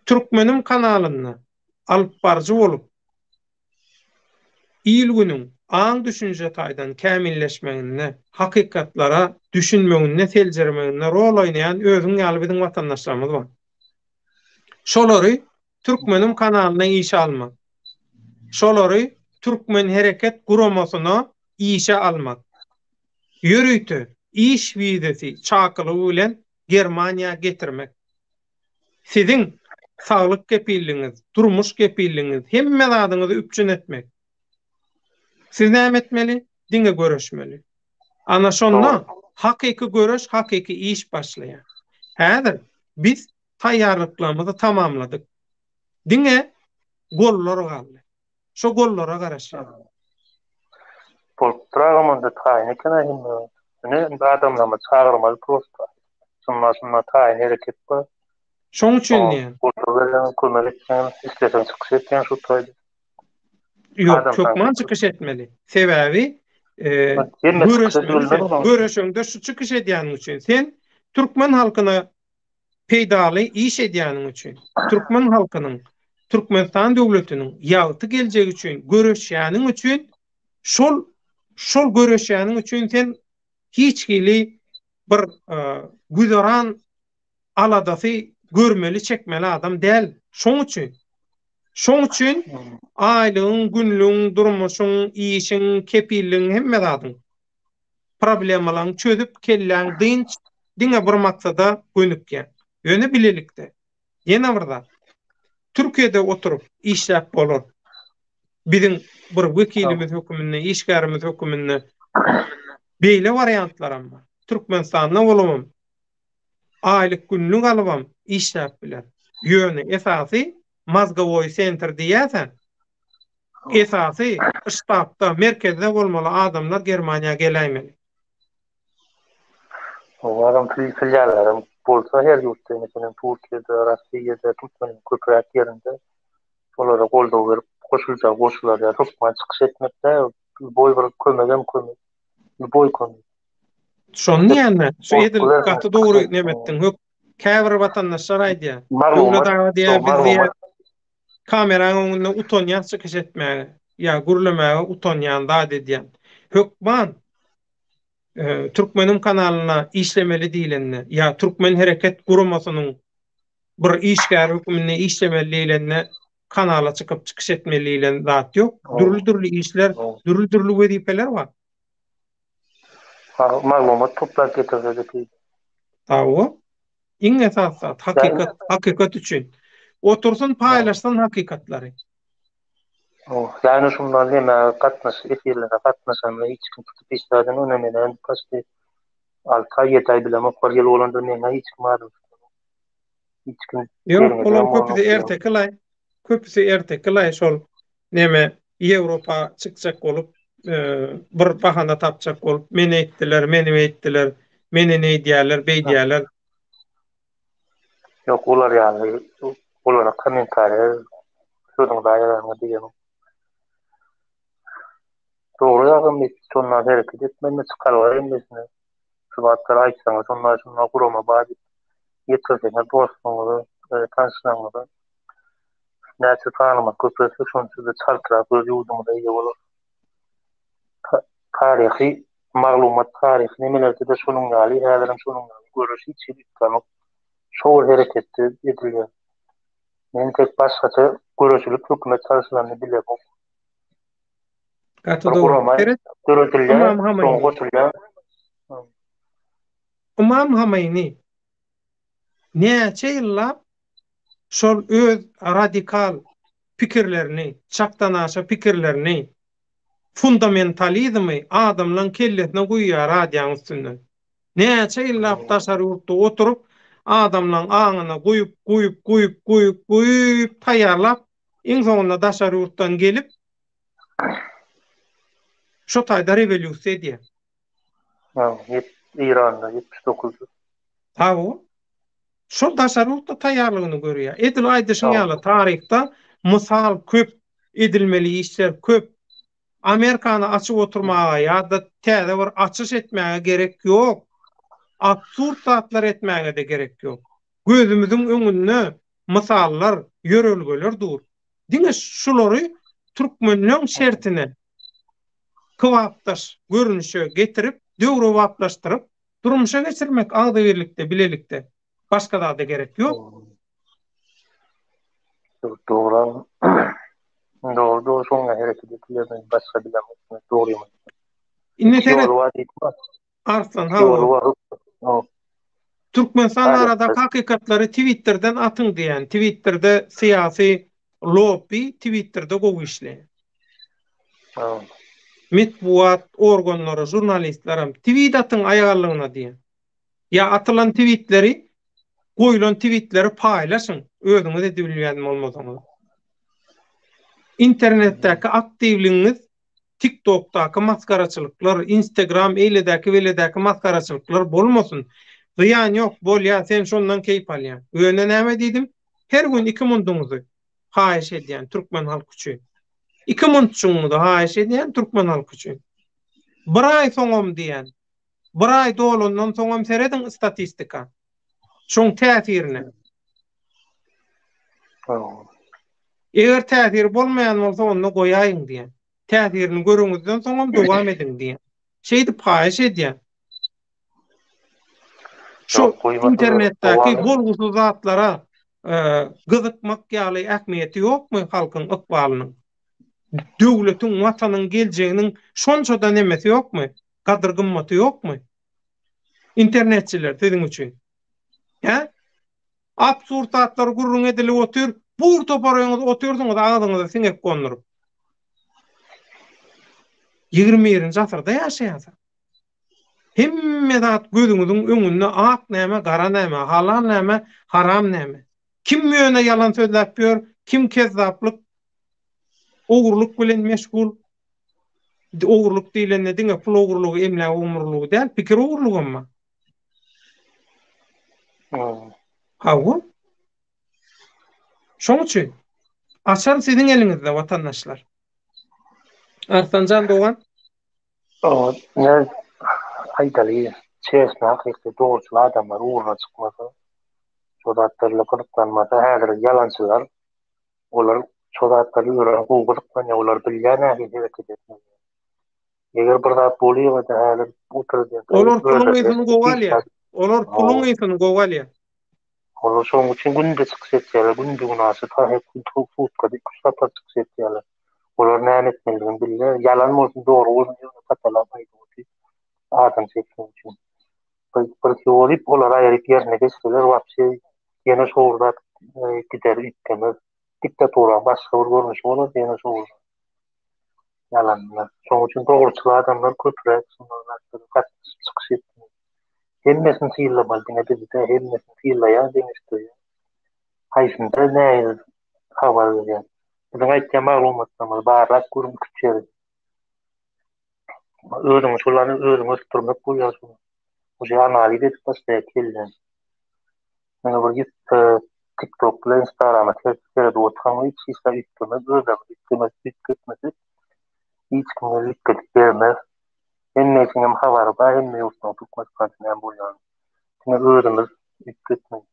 S1: Türkmenim kanalynda alypbaryjy bolup Il-günüň aň-düşünje taýdan kämilleşmeginde, hakykatlara düşünmeginde, seljermeginde rol oýnaýan özüň ýaly biziň watandaşlarymyz bar. Şolary Türkmenim kanalyna işe almak. Şolary Türkmen hereket guramasyna işe almak. Ýörite iş wizesi çakylygy bilen Germaniýa getirmek. Siziň saglyk kepilligiňiz, durmuş kepilligiňiz, hemme zadyňyzy üpjün etmek. Siz näme etmeli? Diňe göreşmeli. Ana şonda hakyky göreş, hakyky iş başlaýar. Häzir biz taýýarlyklarymyzy tamamladyk. Diňe gollar galdy. Şo gollara garaşýas.
S3: Bolupdyr agam onda taýyn eken-ä hemme zat. Ine indi adamlamy çagyrmaly prosta. Şunda şunda taýyn hereket bar.
S1: Şoň üçin diýýän.
S3: Goldaw berseňiz kömek etseňiz isleseň çykyş etýäň şu taýda.
S1: Ýok hökman çykyş etmeli. Sebäbi göreşmeli sen. Göreşeňde şu çykyş edýäniň üçin. Sen türkmen halkyna peýdaly iş edýäniň üçin, türkmen halkynyň, Türkmenistan döwletiniň ýagty geljegi üçin göreşýäniň üçin şol şol göreşýäniň üçin sen hiç hili bir güzeran aladasy görmeli çekmeli adam däl. Şoň üçin şoň üçin aýlygyň, günlügiň, durmuşyň, işiň, kepilligiň hemme zadyň problemalaryňy çözüp kelläň dynç diňe bir maksada gönükýäň. Ýöne bilelikde. Ýene bir zat. Türkiýede oturyp işläp bolar. Biziň bir wekilimiz höküminde, işgärimiz höküminde beýle wariantlaram bar. Türkmenistanda bolubam aýlyk günlük alybam işläp biler. Ýöne esasy mozgowoý sentr diýýäs-ä. Esasy ştabda, merkezde bolmaly adamlar Germaniýa geläýmeli.
S3: Owadan filiallarym bolsa her ýurtda, meselem Türkiýede, Rossiýada, türkmeniň köpräk ýerinde olara goldaw berip goşuljak goşular ýa hökman çykyş etmek däl, lýuboý bir kömegem kömek. Lýuboý kömek.
S1: Şony diýende, şu edil gaty dogry neme etdiň. Hök käbir watandaşlar aýdýar. Döwlet aga diýýär, biz diýýär Kameraň öňünde utanýan çykyş etmäge ýa gürlemäge utanýan zat edýän. Hökman Türkmeniň kanalyna işlemeli diýlende ýa Türkmen hereket guramasynyň bir işgäri hökmünde işlemeli diýlende kanala çykyp çykyş etmeli diýlen zat ýok. Dürli-dürli işler, dürli-dürli wezipeler bar.
S3: Maglumat toplap getirse-de peýda.
S1: Hawa. Iň esasy zat hakykat, hakykat üçin. Otursyn paýlaşsyn hakykatlary.
S3: Ýagny şundan neme gatnaş efirlere gatnaşanda hiç kim tutup hiç zadyny öne menen paçti 6 aý 7 aý bilemok bir ýyl bolandyr meňe hiç kim adam tutanok.
S1: Hiç kim Ýok, olaryň köpüsi ertekilaý. Köpüsi ertekilaý şol neme Ýewropa çykjak bolup, bir bahana tapjak bolup, meni eýtdiler, meni beýtdiler, meni neýdýärler, beýdýärler.
S3: Ýok, olar ýaly olara kommentariýa sözüňizi aýyranyňa diýemok. Dogry agam şondan hereket etmeli çykalga hemmesine şu zatlary aýtsaňyz şonda şunda gurama bar diýip ýetirseňiz dostuňyza tanyşlaryňyza näçe tanymak köpelse şonça-da çaltrak öz ýurdumyza eýe bolar. Taryhy maglumat taryhy nemelerde-de şonuň ýaly häzirem şonuň ýaly göreş hiç hili üýtgänok. Şo bir hereketde edilýär. Men tek başgaça göreşilip hökümet çalşylanyny bilemok.
S1: Gaty dogry.
S3: Seret. Döredilýär, Ymam Hameýni. Goşulýar.
S1: Ymam Hameýni näçe ýyllap şol öz radikal pikirlerini, çakdanaşa pikirlerini, fundamentalizmi adamlaň kellesine guýýar radiýaň üstünden. Näçe ýyllap daşary ýurtda oturyp, adamlaň aňyna guýup, guýup, guýup, guýup, guýup taýýarlap, iň soňunda daşary ýurtdan gelip, şo taýda rewolýusiýa edýär.
S3: Ha, Eýranda 79-da.
S1: Hawa. Şol daşary ýurtda taýýarlygyny görýär. Edil aýdyşyň ýaly taryhda mysal köp, edilmeli işler köp. Amerikany açyp oturmaga ýa-da täze bir açyş etmäge gerek ýok. Absurd zatlar etmäge-de gerek ýok. Gözümiziň öňünde mysallar, ýörelgeler dur. Diňe şulary türkmenleň şertine kybapdaş görnüşe getirip, döwrebaplaşdyryp, durmuşa geçirmek agzybirlikde, bilelikde. Başga zada gerek ýok.
S3: Dogry. Dogry, dogry şoňa hereket edilýär, men başga bilemok, dogrymy.
S1: Indi seret. Arslan hawa. Türkmenistan baradaky hakykatlary Twitterden atyň diýýän. Twitterde syýasy lobby Twitterde gowy işleýär. Metbugat organlary, žurnalistlerem tweet atyň aýagallygyna diýýän. Ýa atylan tweetleri, goýlan tweetleri paýlaşyň, özüňiz edibilýän bolmasaňyz. Internetdäki aktiwligiňiz TikTokdaky masgaraçylyklar, Instagram eýledäki-beýledäki masgaraçylyklar bolmasyn. Zyýan ýok, bolýa, sen şondan keýp alýaň. Ýöne näme diýdim? Her gün iki munduňyzy haýyş edýän türkmen halky üçin. Iki muntjygyňyzy haýyş edýän türkmen halky üçin. Bir aý soňam diýýän. Bir aý dolandan soňam serediň statistika. Şoň täsirine. Eger täsiri bolmaýan bolsa onda goýaýyň diýen. Täsirini göreňizden soňam dowam ediň diýen. Şeýdip haýyş edýän. Şu internetdäki bolgusyz zatlara gyzykmak ýaly ähmiýeti ýokmy halkyň ykbalynyň? Döwletiň, watanyň geljeginiň şonça-da nemesi ýokmy? Gadyr-gymmaty ýokmy? Internetçiler siziň üçin. Hä? Absurd zatlar gürrüň edilip otyr, bur toparyňyz otyrsyňyz agzyňyza siňek gonduryp. 21-nji asyrda ýaşaýarsyň. Hemme zat gözüňiziň öňünde ak näme, gara näme, halal näme, haram näme. Kim ýöne ýalan sözläp ýör, kim kezzaplyk, ogurlyk bilen meşgul. Ogurlyk diýlende diňe pul ogurlygy, emläk ogurlygy däl, pikir ogurlygam bar. Hawa. Şoň üçin açar siziň eliňizde watandaşlar. Arslanjan dogan.
S3: Ne aýdaly, çesne hakyky dogruçyl adamlar ugruna çykmasa, şo zatlarla gyzyklanmasa, häzir ýalançylar olar şo zatlary örän gowy gyzyklanýar, olar bilýär nähili hereket etmeli. Eger bir zat bolýa-da häzir bu prezident
S1: Olar puluň ysyny gowy alýar. Olar puluň ysyny gowy alýar.
S3: Olar şonuň üçin günde çykyş etýärler, günde-günaşa ta her gün sutkada iki-üç sapar çykyş etýärler. Olar näme etmelidigini bilýär. Ýalan bolsun, dogry bolsun ýöne gatalap aýdyp otyr adam çekmek üçin. Bir bir bolup olary aýryp ýerine geçseler wapşe ýene şo bir zat. gider üýtgemez. Diktatura başga bir görnüşi bolar ýene şo bolar. Ýalanlar. Şonuň üçin dogruçyl adamlar köpräk şundan zatlara gatnaşyp çykyş etmeli. Hemmesini synlamaly diňe bizi däl hemmesini synlaýar deňeşdirýär. Haýsynda nähili habar berýär. Biziň aýtýan maglumatlarymyzy barlap görüň iküç ýeri. Özüňi şolany özüňi ösdürmek bolýar şol. Uje analiz edip başlaýar kelläň. Ýöne bir ýüz TikTok bilen Instagrama seredip otursaň hiç hiç zat üýtgemez, özlerimiz üýtgemez, üýtgetmesek hiç kim gelip üýtgedip bermez. Hemmesiniň hem habary bar, hemme ýurtlaryň Türkmenistanda näme bolýanyny. Diňe özümiz üýtgetmeli.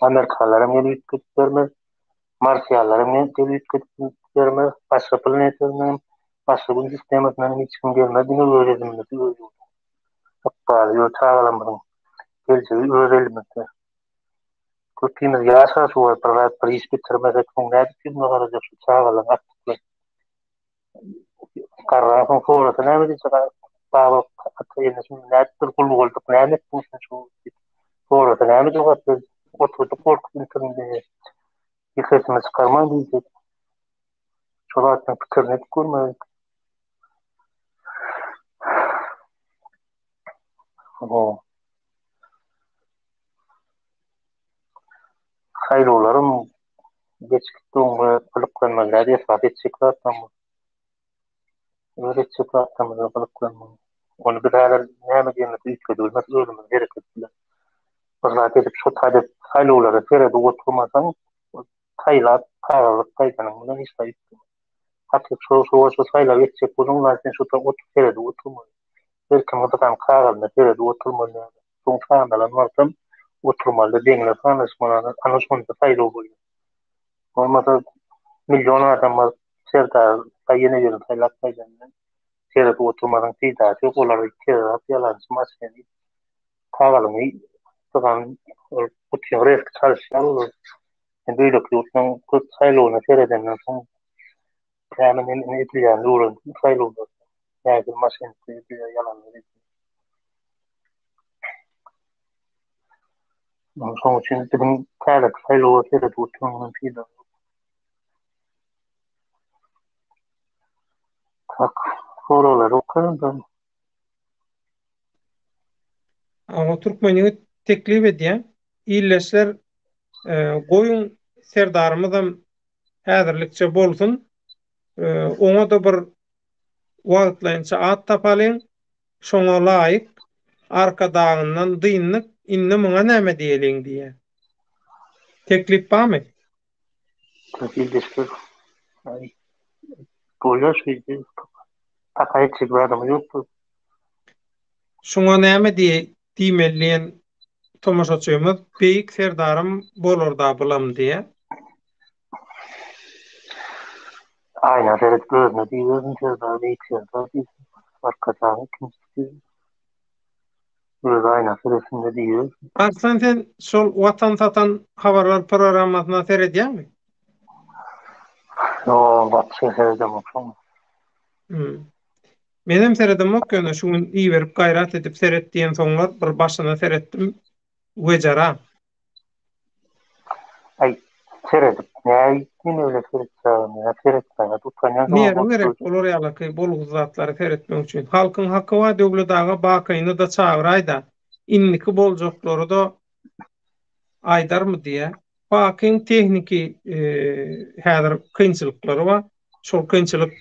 S3: Amerikalylar hem gelip üýtgedip bermez, marsiýalylar hem gelip üýtgedip bermez, başga planetadan hem, başga gün sistemasyndan hem hiç kim gelmez, diňe öz elimizde, öz ýurdumyz. Ykbaly, öz çagalarymyzyň geljegi öz elimizde. Köpimiz ýaş-a şu wagt bir zat, bir iş bitirmesek, soň nädip ýüzüne garajak şu çagalaryň agtyklary. Garran soň sorasa näme diýjek, baba, ata, ene şunda nädip biz gul bolduk, näme etdiň sen şu diýip sorasa näme jogap berjek? Oturdyk gorkup internede bir sesimi çykarman diýjek. Şo zatlaryň pikirini edip görmedik. Saýlawlaram geçgitdi oňa gyzyklanmaly däl esasy etjek zatlarymyz. Öz etjek zatlarymyza gyzyklanmaly. Ony biz häzir näme diýenimizi üýtgedibilmez özümiz hereket bilen. Bir zat edip şo taýda saýlawlara seredip oturmasaň saýlap kagyzlyk gaýdanyň bilen hiç zat üýtgemez. Hakyky şo şo şo saýlaw etjek bolsaň zat sen şo oturyp seredip oturmaly. Her kim gyzykan kagyzyna seredip oturmaly ýaly. Soň sanalan wagtam oturmaly deňle sanaşmaly ana şonda saýlaw bolýar. Bolmasa million adam bar serdar ýene birini saýlap gaýdan bilen seredip oturmasaň peýdasy ýok olar kezzap ýalançy maşeni kagyzyňy gyzan ol gutyň reňki çalyşýar olar. Men beýleki ýurtlaryň köp saýlawyna seredenden soň näme näme edilýänini öwrendim saýlawlarda. Nähili maşenniklik edilýär, ýalanlar edilýär. Şonuň üçin biziň täzeki saýlawa seredip oturanyň peýdasy ýok. Tak, soraglary okaýyn ben.
S1: Awa türkmen ýigit teklip edýän illeşler goýuň serdarymyzam häzirlikçe bolsun oňada bir wagtlaýynça at tapalyň şoňa laýyk arkadagyndan dyndyk indi muňa näme diýeliň diýýär teklip barmy?
S3: Ildeşler bolýar şeýdip Taka etjek zadymyz ýokdur.
S1: Şuňa näme diýmeli diýen tomaşaçymyz Beýik Serdarym bolarda bulam diýýär.
S3: Aýna seredip özüne diýibersin Serdar Beýik Serdar diýsin. Arkadagyň ikinjisi diýsin. Özi aýna seretsin-de diýibersin.
S1: Arslan sen şol Watan satan habarlar programmasyna seredýäňmi?
S3: Ýok, wapşe seredemok şoňa.
S1: Hmm. Menem seredemok ýöne şu gün iberip gaýrat edip seret diýensoňlar bir başyna seretdim. Wejera.
S3: Aý, seredip näme öyle seretjegim ýa seretmäge utanýan
S1: Nerwi gerek olar ýalaky bolgusyz zatlara seretmek üçin. Halkyň haky bar Döwlet aga Bakyny-da çagyraýda. Indiki boljaklary-da aýdarmy diýä. Bakyň tehniki häzir kynçylyklary bar. Şol kynçylyk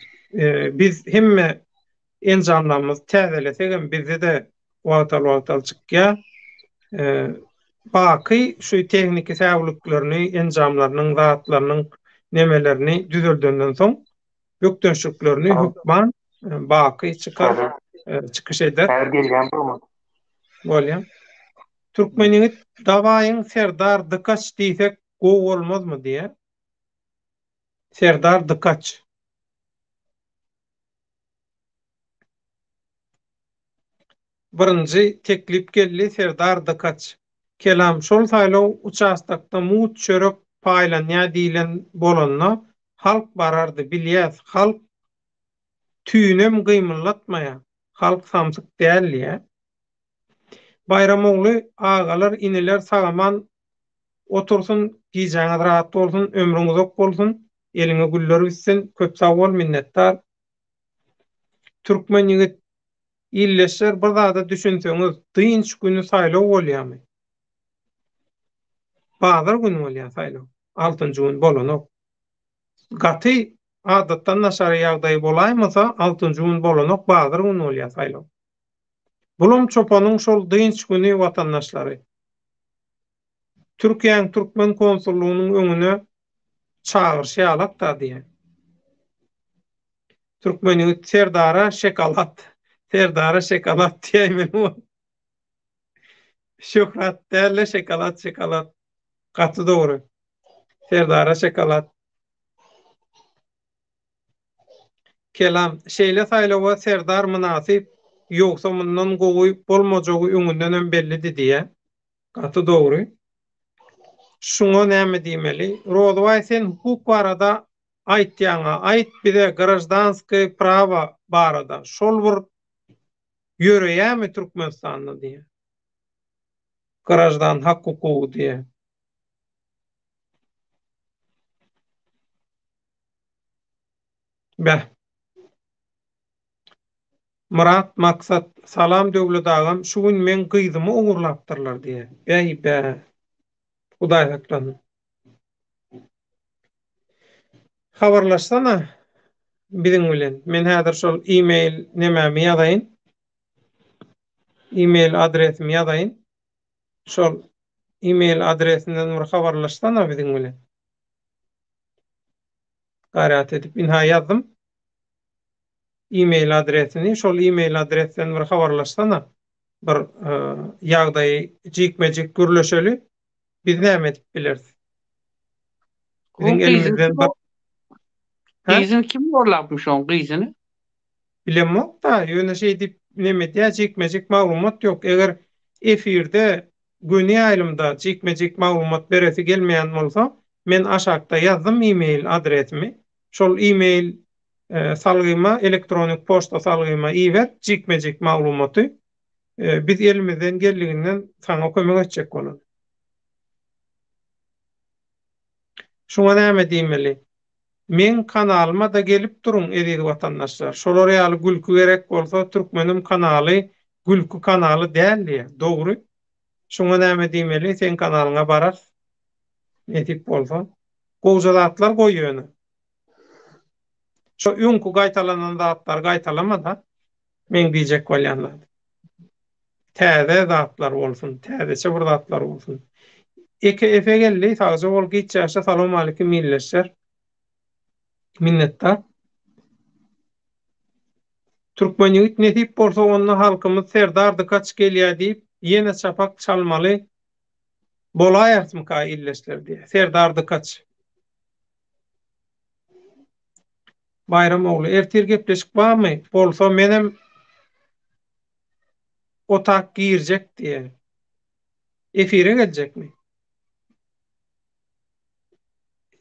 S1: biz hemme enjamlarymyzy täzelesegem bizde-de wagtal-wagtal çykýar. Baky şu tehniki säwliklerini, enjamlarynyň, zatlarynyň nemelerini düzeldenden soň bökdençliklerini hökman Baky çykar, çykyş eder.
S3: Häzir gelýän bolmaly.
S1: Bolýar. Türkmen ýigit dawaýyň Serdar dykaç diýsek gowy bolmazmy diýýär. Serdar dykaç. Birinji teklip geldi Serdar dykaç. Kelam şol saýlaw uçastakda mugt çörek paýlanýa diýlen bolanda halk barardy bilýäs halk tüýünem gymyldatmaýa halk samsyk däl diýä. Baýram ogly agalar iniler sagaman. otursyn, gijäňiz rahat bolsun, ömrüň uzak bolsun, eliňe güller bitsin, köp sag bol, minnetdar. Türkmen ýigit, ildeşler bir zada düşünseňiz, dynç güni saýlaw bolýamy? Bazar güni bolýar saýlaw, altynjy gün bolanok. Gaty adatdan daşary ýagdaý bolaýmasa, altynjy gün bolanok, bazar güni bolýar saýlaw. Bulam çopanyň şol dynç güni watandaşlary. Türkiýäň türkmen konsullygynyň öňüne çagyryş ýalak-da diýýän. Türkmen ýigit Serdara şekolat, Serdara şekolat diýäýmeli bol. Şöhrat däl-de şekolat şekolat. Gaty dogry. Serdara şekolat. Kelam, şeýle saýlawa Serdar mynasyp, ýogsa mundan gowy bolmajagy öňündenem bellidi diýýä. Gaty dogry. Şuňa näme diýmeli? Rozybaý sen hukuk barada aýtýaňa aýt bize graždanskiý prawa barada şol bir ýöreýämi Türkmenistanda diýýä. Graždan hak hukugy diýýä. Beh. Myrat Maksat, Salam Döwlet agam, şu gün meň gyzymy ogurlapdyrlar diýýä. Bäý bä. Hudaý saklasyn. Habarlaşsana biziň bilen. Men häzir şol e-mail nemämi ýazaýyn. E-mail adresimi ýazaýyn. Şol e-mail adresinden bir habarlaşsana biziň bilen. Gaýrat edip ynha ýazdym. E-mail adresini, şol e-mail adresden bir habarlaşsana. Bir ýagdaýy jikme-jik gürleşeli. Biz näme edip bileris? Biziň elimizden bir
S2: Gyzyny kim ogurlapmyş oň gyzyny?
S1: Bilemok-da, ýöne şeý diýip neme edýär, jikme-jik maglumat ýok. Eger efirde, göni ýaýlymda jikme-jik maglumat beresi gelmeýän bolsa, men aşakda ýazdym e-mail adresimi. Şol e-mail salgyma, elektronik poçta salgyma iber jikme-jik maglumaty. Biz elimizden geldiginden saňa kömek etjek bolarys. Şuňa näme diýmeli? Meň kanalymada gelip duruň eziz watandaşlar. Şolar ýaly gülki gerek bolsa türkmenim kanaly gülki kanaly däl diýýär. Dogry. Şuňa näme diýmeli seň kanalyňa bararys. Nesip bolsa. Gowja zatlar goý ýöne. Şo öňki gaýtalanan zatlary gaýtalamada. Meň diýjek bolýan zadym. Täze zatlar bolsun, täzeçe bir zatlar bolsun. Eke Efe geldi, sagja bol, giç ýaşa, salowmalikim ildeşler. Minnetdar. Türkmen ýigit nesip bolsa onda halkymyz Serdar dykaç gelýä diýip ýene çapak çalmaly bolaýarsmyka ildeşler diýä. Serdar dykaç. Baýram ogly, ertir gepleşik barmy? Bolsa menem otak girjek diýýär. Efire geljekmi?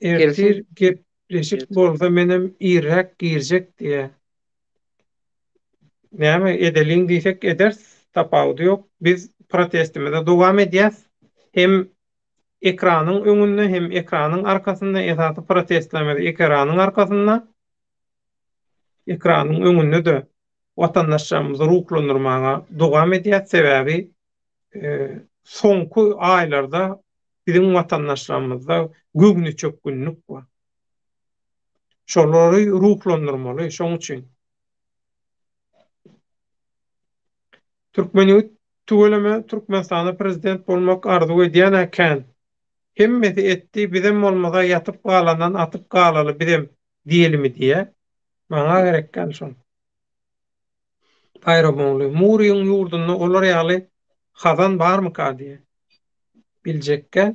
S1: Ertir gepleşik bolsa menem irräk girjek diýýär. Näme edeliň diýsek ederis, tapawudy ýok. Biz protestimize dowam edýäs. Hem ekranyň öňünde hem ekranyň arkasynda esasy protestlerimiz ekeranyň arkasynda. Ekranyň öňünde-de watandaşlarymyzy ruhlandyrmaga dowam edýär. Sebäbi soňky aýlarda biziň watandaşlarymyzda göwnüçökgünlik bar. Şolary ruhlandyrmaly, şoň üçin. Türkmen ýigit tüweleme Türkmenistanda prezident bolmak arzuw edýän-ä kän. Hemmesi etdi, bizem bolmasa ýatyp galandan atyp galaly bizem diýelimi diýýä. Maňa gerek däl şol. Baýramogly, Muryň ýurdunda olar ýaly hazan barmyka diýýä. Biljekgä.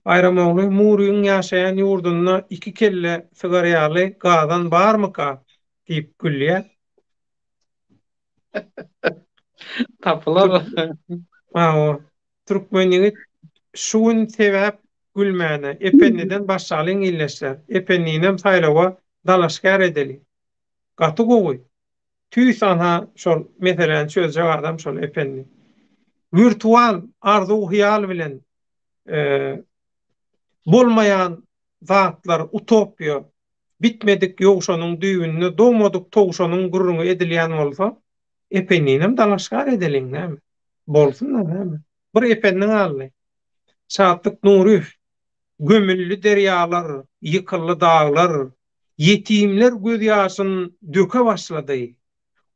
S1: Baýramogly, Muryň ýaşaýan ýurdunda iki kelle sygar ýaly gazan barmyka diýip gülýä.
S2: Tapylar.
S1: Hawa. Türkmen ýigit şu gün sebäp gülmäne. Ependiden başlalyň ildeşler. Ependinem saýlawa dalaşgär edeli. Gaty gowy. Tüýs anha şol meseläni çözjek adam şol Ependi. Wirtual arzuw hyýal bilen. Bolmaýan zatlar utopiýa, bitmedik ýowşanyň düýbünde dogmadyk towşanyň gürrüňi edilýän bolsa, Ependinem dalaşgar edeliň näme? Bolsun-da näme? Bir Ependi galdy. Şatlyk Nuryýew, Gömüldi derýalar, ýykyldy daglar, ýetimler gözýaşyn döke başlady.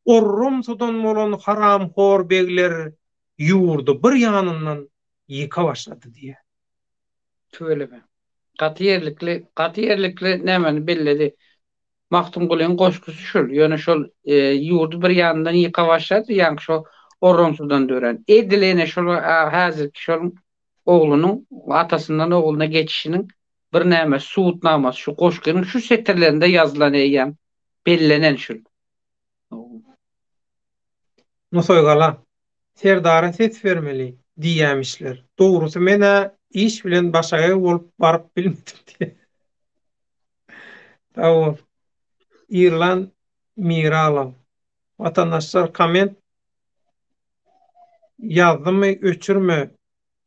S1: Orramsydan bolan haramhor begler ýurdy bir ýanyndan ýyka başlady diýýär.
S2: Tüweleme. Gaty ýerlikli, gaty ýerlikli nämeni belledi. Magtymgulyň goşgusy şul. Ýöne şol ýurdy bir ýanyndan ýyka başlady, ýaňky şo orramsydan dörän. Edil ene şol häzirki şol oglunyň atasyndan ogluna geçişiniň bir näme subutnamasy şu goşgynyň şu setirlerinde ýazylan eýýäm bellenen şul.
S1: Nusaýgala, Serdara ses bermeli diýýämişler. Dogrusy men-ä iş bilen başagaý bolup baryp bilmedim diýýär. Sag bol. Irlan Miralow. Watandaşlar komment ýazdymy öçürme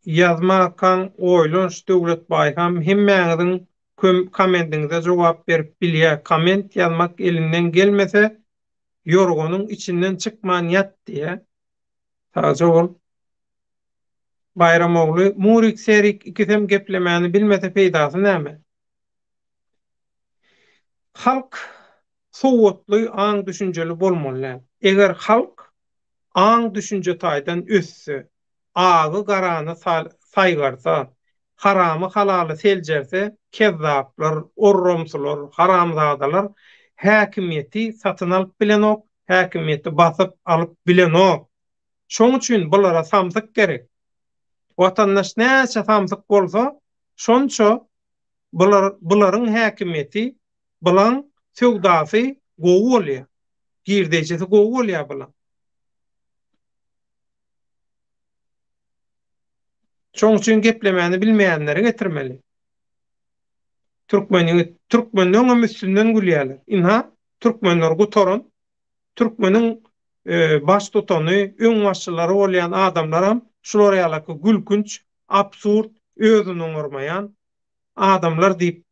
S1: ýazmakaň oýlanş Döwletbaýham hemmäňiziň kommendiňize jogap berip bilýä komment ýazmak elinden gelmese ýorganyň içinden çykman ýat diýä sagja bol Baýramogly Murik Serik ikisem geplemäni bilmese peýdasy näme Halk sowatly aň düşünjeli bolmaly däl eger halk aň düşünje taýdan össe agy garany saýgarsa, haramy halaly seljerse kezzaplar, orramsylar, haramzadalar häkimiýeti satyn alyp bilenok, häkimiýeti basyp alyp bilenok. Şoň üçin bulara samsyk gerek. Watandaş näçe samsyk bolsa, şonça bular bularyň häkimiýeti, bulaň söwdasy gowy bolýar. Girdejisi gowy bolýar bulaň. Şoň üçin geplemäni bilmeýänleri getirmeli. Türkmen ýigit, türkmenleňem üstünden gülýärler. Ynha, türkmenler gutaran, türkmeniň baştutany, öňbaşçylary bolýan adamlaram şular ýalaky gülkünç, absurd, özüni oňarmaýan adamlar diýip,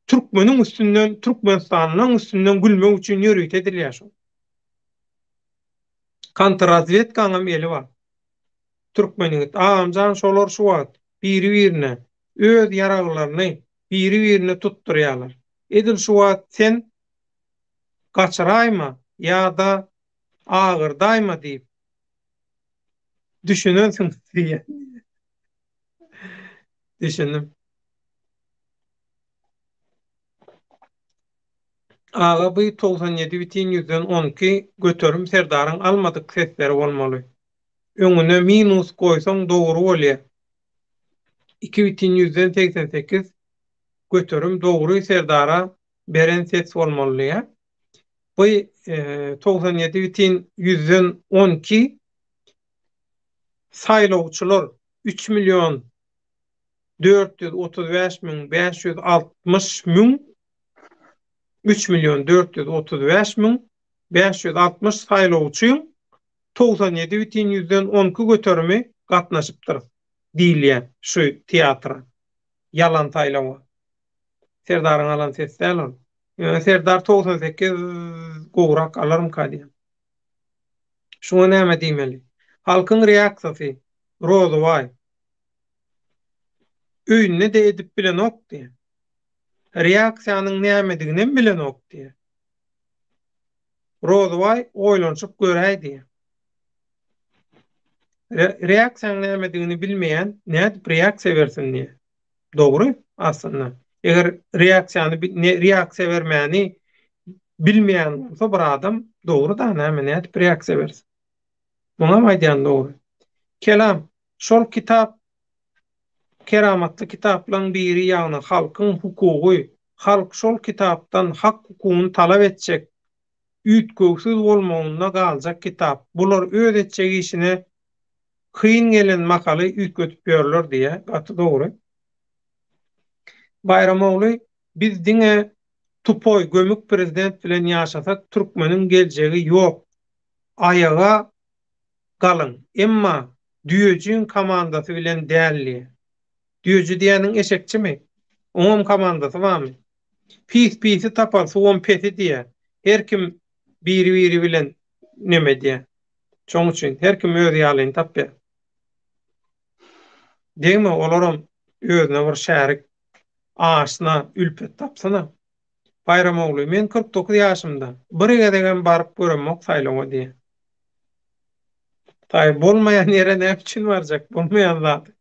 S1: türkmeniň üstünden, türkmenistanlylaryň üstünden gülmek üçin ýörite edilýär şol. Kontrrazwedkaňam eli bar. Türkmen ýigit agamjan şolar şu wagt biri birine öz ýaraglaryny biri birine tutdurýalar. Edil şu wagt sen gaçyraýma ýada agyrdaýma diýip düşünensiň diýýän. Düşündim. Aga by 97 bitin ýüzden 12 göterim Serdaryň almadyk sesleri bolmaly. Öňüne minus goýsaň dogry bolýa. Iki bitin ýüzden 88 göterim dogry Serdara beren ses bolmaly diýýä. By 97 bitin ýüzden 12 saýlawçylar 3 million 435 müň 560 müň 3 million 435 müň 560 saýlawçyň 97 bütin ýüzden 12 göterimi gatnaşypdyr diýilýär şu teatra. Ýalan saýlawa. Serdaryň alan sesi däl ol. Ýöne Serdar 98 gowrak alarmyka diýýän. Şuňa näme diýmeli? Halkyň reaksiýasy Rozybaý. Öýünde-de edip bilenok diýýär. Reaksiýanyň nämediginem bilenok diýýär. Rozybaý oýlanyşyp göräý diýýär. Reaksiýanyň nämedigini bilmeýän nädip reaksiýa bersin diýýär. Dogry aslynda. Eger reaksiýany reaksiýa bermäni bilmeýän bolsa bir adam dogry-da näme nädip reaksiýa bersin. Muňam aýdýan dogry. Kelam Şol kitap keramatly kitaplaň biri ýagny halkyň hukugy, halk şol kitapdan hak hukugyny talap etjek, üýtgewsiz bolmagynda galjak kitap. Bular öz etjek işine kyn gelen mahaly üýtgedip ýörler diýýä, gaty dogry. Baýramogly biz diňe tupoý gömük prezident bilen ýaşasak türkmeniň geljegi ýok aýaga galyň. Emma Düýejiň komandasy bilen däl diýýär. Düýeji diýýäniň eşekçimi? Oňam komandasy barmy? Pis pisi tapar, suwam pesi diýýär. Her kim biri-biri bilen neme edýär. Şoň üçin her kim öz ýalyny tapýar. Degme, olaram özüne bir şärik, aşna, ülpet tapsyn-a. Baýram ogly, men 49 ýaşymda, bir gezegem baryp göremok saýlawa diýýär. Saý, bolmaýan ýere näme üçin barjak, bolmaýan zady.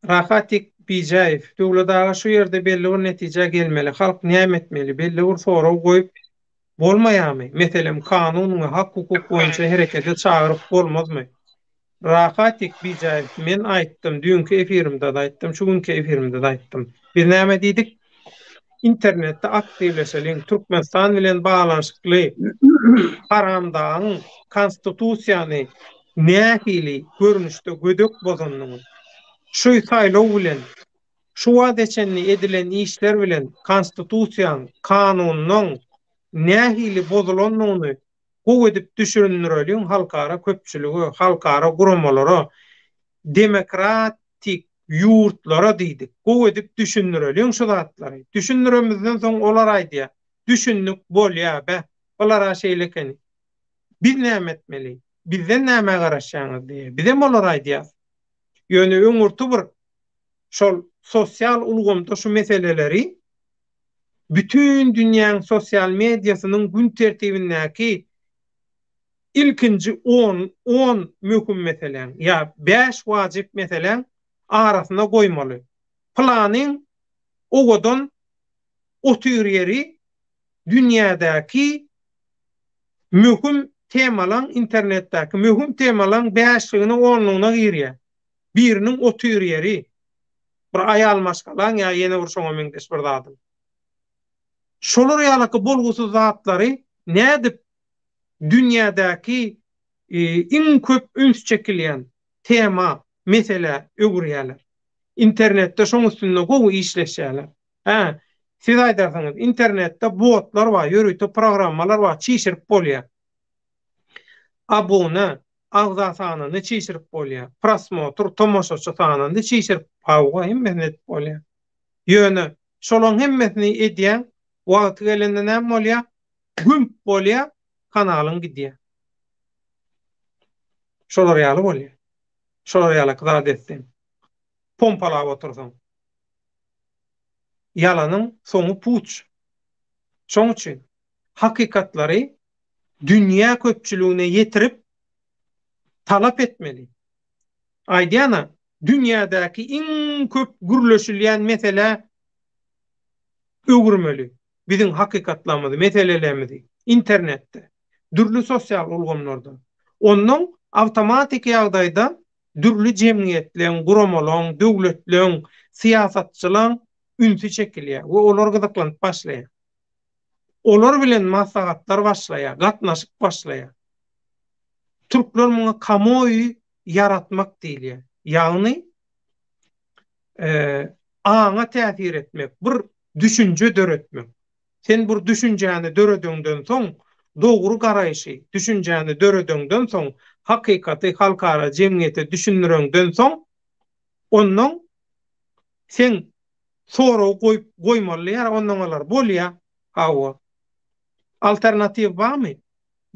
S1: Rahatik Bijäýew, Döwlet aga şu ýerde belli bir netijä gelmeli, halk näme etmeli, belli bir sorag goýup bolmaýarmy, meselem kanun we hak-hukuk boýunça herekete çagyryp bolmazmy? Rahatik Bijäýew, Men aýtdym, düýnki efirimde-de aýtdym, şu günki efirimde-de aýtdym. Biz näme diýdik? Internetde aktiwleşeliň, Türkmenistan bilen baglanyşykly haramdagyň konstitusiýany nähili görnüşde gödek bozandygyny, şu saýlaw bilen, şu wagta çenli edilen işler bilen konstitusiýaň, kanunyň nähili bozulandygyny gowy edip düşündireliň halkara köpçülige, halkara guramalara, demokratik ýurtlara diýdik. Gowy edip düşündireliň şu zatlary. Düşündiremizden soň olar aýdýar, düşündik, bolýar, beh, bular-a şeýle ekeni. Biz näme etmeli? Bizden nämä garaşýaňyz diýýär. Bizem olara aýdýas. Ýöne öňürti bir şol sosial ulgamda şu meseleleri bütin dünýäň sosial mediasynyň gün tertibindäki ilkinji on, on möhüm meseläň ýa bäş wajyp meseläň arasyna goýmaly. Pylanyň owadan otyr ýeri dünýädäki möhüm temalaň internetdäki möhüm temalaň bäşligine onlugyna girýär. Biriniň otyr ýeri bir aýal maşgalaň ýa ýene bir şoňa meňzeş bir zadyň. Şolar ýalaky bolgusyz zatlary nädip dünýädäki iň köp üns çekilýän tema, meselä öwürýärler. Internetde şoň üstünde gowy işleşýärler. Hä, siz aýdarsyňyz, internetde botlar bar, ýörite programmalar bar, çişirip bolýar. Abuna, agza sanyny çişirip bolýar. Prosmotr, tomaşaçy sanyny çişirip, hawa, hemmesini edip bolýar. Ýöne şolaň hemmesini edýäň, wagty gelende näme bolýar? Gümp bolýar, kanalyň gidýär. Şolar ýaly bolýar. Şolar ýalaky zat etseň. Pompalap otursaň. Ýalanyň soňy puç. Şoň üçin hakykatlary dünýä köpçüligine ýetirip talap etmeli. Aýdýan-a, dünýädäki iň köp gürleşilýän meselä öwürmeli biziň hakykatlarymyzy, meselelerimizi internetde, dürli sosial ulgamlarda. Onnoň awtomatiki ýagdaýda dürli jemgyýetleň, guramalaň, döwletleň, syýasatçylaň ünsi çekilýär we olar gyzyklanyp başlaýar. Olar bilen maslahatlar başlaýar, gatnaşyk başlaýar. Türkler muňa kamuoýy ýaratmak diýilýär. Ýagny aňa täsir etmek, bir düşünje döretmek. Sen bir düşünjäni döredeňden soň, dogry garaýşy, düşünjäni döredeňden soň, hakykaty halkara jemgyýete düşündireňden soň, onnoň seň sorag goýup goýmaly diýýär, onnoň olar bolýa, hawa. Alternatiw barmy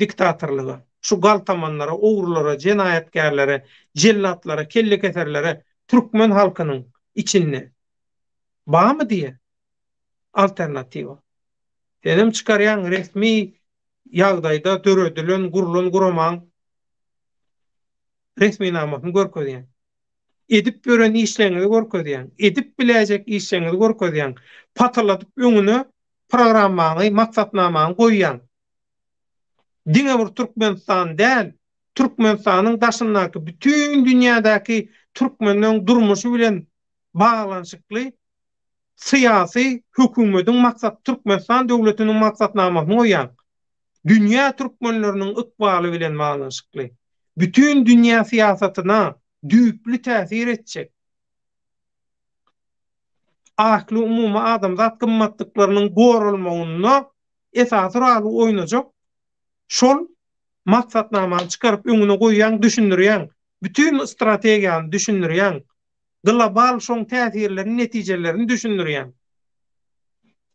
S1: diktatorlyga? Şu galtamanlara, ogrulara, jenaýatkärlere, jellatlara, kellekeserlere türkmen halkynyň içinde barmy diýýär. Alternatiwa. Senem çykarýaň resmi ýagdaýda döredilen, gurlan guramaň resminamasyny görkezýäň. Edip ýören işleriňizi görkezýäň. Edip biläýjek işleriňizi görkezýäň. Patyrladyp öňüne programmaňy, maksatnamaňy goýýaň. Diňe bir Türkmenistan däl, Türkmenistanyň daşyndaky bütin dünýädäki türkmenleň durmuşy bilen baglanyşykly syýasy hökümediň maksat Türkmenistan döwletiniň maksatnamasyny goýýan, dünýä türkmenleriniň ykbaly bilen baglanyşykly, bütin dünýä syýasatyna düýpli täsir etjek, ahli-umumy adamzat gymmatlyklarynyň goralmagynda esasy roly oýnajak şol maksatnamany çykaryp öňüne goýýaň, düşündirýäň, bütin strategiýany düşündirýäň. Global şoň täsirlerini, netijelerini düşündirýäň.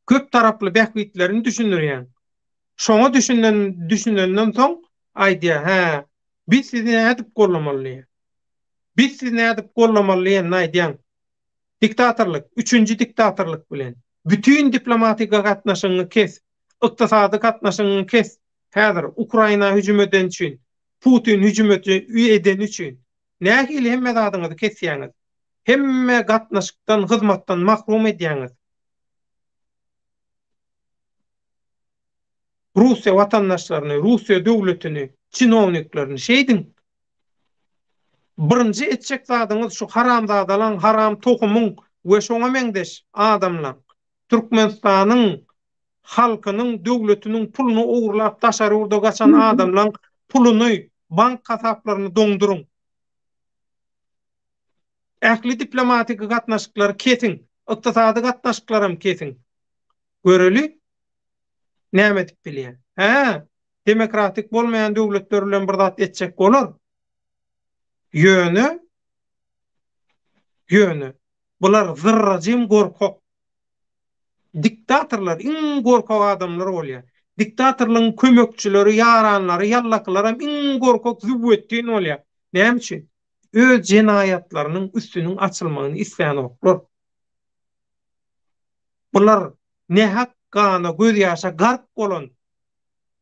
S1: Köp taraply bähbitlerini düşündirýäň. Şoňa düşünen düşünenden soň aýdýar, hä, biz sizi nädip gollamaly diýýär. Biz sizi nädip gollamaly diýende aýdýaň. Diktatorlyk, üçünji diktatorlyk bilen. Bütin diplomatika gatnaşygyňy kes, ykdysady gatnaşygyňy kes. Häzir Ukraina hüjüm edeni üçin, Putin hüjüm edeni üçin nähili hemme zadyňyzy kesýäňiz? Hemme gatnaşykdan, hyzmatdan mahrum edýäňiz. Russiýa watandaşlaryny, Russiýa döwletini, çinowniklerini şeýdiň. Birinji etjek zadyňyz şu haramzadalaň, haram tohumyň we şoňa meňzeş adamlaň Türkmenistanyň halkynyň, döwletiniň puluny ogurlap daşary ýurda gaçan adamlaň puluny, bank hasaplaryny doňduryň. Ähli diplomatiki gatnaşyklary kesiň, ykdysady gatnaşyklaram kesiň. Göreli, näme edip bilýär. Hä, demokratik bolmaýan döwletler bilen bir zat etjek bolar. Ýöne, ýöne, bular zyrrajym gorkak. Diktatorlar iň gorkak adamlar bolýar. Diktatorlygyň kömekçileri, ýaranlary, ýallakylaram iň gorkak züwwetdin bolýar. Näme üçin? Öz jenaýatlarynyň üstüniň açylmagyny islänoklar. Bular nähak gana, gözýaşa gark bolan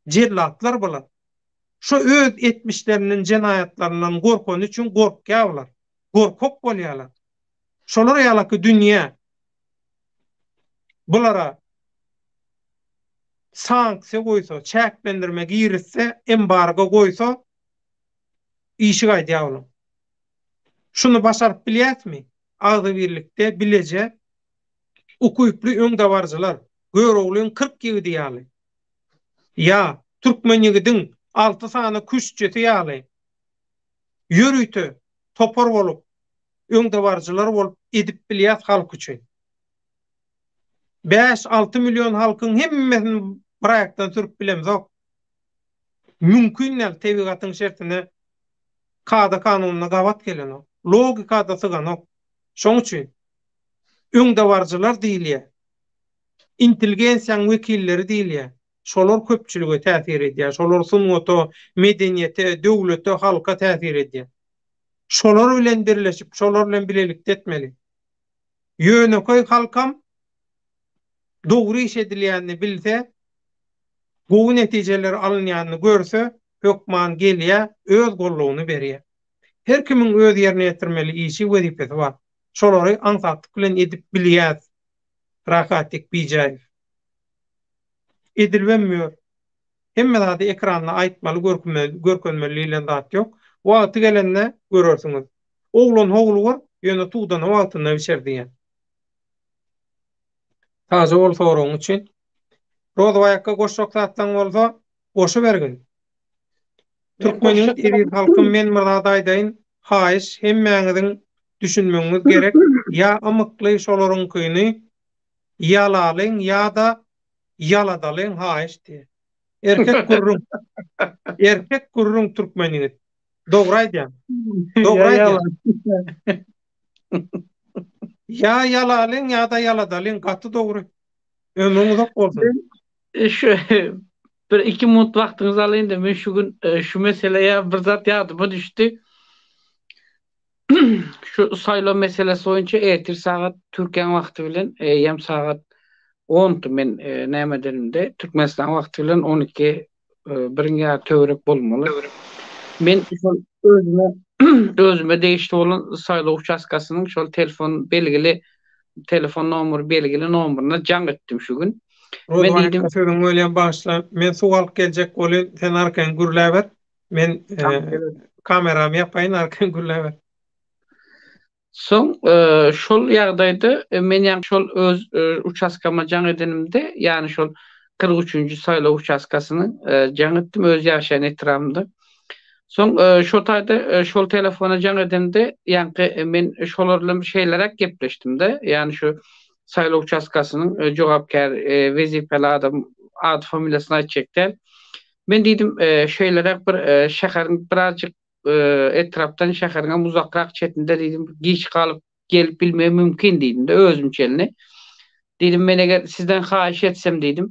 S1: jellatlar bular. Şo öz etmişlerinden, jenaýatlaryndan gorkany üçin gorkýar bular. Gorkak bolýarlar. Şolar ýalaky dünýä bulara sanksiýa goýsa, çäklendirme girizse, embargo goýsa işi gaýdýar onuň. Şuny başaryp bilýäsmi? Agzybirlikde bileje ukyply öňdebaryjylar, Göroglyň 40 ýigidi ýaly, ýa Türkmen ýigidiň alty sany küştçüsi ýaly ýörite topar bolup, öňdebaryjylar bolup edip bilýäs halk üçin. Bäş-alty million halkyň hemmesini bir aýakdan sürüp bilemzok. Mümkin däl, tebigatyň şertine, kada-kanunyna gabat gelenok. Logika-da syganok. Şoň üçin öňdebaryjylar diýilýär. Intelligensiýanyň wekilleri diýilýär. Şolar köpçülige täsir edýär. Şolar sungata, medeniýete, döwlete, halka täsir edýär. Şolar bilen birleşip, şolar bilen bilelikde etmeli. Ýönekeý halkam dogry iş edilýänini bilse, gowy netijeler alynýanyny görse, hökman gelýär, öz goldawyny berýär. Her kimiň öz ýerine ýetirmeli işi, wezipesi bar. Şolary aňsatlyk bilen edip bilýäs. Rahatjyk Bijäýew. Edilibem ýör. Hemme zady ekranda aýtmaly, görkezmeli diýlen zat ýok. Wagty gelende görersiňiz. Oglan howlugar, ýöne tugdana wagtynda bişer diýýän. Sagja bol soragyň üçin. Rozbaý akga goşjak zatlaň bolsa goşubergin. Türkmen ýigit eziz halkym men bir zat aýdaýyn haýyş hemmäňiziň düşünmegiňiz gerek ýa ymykly şolaryňkyny ýalalyň ýa-da ýaladalyň haýyş diýe. Erkek gürrüň. Erkek gürrüň türkmen ýigit. Dogry aýdýaň. Dogry aýdýaň. Ýa ýalalyň ýa-da ýaladalyň gaty dogry. Ömrüň uzak bolsun.
S2: Şu bir iki minut wagtyňyzy alaýyn-da men şu gün e, şu meseleye bir zat ýadyma düşdi. Şu saýlaw meselesi boýunça ertir sagat Türkiýäň wagty bilen eýýäm sagat 10-dy men e, näme edenimde Türkmenistan wagty bilen 12 e, biriň ýary töwerek bolmaly. Men şol özüme özüme degişli bolan saýlaw uçastkasynyň şol telefon belgili telefon nomery belgili nomeryna jaň etdim şu gün.
S1: Men diýdim sözüňi bölýän bagyşla. Men suw alyp geljek bolýan, sen arkaýyn gürläber. Men kameramy ýapaýyn, arkaýyn gürläber.
S2: Soň şol ýagdaýda men ýaňy şol öz uçastkama jaň edenimde, ýagny şol 43-nji saýlaw uçastkasyny jaň etdim öz ýaşaýan etrabymda. Soň şo taýda şol telefona jaň edemde, ýaňky men şolar bilen şeýleräk gepleşdim-de, ýagny şu saýlaw uçastkasynyň jogapkär wezipeli adam ady familiýasyny aýtjak däl. Men diýdim, şeýleräk bir şäheriň birazjyk etrapdan şäheriňem uzakrak çetinde diýdim, giç galyp. gelip bilmegi mümkin diýdim-de özüm çenli. Diýdim men eger sizden haýyş etsem diýdim,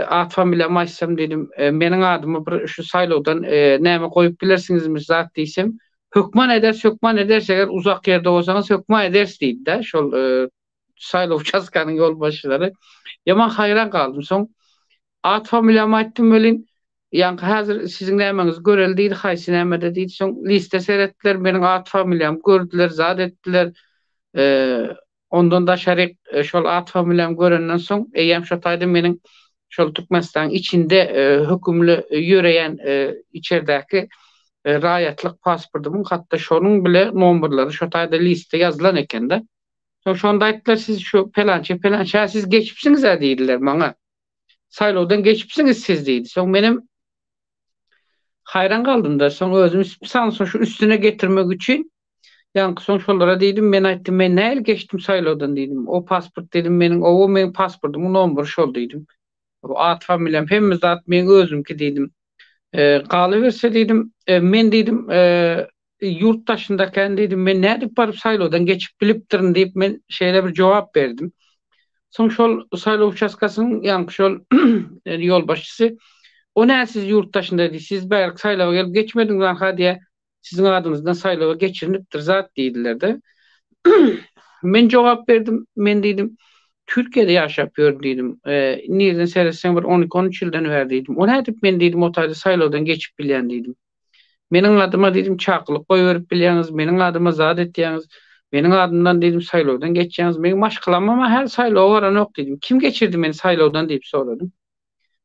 S2: at familiýamy aýtsam diýdim, meniň adymy bir şu saýlawdan näme goýup bilersiňizmi zat diýsem, hökman ederis, hökman ederis eger uzak ýerde bolsaňyz hökman ederis diýdi-de şol saýlaw uçastkanyň ýolbaşçylary. Ýaman haýran galdym. Soň at familiýamy aýtdym welin, ýaňky häzir siziň nämäňizi göreli diýdi, haýsy nämede diýdi. Soň liste seretdiler, meniň at familiýamy gördüler, zat etdiler. Ondan daşaryk şol at familiýamy görenden soň, eýýäm şo taýda meniň şol Türkmenistanyň içinde hökümli ýöreýän içerdäki raýatlyk pasportymyň hatda şonuň bile nomerleri şo taýda listde ýazylan eken-de. Soň şonda aýtdylar, siz şu pelança, pelança siz geçipsiňiz-ä diýdiler maňa. Saýlawdan geçipsiňiz siz diýdi. Soň menem haýran galdym-da, soň özüm sanson şu üstüne getirmek üçin ýaňky soň şolara diýdim, men aýtdym, men nähili geçdim saýlawdan diýdim. O pasport diýdim, meniň owo meniň pasportymyň nomeri şol diýdim. At familiýam hemme zat meň özümki diýdim. Galyberse diýdim, men diýdim, ýurt daşyndakän diýdim, men nädip baryp saýlawdan geçip bilipdirin diýip men şeýle bir jogap berdim. Soň şol saýlaw uçastkasynyň ýaňky şol ýolbaşçysy, O nä siz ýurt daşynda diýdi, siz bärik saýlawa gelip geçmediňiz anha diýä, siziň adyňyzdan saýlawa geçirinipdir zat diýdiler-de. Men jogap berdim, men diýdim, Türkiýede ýaşap ýörün diýdim. Nirden seretseň bir on iki-on üç ýyldan bäri diýdim. O nädip men diýdim o taýda saýlawdan geçip bilýän diýdim. Meniň adyma diýdim çakylyk goýberip bilýäňiz, meniň adyma zat etýäňiz, meniň adymdan diýdim saýlawdan geçýäňiz, meň maşgalamam-a häli saýlawa baranok diýdim. Kim geçirdi meni saýlawdan diýip soradym.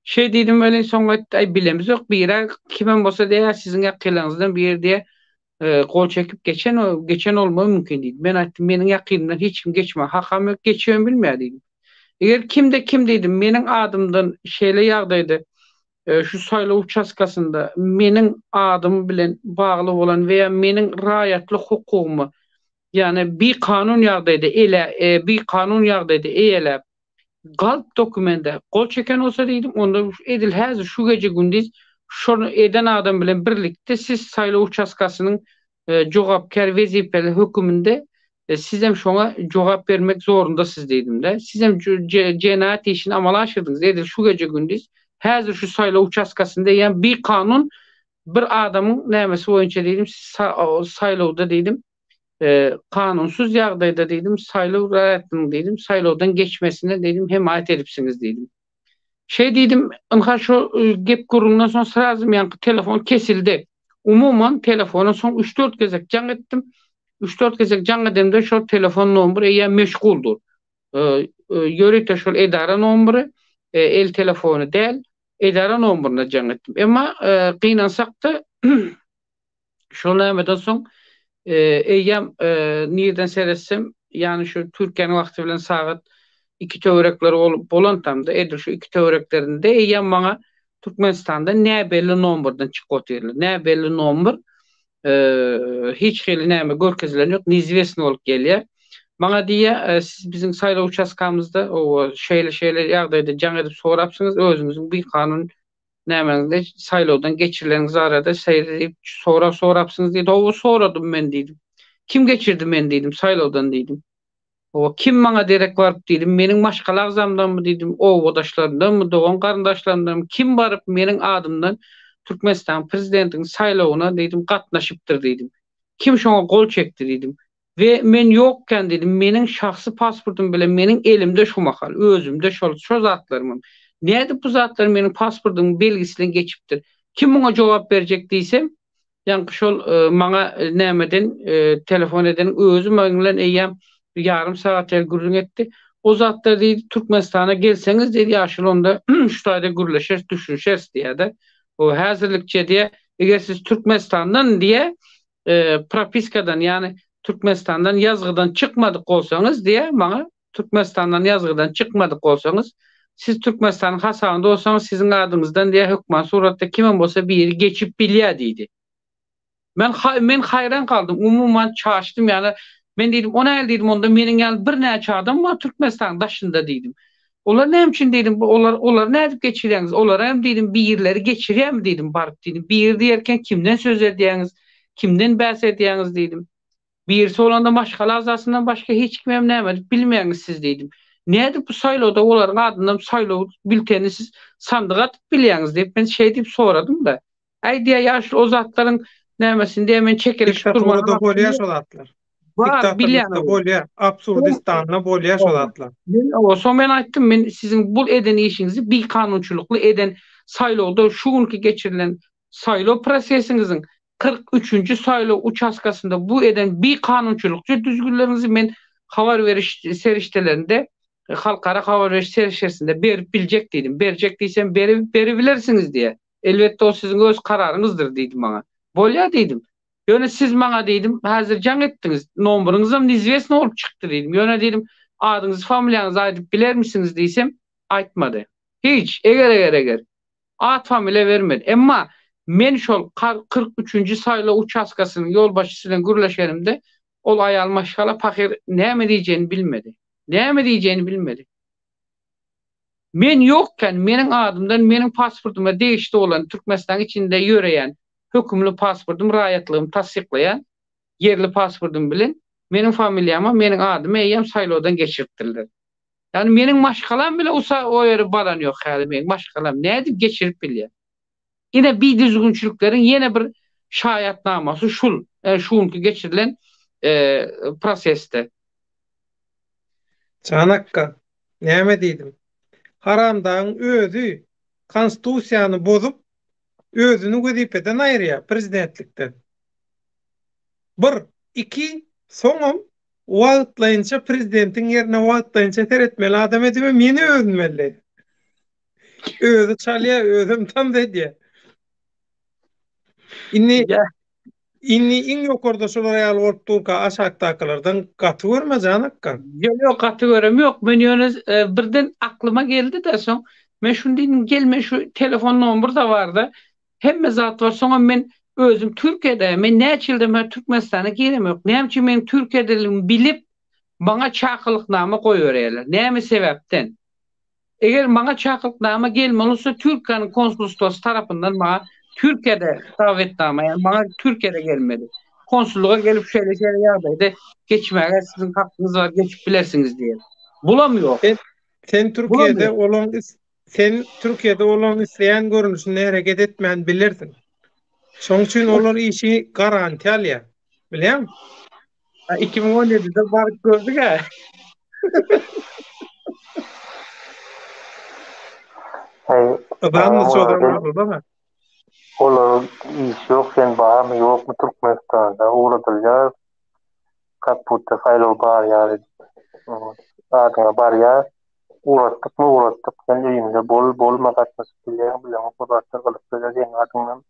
S2: Şeý diýdim welin soň aýtdy, aý bilemizok birä kimem bolsa diýýär siziň ýakynlaryňyzdan biri diýýär gol çekip geçen geçen bolmagy mümkin diýdi. Men aýtdym meniň ýakynymdan hiç kim geçmän hakam ýok geçibem bilmeýär diýdim. Eger kimde kim diýdim meniň adymdan şeýle ýagdaýda şu saýlaw uçastkasynda meniň adym bilen bagly bolan we ýa meniň raýatlyk hukugymy ýagny bikanun ýagdaýda ele bikanun ýagdaýda eýeläp galp dokumende gol çeken bolsa diýdim onda edil häzir şu gije gündiz şony eden adam bilen birlikde siz saýlaw uçastkasynyň jogapkär wezipeli höküminde sizem şoňa jogap bermek zorundasyz diýdim-de. Sizem jenaýat işini amala aşyrdyňyz edil şu gije gündiz häzir şu saýlaw uçastkasynda eýýäm bikanun bir adamyň nämesi boýunça diýdim saýlawda diýdim kanunsyz ýagdaýda diýdim saýlaw raýatynyň diýdim saýlawdan geçmesine diýdim hemaýat edipsiňiz diýdim. Şeý diýdim, ynha şu gep gürrüňden soň srazym ýaňky telefon kesildi. Umuman telefona soň üç-dört gezek jaň etdim. Üç-dört gezek jaň edemde şol telefon nomer eýýäm meşguldyr. Ýörite şol edara nomery, el telefony däl, edara nomerine jaň etdim. Emma gynansak-da Şol nämeden soň eýýäm nirden seretsem, ýagny şu Türkiýäniň wagty bilen sagat 2 töwerekleri bolup bolan tamda, edil şu 2 töwereklerinde eýýäm maňa Türkmenistanda näbelli nomerden çykyp otyrlar. Näbelli nomer hiç hili näme görkezilen ýok, neizwestny bolup gelýär. Maňa diýýär, siz biziň saýlaw uçastkamyzda şeýle-şeýle ýagdaýda jaň edip sorapsyňyz, özüňiziň bikanun Nämäňizde saýlawdan geçirileniňiz barada şeýle diýip sorag sorapsyňyz diýdi. Hawa soradym men diýdim. Kim geçirdi meni diýdim, saýlawdan diýdim. Hawa kim maňa derek baryp diýdim, meniň maşgala agzamdanmy diýdim, obadaşlarymdanmy, dogan garyndaşlarymdanmy kim baryp meniň adymdan Türkmenistanyň prezidentiniň saýlawyna diýdim gatnaşypdyr diýdim. Kim şoňa gol çekdi diýdim. We men ýokkän diýdim, meniň şahsy pasportym bilen meniň elimde şu mahal, özümde şol, şo zatlarymam. Nädip bu zatlar meniň pasportymyň belgisi bilen geçipdir? Kim muňa jogap berjek diýsem, ýaňky şol maňa nämeden telefon edeniň özi meň bilen eýýäm bir ýarym sagat ýaly gürrüň etdi. O zatlar diýdi, Türkmenistana gelseňiz diýdi, ýaşuly onda şu taýda gürleşeris, düşünişeris diýýär-de. O häzirlikçe diýýär, eger siz Türkmenistandan diýýär, propiskadan, ýagny Türkmenistandan ýazgydan çykmadyk bolsaňyz diýýär maňa, Türkmenistandan ýazgydan çykmadyk bolsaňyz, siz Türkmenistanyň hasabynda bolsaňyz, siziň adyňyzdan diýýär hökman suratda kimem bolsa biri geçip bilýär diýdi. Men men haýran galdym, umuman çaşdym, ýagny men diýdim, o nähili diýdim, onda meniň ýaly birnäçe adam bar Türkmenistanyň daşynda diýdim. Olar näme üçin diýdim, olar olary nädip geçirýäňiz? Olara hem diýdim, birleri geçirýärmi diýdim, baryp diýdim. Biri diýerken kimden söz edýäňiz, kimden bäs edýäňiz diýdim. Birisi bolanda maşgala agzasyndan başga hiç kimem näme edip bilmeýäňiz siz diýdim. Nädip bu saýlawda olaryň adyndan saýlaw bültenini siz sandyga atyp bilýäňiz diýip men şeý diýip soradym-da. Äý diýýär ýaşuly o zatlaryň nämesini diýýär men çekeleşip durmana
S1: Diktaturada bolýar şo zatlar.
S2: Bar bilýän
S1: Diktatorlykda bolýar. Absurdistanda bolýar şo zatlar.
S2: Men soň men aýtdym men siziň bul eden işiňizi bikanunçylykly eden saýlawda şu günki geçirilen saýlaw prosesiňiziň 43-nji saýlaw uçastkasynda bu eden bikanunçylykly düzgünleriňizi men habar beriş serişdelerinde halkara habar beriş serişdesinde berip biljek diýdim. Berjek diýsem beribilersiňiz diýýär. Elbetde ol siziň öz kararyňyzdyr diýdi maňa. Bolýa diýdim. Ýöne siz maňa diýdim, häzir jaň etdiňiz, nomeryňyzam neizwestno bolup çykdy diýdim. Ýöne diýdim, adyňyzy familiýaňyzy aýdyp bilermisiňiz diýsem, aýtmady. Hiç, eger-eger-eger. At familiýa bermedi. Emma men şol 43-nji saýlaw uçastkasynyň ýolbaşçysy bilen gürleşenimde, ol aýal maşgala pahyr näme diýjegini bilmedi. Näme diýjegini bilmedi. Men ýokkan, meniň adymdan meniň pasportyma degişli bolan Türkmenistanyň içinde ýöreýän hökümli pasportym, raýatlygymy tassyklaýan ýerli pasportym bilen meniň familiýama, meniň adymy eýýäm saýlawdan geçiripdirler. Ýagny meniň maşgalam bile usa o ýere baran ýok häli meniň maşgalam nädip geçirip bilýär. Ine bidüzgünçilikleriň ýene bir şaýatnamasy şul, şu günki geçirilen prosesde.
S1: Jan akga, näme diýdim. Haramdagyň özi konstusiýany bozup, özüni wezipeden aýyrýar, prezidentlikden. Bir, iki, soňam wagtlaýynça prezidentiň ýerine wagtlaýynça seretmeli adam edibem ýene özüni belleýär. Özi çalýar, özem tans edýär. Indi indi iň ýokarda şular ýaly bolup durka aşakdakylardan gaty görme jan akga.
S2: Ýok, ýok, gaty görem ýok. Men ýöne e, birden aklyma geldi-de soň men şuny diýdim, gel men şu telefon nomer-da bar-da. Hemme zat bar. Soňam men özüm Türkiýede, men näçe ýyldan bäri Türkmenistana giremok. Näme üçin meniň Türkiýedeligimi bilip, maňa çakylyknama goýberýärler? Näme sebäpden? Eger maňa çakylyknama gelmeli bolsa Türkiýäniň konsulstwasy tarapyndan maňa Türkiýede dawetnama, ýagny maňa Türkiýede gelmeli. Konsullyga gelip şeýle-şeýle ýagdaýda geçmäge siziň hakyňyz bar, geçip bilersiňiz diýen. Bulam ýok.
S1: Sen sen Türkiýede olaň sen Türkiýede olaň isleýän görnüşinde hereket etmän bilersiň. Şoň üçin olar işi garantiýa alýar. Bilýäňmi?
S2: 2017-de baryp gördük-ä.
S3: Olar iş ýok sen barmy ýokmy Türkmenistanda ugradylýar kak budda saýlaw bar ýaly adyňa barýar ugratdykmy ugratdyk sen öýüňde bol bolma gatnaşyp bilýäň bileňok o zatlar gylyp berer seň adyňdan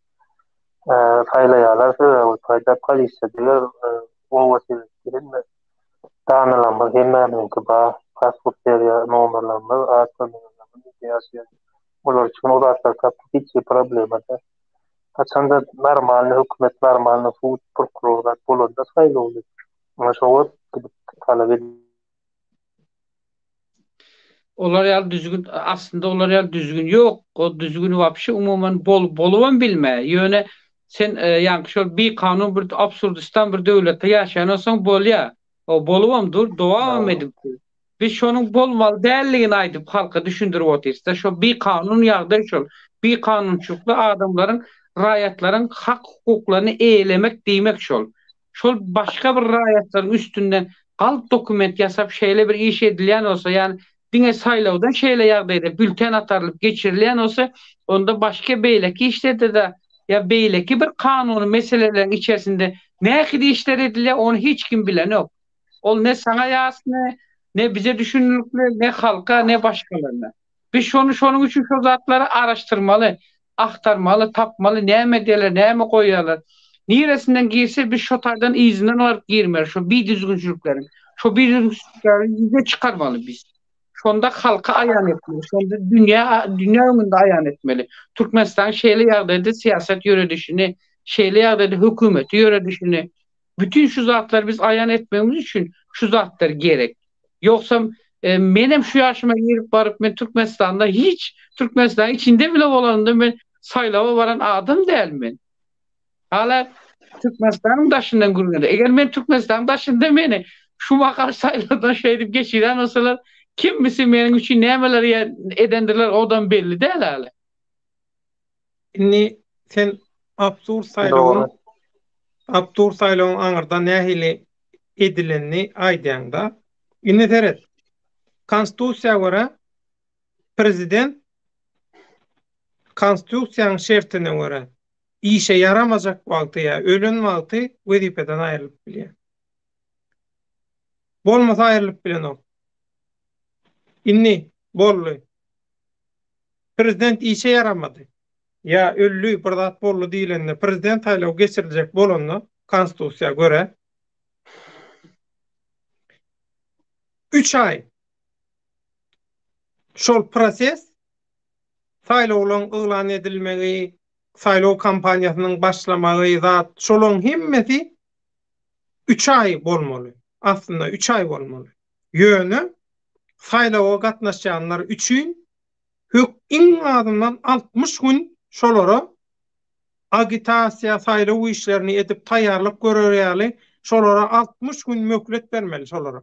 S3: saýlaýarlar sebäbi taýda polisiýa diýer oba sebitde hemme danalarymyz hemmämiziňki bar pasport berýär nomerlerimiz at familiýalarymyz ýaşaýan olar üçin o zatlar tapyp hiç bir problema däl haçanda normalny hökümet normalny sud prokuror zat bolanda saýlawly şo wagt gidip talap
S2: Olar ýaly düzgün aslynda olar ýaly düzgün ýok. O düzgün wapşe umuman bol bolubam bilme. Ýöne sen e, ýaňky şol bikanun bir absurdistan bir döwletde ýaşaýan bolsaň bolýa. O bolubam dur, dowamam edip dur. Biz şonuň bolmaly däldigini aýdyp halka düşündirip otyrys-da. Şo bikanun ýagdaý şol. Bikanunçylykly adamlaryň, raýatlaryň hak-hukuklaryny eýelemek diýmek şol. Şol başga bir raýatlaryň üstünden galp dokument ýasap şeýle bir iş edilýän bolsa, ýagny diňe saýlawdan şeýle ýagdaýda bülten atarylyp geçirilýän bolsa, onda başga beýleki işlerde-de ýa beýleki bir kanuny meseleleriň içerisinde nähili işler edilýär, ony hiç kim bilenok. Ol ne saňa ýasny, ne bize düşünilikli, ne halka, ne başgalaryna. Biz şony şonuň üçin şo zatlary araşdyrmaly, agtarmaly, tapmaly, näme edýärler, näme goýýarlar. Niresinden girse biz şo taýdan yzyndan baryp girmeli, şo bidüzgünçilikleriň, şo bidüzgünçilikleri ýüze çykarmaly biz. Şonda halka aýan etmeli, şonda dünýä dünýä öňünde aýan etmeli. Türkmenistanyň şeýle ýagdaýda syýasat ýöredişini, şeýle ýagdaýda hökümeti ýöredişini, Bütin şu zatlary biz aýan etmegimiz üçin şu zatlar gerek. Ýogsam e, menem şu ýaşyma girip baryp men Türkmenistanda hiç Türkmenistanyň içinde bile bolanymda men saýlawa baran adam däl men. Hala Türkmenistanyň daşyndan gürrüň edýär. Eger men Türkmenistanyň daşynda meni şu mahal saýlawdan şeýdip geçiren bolsalar, kim bilsin meniň üçin nämeler edendirler odam belli däl hali.
S1: Indi sen absurd saýlawyň absurd saýlawyň aňyrda nähili edilenini aýdýaňda. Indi seret. Konstitusiýa görä prezident konstitusiýanyň şertine görä işe ýaramajak wagty ýa ölen wagty wezipeden aýrylyp bilýär. Bolmasa aýrylyp bilenok. Indi boldy. Prezident işe ýaramady ýa öldi bir zat boldy diýlende prezident saýlawy geçiriljek bolanda konstitusiýa görä üç aý şol proses saýlawlaryň yglan edilmegi, saýlaw kampaniýasynyň başlamagy zat şolaryň hemmesi üç aý bolmaly. Aslynda üç aý bolmaly. Ýöne saýlawa gatnaşýanlar üçin hök iň azyndan 60 gün şolara agitasiýa, saýlaw işlerini edip taýýarlyk görer ýaly şolara 60 gün möhlet bermeli şolara.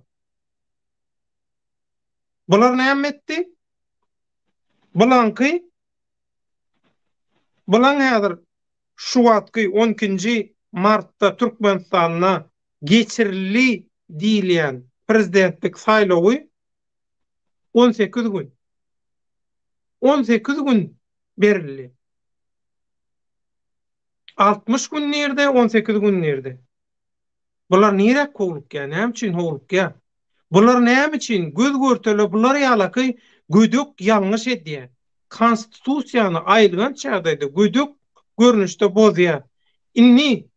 S1: Bular näme etdi? Bulaňky bulaň häzir şu wagtky on ikinji martda Türkmenistanda geçirildi diýilýän prezidentlik saýlawy 18 gün. 18 gün berildi. 60 gün nirde, 18 gün nirde? Bular niräk howlukýar? Näme üçin howlukýar? Bular näme üçin göz-görtele bular ýalaky gödek ýalňyş edýär? Konstitusiýany aýylganç ýagdaýda gödek görnüşde bozýar. Indi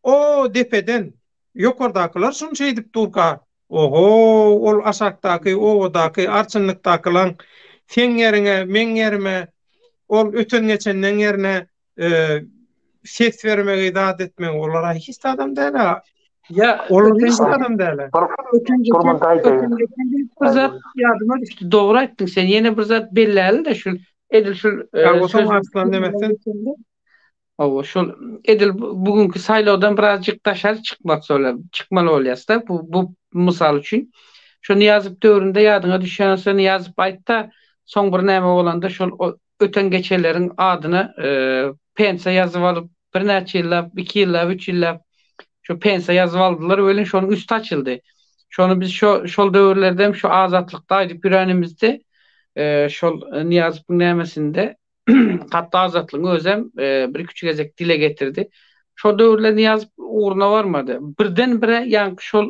S1: o depeden ýokardakylar şuny şeýdip durka, oho, ol aşakdaky obadaky arçynlykdakylaň seň ýeriňe, meň ýerime, ol öten-geçenleň ýerine ses bermegi zat etmegi olar hiç zadam däl-ä.
S2: Ýa
S1: olar hiç zadam däl-ä.
S2: Öten geçen bir zat ýadyma düşdi. Dogry aýtdyň sen. Ýene bir zat belläli-de şul edil şul
S1: Bolsaň Arslan demesen.
S2: Hawa, şol edil bugünki saýlawdan birazjyk daşary çykmak şol çykmaly bolýas-da bu bu mysal üçin. Şo Nyýazow döwründe ýadyňa düşýän bolsa Nyýazow aýtda soň bir näme bolanda şol öten-geçenleriň adyna pensiýa ýazyp alyp, birnäçe ýyllap, iki ýyllap, üç ýyllap şo pensiýa ýazyp aldylar welin şonuň üsti açyldy. Şony biz şo şol döwürlerde hem şo azatlykda aýdyp ýörenimizde şol Nyýazowyň nämesinde hatda Azatlygyň özem bir-iki-üç gezek dile getirdi. Şo döwürler Nyýazow ugruna barmady. Birden-bire ýaňky şol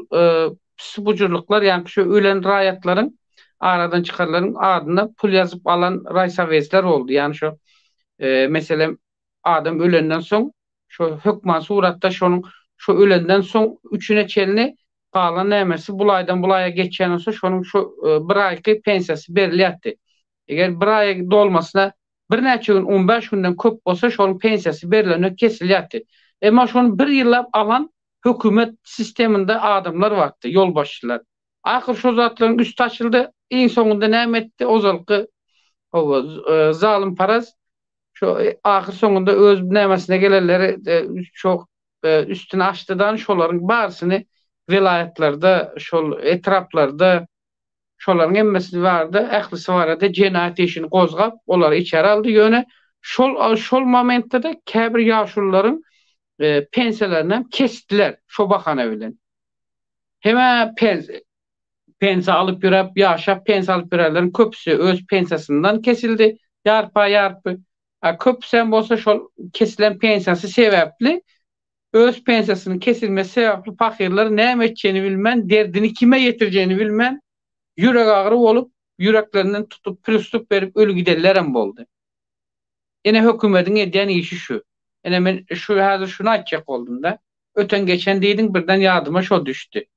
S2: pis-bujurlyklar ýaňky şo ölen raýatlaryň aradan çykanlaryň adyna pul ýazyp alan raýsowetler boldy. Ýagny şo meselem adam ölenden soň şo hökman suratda şonuň şo ölenden soň üçüne çenli galan nämesi bulaýdan bulaýa geçýän bolsa şonuň şo bir aýky pensiýasy berilýärdi. Eger bir aýa dolmasyna birnäçe gün on bäş günden köp bolsa şonuň pensiýasy berilende kesilýärdi. Emma şony bir ýyllap alan hökümet sisteminde adamlar bardy, ýolbaşçylar. Ahyr şo zatlaryň üsti açyldy. Iň soňunda näme etdi? Ozalky hawa, zalymparaz şo ahyr soňunda öz nämesine gelenleri şo üstüni açdy-dan şolaryň barysyny welaýatlarda, şol etraplarda şolaryň hemmesi barada, ählisi barada jenaýat işini gozgap, olary içeri aldy. Ýöne şol şol momentde-de käbir ýaşulularyň pensiýalaryny hem kesdiler şo bahana bilen. Hemä pensiýa alyp ýöräp, ýaşap pensiýa alyp ýörenleriň köpüsi öz pensiýasyndan kesildi, ýarpa-ýarpy. A köpüsem bolsa şol kesilen pensiýasy sebäpli, öz pensiýasynyň kesilmesi sebäpli pahyrlar näme etjegini bilmän, derdini kime ýetirjegini bilmän, ýüregagyry bolup, ýüreklerinden tutup, pristup berip öli gidenlerem boldy. Ine hökümediň edýän işi şu. Ine men şu häzir şuny aýtjak boldum-da. Öten geçen diýdiň birden ýadyma şo düşdi.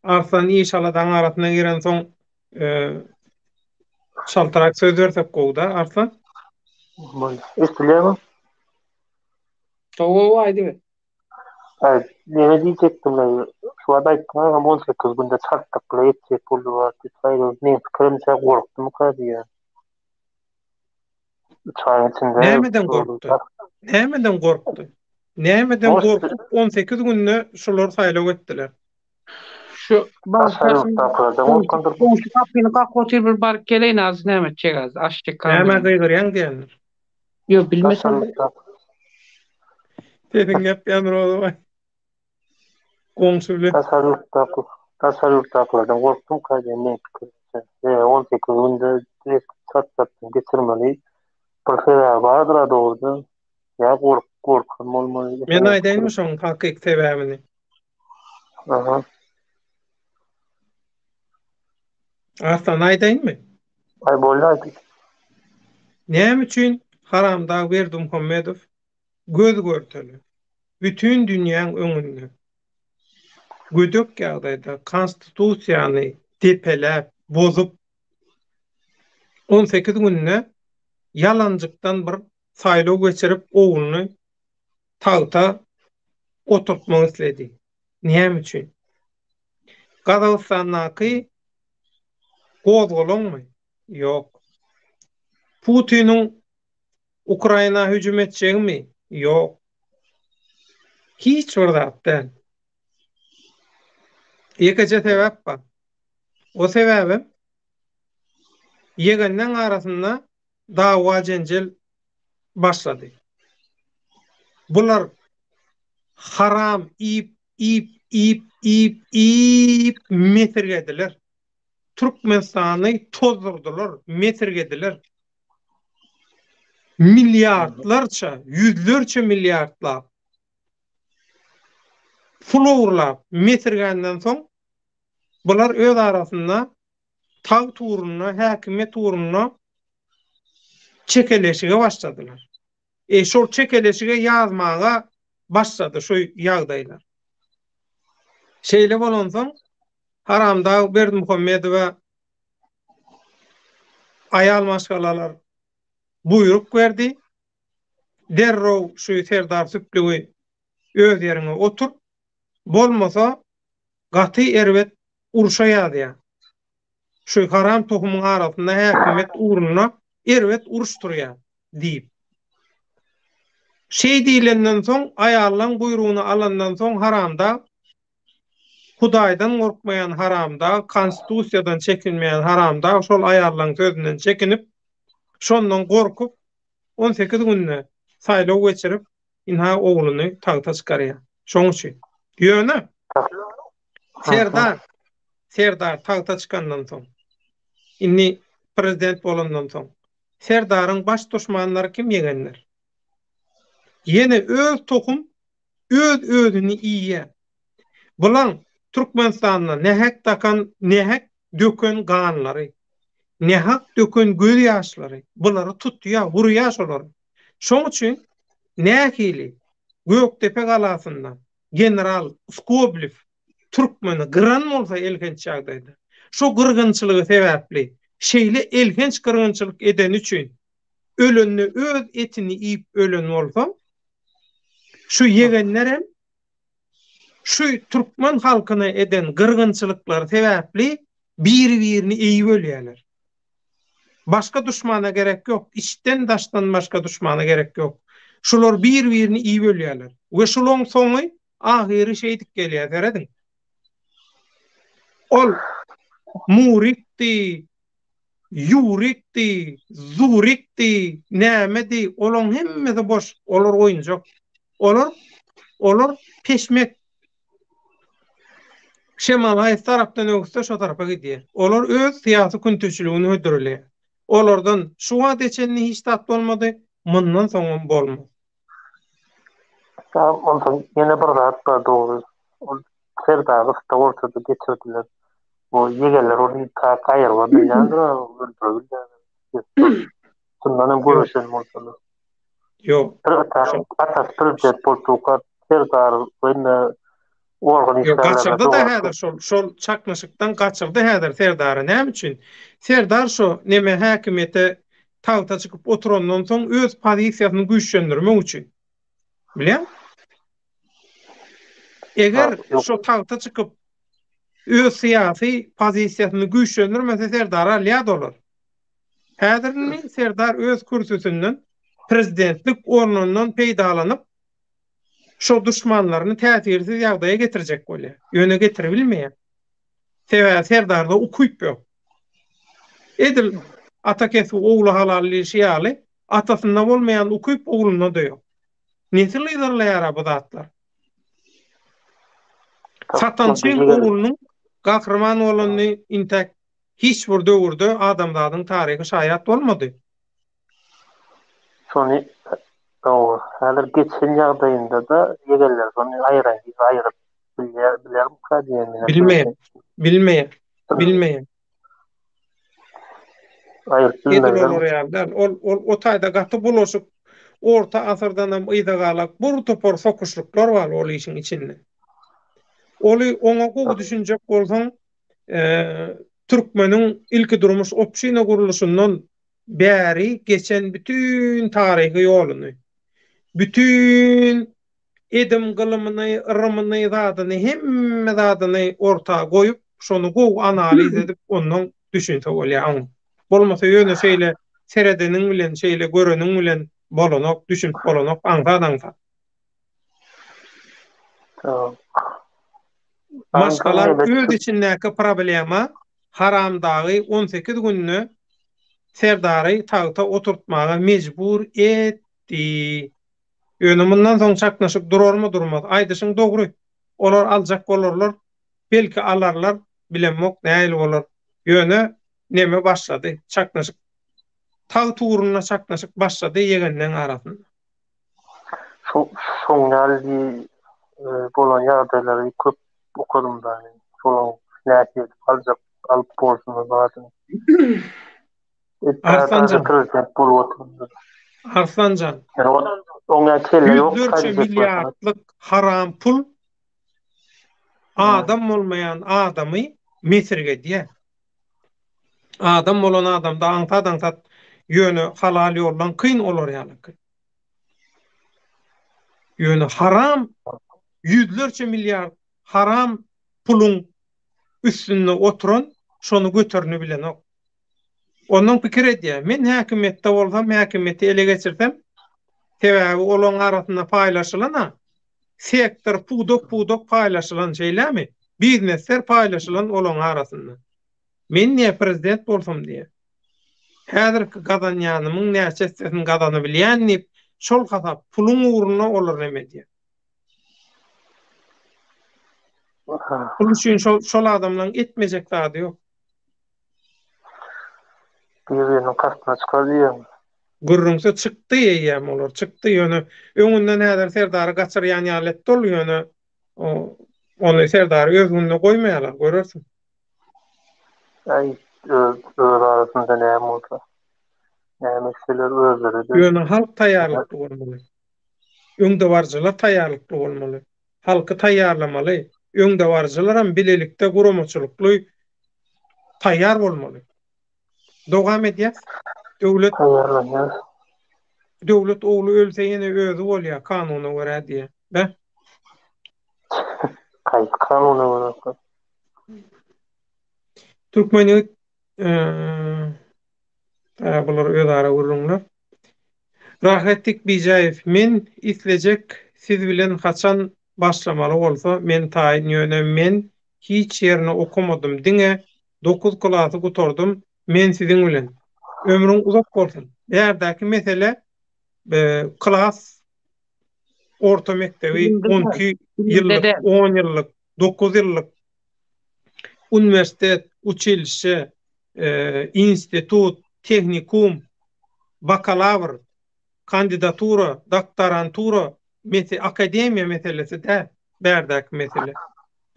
S1: Arslan iş aladaň arasyna girensoň çaltrak söz bersek gowuda Arslan.
S3: Bolýar. Eşidilýärmi?
S2: Gowy aýdyber.
S3: Aý, näme diýjekdim men? Şu wagt aýtdyň agam 18 günde çaltlyk bilen etjek boldy bar diýip saýlaw. Meň pikirimçe gorkdumyka diýýän. Üç aýyň içinde
S1: Nämeden gorkdy? Nämeden gorkdy? Nämeden gorkup 18 günde şular saýlaw etdiler?
S2: Şu Goňşy gapyny kakyp otyr bir baryp geleýin az näme etjek az açjak
S1: Nämä gygyrýaň diýendir.
S2: Ýok bilmesem.
S1: Sesiň gepýän Rozybaý. Goňşy bilen.
S3: Daşary ýurtdaky daşary ýurtdakylardan gorkdum diýen meň pikirimçe. Sebäbi 18 günde direkt çat-çatdan geçirmeli bir sebäbi bardyr-a dogrudan. Ýa gork gorkan bolmaly.
S1: Men aýdaýynmy şoň hakyky sebäbini?
S3: Aha.
S1: Arslan aýdaýynmy?
S3: Aý boldy aýt.
S1: Näme üçin Haramdag Berdimuhamedow göz görtele, bütin dünýäň öňünde gödek ýagdaýda konstitusiýany depeläp, bozup, 18 günde ýalanjykdan bir saýlaw geçirip ogluny tagta oturtmak isledi. Näme üçin? Gazagystandaky gozgalaňmy? Ýok. Putiniň Ukraina hüjüm etjegimi? Ýok. Hiç bir zat däl. Ýekeje sebäp bar. O sebäbem ýegenleň arasynda dawa-jenjel başlady. Bular haram iýip, iýip, iýip, iýip, iýip mesirgediler. Türkmenistany tozdurdylar, mesirgediler. Milliardlarça, ýüzlerçe milliardlap pul ogurlap mesirgänden soň bular öz arasynda tagt ugrunda, häkimiýet ugrunda çekeleşige başladylar. E şol çekeleşige ýazmaga başlady şu ýagdaýlar. Şeýle bolansoň Haramdag Berdimuhamedowa aýal maşgalalar buýruk berdi. Derrew şu Serdar Süplügi öz ýeriňe oturt. Bolmasa gaty erbet urşa ýazýar. Şu haram tohumyň arasynda häkimiýet ugrunda erbet uruş turýar diýip. Şeý diýlenden soň aýallaň buýrugyny alandan soň haramdag Hudaýdan gorkmaýan haramdag konstitusiýadan çekinmeýän haramdag şol aýallaň sözünden çekinip şondan gorkup 18 günde saýlaw geçirip Ynha ogluny tagta çykarýar. Şoň üçin. Ýöne Serdar Serdar tagta çykandan soň, indi prezident bolandan soň, Serdaryň baş duşmanlary kim ýegenler? Ýene öz tohum öz özüni iýýär. Bulaň Türkmenistanda nähak dakan nähak döken ganlary, nähak döken göz ýaşlary bulary tutýar, urýar şolary. Şoň üçin nähili Gökdepe galasynda general Skoblew türkmeni gyran bolsa elhenç ýagdaýda, şo gyrgynçylygy sebäpli şeýle elhenç gyrgynçylyk edeni üçin ölende öz etini iýip ölen bolsa, şu ýegenlerem şu türkmen halkyna eden gyrgynçylyklary sebäpli biri-birini iýip ölýärler. Başga duşmana gerek ýok, içden daşdan başga duşmana gerek ýok. Şular bir-birini iýip ölýärler. We şulaň soňy ahyry şeýdip gelýär, serediň. Ol Murikdi, Ýurikdi, Zurikdi, nämedi, olaň hemmesi boş, olar oýunjak. Olar, olar peşmek. Şemal haýsy tarapdan öwüsse şo tarapa gidýär. Olar öz syýasy künteçiligini hödürleýär. Olardan şu wagta çenli hiç zat bolmady, mundan soňam bolmaz.
S3: Ýa onsoň ýene bir zat bar dogry. Ol Serdary ysda ortada geçirdiler. O ýegenler ony ta gaýyrma bilýändir, öldüre bilýändir. Şundan hem göreşen bolsalar.
S1: Ýok.
S3: Bir atasy, atasy prezident bolduka Serdar indi organ
S1: Ýok, gaçyrdy-da häzir şol, şol çaknyşykdan gaçyrdy häzir Serdary. Näme üçin? Serdar şo neme häkimiýete tagta çykyp oturandan soň öz pozisiýasyny güýçlendirmek üçin. Bilýäňmi? Eger şo tagta çykyp öz syýasy pozisiýasyny güýçlendirmese Serdary alýardy olar. Häzir indi Serdar öz kürsüsinden prezidentlik ornundan peýdalanyp şo duşmanlaryny täsirsiz ýagdaýa getirjek bolýar. Ýöne getiribilmeýär. Sebäbi Serdarda ukyp ýok. Edil ata kesbi ogla halal diýşi ýaly, atasynda bolmaýan ukyp oglunda-da ýok. Nesil yzarlaýar-a bu zatlar. Satançyň oglunyň gahryman bolanyny intäk hiç bir döwürde adamzadyň taryhy şaýat bolmady.
S3: Şony dogry. Häzir geçen ýagdaýynda-da ýegenler şony aýran ýüzi aýryp bilýär, bilermika diýen menem.
S1: Bilmeýän. Bilmeýän. Bilmeýän.
S3: Aýryp
S1: Edil
S3: bilmezler.
S1: olar ýaly däl. Ol ol o taýda gaty bulaşyk orta asyrdanam yza galak bir topar sokuşlyklar bar ol işiň içinde. Oly oňa gowy düşünjek bolsaň, türkmeniň ilkidurmuş obşina gurluşyndan bäri geçen bütin taryhy ýoluny, bütin edim-gylymyny, yrymyny, zadyny, hemme zadyny orta goýup, şony gowy analiz edip, ondan düşünse bolýar oňa. Bolmasa ýöne şeýle seredeniň bilen, şeýle göreniň bilen bolanok, düşünip bolanok aňsat-aňsat. Maşgalaň öz içindäki problema Haramdagy 18 günde Serdary tagta oturtmaga mejbur etdi. Ýöne mundan soň çaknyşyk durarmy durmaz. Aýdyşyň dogry. Olar aljak bolarlar. Belki alarlar. Bilemok nähili bolar. Ýöne neme başlady. Çaknyşyk. Tagt ugrunda çaknyşyk başlady ýegenleň arasynda.
S3: Şoň ýaly bolan ýagdaýlary köp okadym da. Şolaň nähili edip aljak alyp bolşuny zadyny.
S1: Arslanjan. Arslanjan. Ýüzlerçe milliardlyk haram pul adam bolmaýan adamy mesirgedýär. Adam bolan adamda aňsat-aňsat ýöne halal ýoldan kyn olar ýalyky. Ýöne haram ýüzlerçe milliard haram puluň üstünde oturan şony göterini bilenok. Ondan pikir edýär. Men häkimiýetde bolsam, häkimiýeti ele geçirsem, sebäbi olaň arasynda paýlaşylan-a, sektor, pudak-pudak paýlaşylan, şeýlemi? Biznesler paýlaşylan olaň arasynda. Men diýýär, prezident bolsam diýýär. Häzirki gazanýanymyň näçe essesini gazanybilýän diýip, şol hasap puluň ugrunda olar neme edýär. Pul üçin şol şol adamlaryň etmejek zady ýok.
S3: Bir-biriniň kastyna çykar diýýäňmi?
S1: Gürrüňsiz çykdy eýýäm olar çykdy ýöne öňünden häzir Serdary gaçyrýan ýaly etdi ol ýöne ony Serdary öz gününe goýmaýarlar görersiň.
S3: Aý öz öz arasynda näme bolsa näme etseler özleri de.
S1: Ýöne halk taýýarlykly bolmaly. Öňdebaryjylar taýýarlykly bolmaly. Halky taýýarlamaly. Öňdebaryjylaram bilelikde guramaçylykly taýýar bolmaly. Dowam edýäs. Döwlet
S3: Taýýarlanýar.
S1: Döwlet ogly ölse ýene özi bolýar kanuna görä diýýär. Be.
S3: Haýsy kanuna görä?
S1: Türkmen ýigit Eee bular özara gürrüňler. Rahatdik Bijäýew men islejek siz bilen haçan başlamaly bolsa men taýyn ýöne men hiç ýerini okamadym diňe dokuz klasy gutardym men siziň bilen ömrüň uzak bolsun bärdäki mesele klas orta mekdebi 12 ýyllyk on ýyllyk dokuz ýyllyk uniwersitet uçilişe institut tehnikum bakalawr kandidatura doktorantura mese akademiýa meselesi däl bärdäki mesele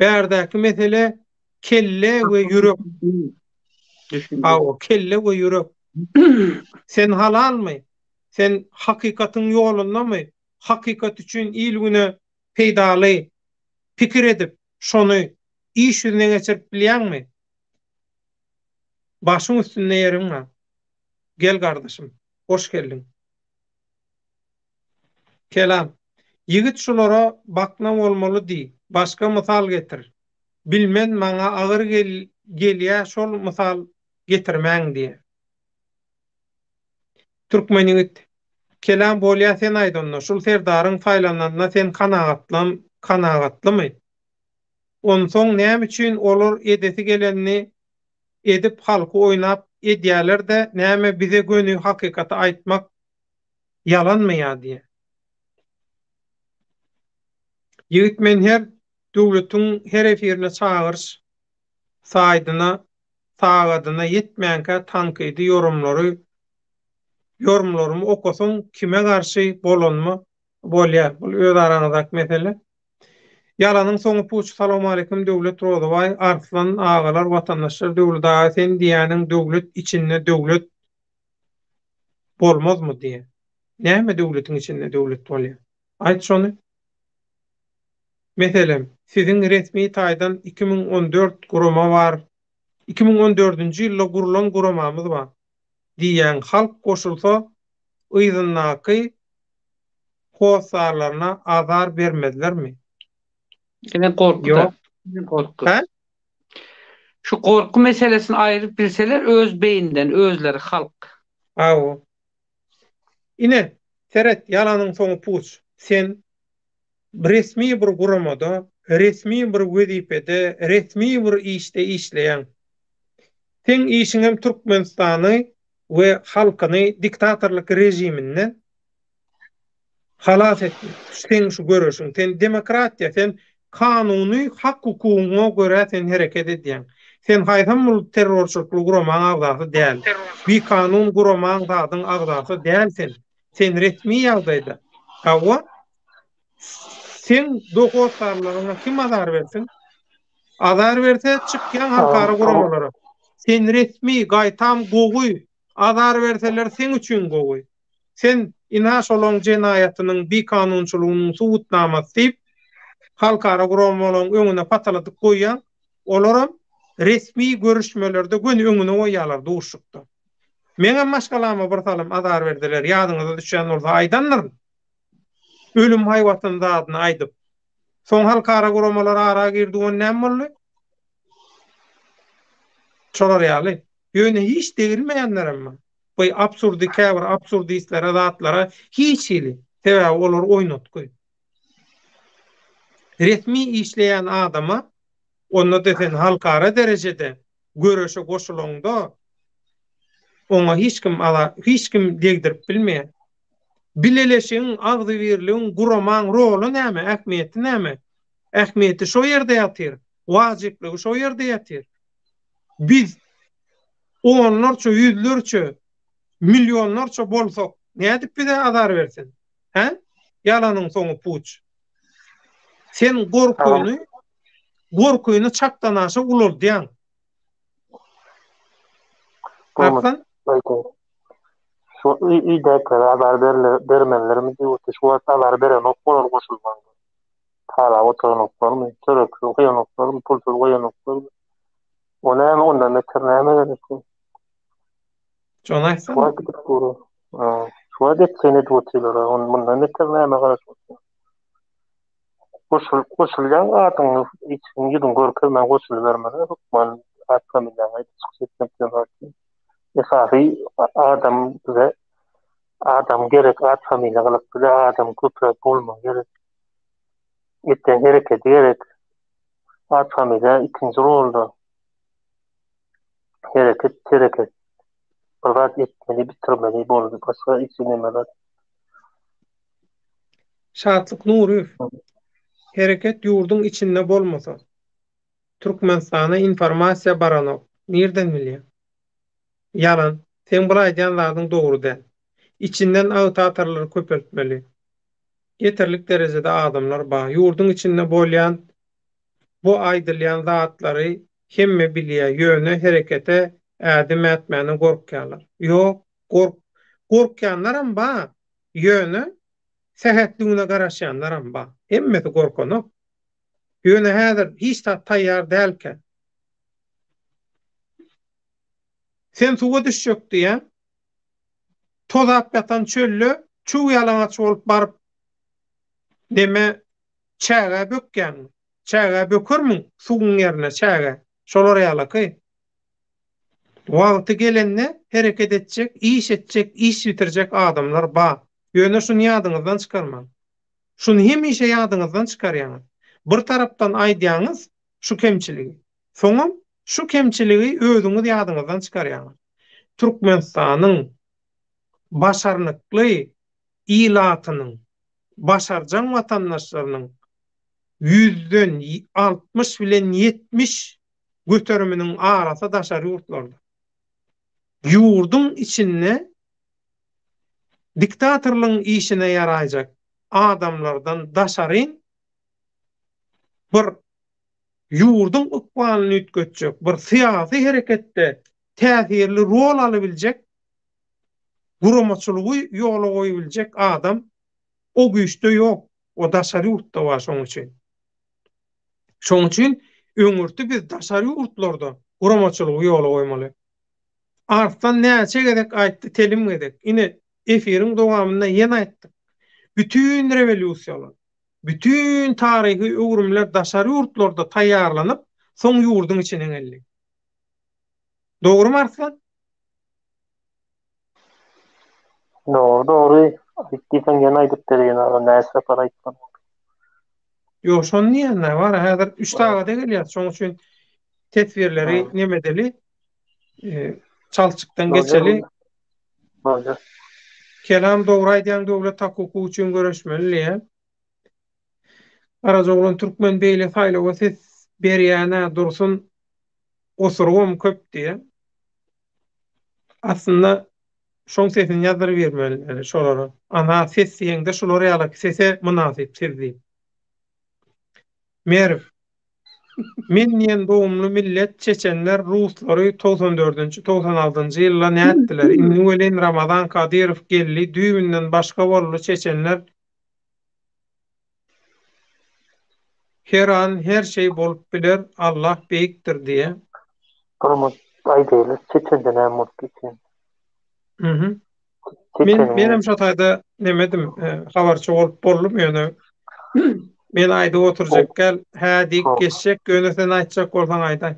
S1: bärdäki mesele Kelle we ýürek. Hawa, kelle we ýürek. Sen halalmy? Sen hakykatyň ýolundamy? Hakykat üçin il-güne peýdaly pikir edip, şony iş ýüzüne geçirip bilýäňmi? Başyň üstünde ýeriň bar. Gel gardaşym, hoş geldiň. Kelam. Ýigit şulara bakna bolmaly diý. Başga mysal getir. Bilmen maňa agyr gelýä şol mysal getirmäň diýä. Türkmen ýigit, Kelam bolýa sen aýt onda şul serdaryň saýlananyna sen kanagatlam kanagatlymy? Onsoň näme üçin olar edesi gelenini edip halky oýnap edýälerde näme bize göni hakykaty aýtmak ýalanmy ýa diýä. Ýigit men her döwletiň her efirine çagyryş saýdyna sagadyna ýetmänkä tankydy ýorumlary ýorumlarymy okasaň kime garşy bolanymy bolýar bul öz araňyzdaky mesele. Ýalanyň soňy puç Salowmaleýkim Döwlet Rozybaý Arslan agalar watandaşlar Döwlet aga sen diýýäniň döwlet içinde döwlet bolmazmy diýýä. Näme döwletiň içinde döwlet bolýa? Aýt şony. Meselem, siziň resmi taýdan 2014 gurama bar, 2014-nji ýylda gurlan guramamyz bar diýýäň, halk goşulsa yzyndaky hossarlaryna azar bermezlermi?
S2: Ine gorky-da.
S1: Ýok.
S2: Ine gorky.
S1: Hä?
S2: Şu gorky meselesini aýryp bilseler öz beýninden özleri halk.
S1: Hawa. Ine, seret, ýalanyň soňy puç. Sen resmi bir guramada, resmi bir wezipede, resmi bir işde işleýäň. Seň işiňem Türkmenistany we halkyny diktatorlyk režiminden halas etmek. Seň şu göreşiň. Sen demokratiýa, sen kanuny hak-hukugyňa görä sen hereket edýäň. Sen haýsam bul terrorçylykly guramaň agzasy däl. Bikanun guramaň zadyň agzasy däl sen. Sen resmi ýagdaýda. Hawa. Seň dohossarlaryňa kim azar bersin? Azar berse çykýaň halkara guramalara. Sen resmi, gaýtam gowy. Azar berseler seň üçin gowy. Sen ynha şolaň jenaýatynyň, bikanunçylygynyň subutnamasy diýip, halkara guramalaryň öňüne pataladyp goýýaň, olaram resmi görüşmelerde göni öňüne goýýarlar duşuşykda. Meňem maşgalama bir salym azar berdiler, ýadyňyza düşýän bolsa aýdandyryn. Ölüm haýbatyny zadyny aýdyp. Soň halkara guramalar ara girdi, onda näme boldy? Şolar ýaly. Ýöne hiç degilmeýänlerem bar. Bu absurdy käbir absurdistlere zatlara hiç hili. Sebäbi olar oýnatgy. Resmi işleýän adama onda-da sen halkara derejede göreşe goşulaňda oňa hiç kim ala hiç kim degdirip bilmeýär. Bileleşigiň, agzybirligiň, guramaň roly näme, ähmiýeti näme? Ähmiýeti şo ýerde ýatyr, wajyplygy şo ýerde ýatyr. Biz onlarça, ýüzlerçe, millionlarça bolsak, nädip bize azar bersin? Hä? Ýalanyň soňy puç. Sen gorkyny, gorkyny çakdanaşa ulaldýaň. Arslan?
S3: Şu öýdäkilere azar bermelilermi diýip otyr. Şu wagt azar berenok bolar goşulmaga. Talap oturanoklarmy, çöreksiz goýanoklarmy, pulsuz goýanoklarmy? O näme ondan beter näme gerek?
S1: Şony aýtsana.
S3: Şu wagt gidip dur. Şu wagt etsen edip otyrlar. Mundan beter näme garaşyp otyrlar? Goşul, goşulýan adyňy hiç kim ýüzüňi görkezmän goşulybermeli, hökman at familiýaňy aýdyp çykyş etmek diýen zat. Esasy adam bize adam gerek, at familiýa gylyk bize adam köpräk bolmagy gerek. Etýän hereketi gerek. At familiýa ikinji rolda. Hereket, hereket. Bir zat etmeli, bitirmeli boldy. Başga hiç neme zat.
S1: Şatlyk Nuryýew, Hereket ýurduň içinde bolmasa, Türkmenistana informasiýa baranok. Nirden bilýäň? Ýalan. Seň bul aýdýan zadyň dogry däl. Içinden agitatorlary köpeltmeli. Ýeterlik derejede adamlar bar. Ýurduň içinde bolýan bu aýdylýan zatlary hemme bilýär, ýöne herekete ädim ätmäne gorkýarlar. Ýok, gork gorkýanlaram bar, ýöne sähetli güne garaşýanlaram bar. Hemmesi gorkanok. Ýöne häzir hiç zat taýýar dälkä. Sen suwa düşjek diýýäň. Tozap ýatan çölde çuw ýalaňaç bolup baryp neme çägä bökýäňmi? Çägä bökermiň suwuň ýerine çäge? Şolar ýalaky. Wagty gelende hereket etjek, iş etjek, iş bitirjek adamlar bar. Ýöne şuny ýadyňyzdan çykarmaň. Şuny hemişe ýadyňyzdan çykarýaňyz. Bir tarapdan aýdýaňyz şu kemçiligi. Soňam şu kemçiligi özüňiz ýadyňyzdan çykarýaňyz. Türkmenistanyň başarnykly ilatynyň, başarjaň watandaşlarynyň ýüzden 60 bilen 70 göteriminiň arasy daşary ýurtlarda. Ýurduň içinde diktatorlygyň işine ýaraýjak adamlardan daşaryn bir ýurduň ykbalyny üýtgetjek, bir syýasy hereketde täsirli rol alybiljek, guramaçylygy ýola goýubiljek adam o güýçde ýok, o daşary ýurtda bar şoň üçin. Şoň üçin öňürti biz daşary ýurtlarda guramaçylygy ýola goýmaly. Arslan näçe gezek aýtdy, telim gezek. Ine, efiriň dowamynda ýene aýtdyk. Bütin rewolýusiýalar, bütin taryhy öwrümler daşary ýurtlarda taýýarlanyp, soň ýurduň içine geldi. Dogrumy Arslan?
S3: Dogry dogry. Aýt diýseň ýene aýdyp bereýin aga näçe sapar aýtdym.
S1: Ýok şony diýende bar häzir 3 sagada gelýär şoň üçin teswirleri nemedeli çaltjykdan geçeli.
S3: Boldy.
S1: Kelam dogry aýdýaň döwlet hak hukugy üçin göreşmeli diýýä. Garajaoglan türkmen beýle saýlawa ses berýänä dursun osurygam köp diýýä. Aslynda şoň sesini ýazdyrybermeli şolara. Ana ses diýeňde şular ýalaky sese mynasyp siz diýip. Merw. Men diýen dogumly millet çeçenler ruslary 94 dördünji 96 njy ýylda nätdiler indi welin Ramazan Kadyrow geldi düýbünden başga boldy çeçenler Her an her şey bolup biler Allah beýikdir diýe.
S3: Hormat aýdaýly çeçende näme bolup geçen.
S1: Mhm. Men menem şo taýda nemedim habarçy bolup boldum ýöne men aýdyp oturjak gel hä diýip geçjek ýöne sen aýtjak bolsaň aýdaý.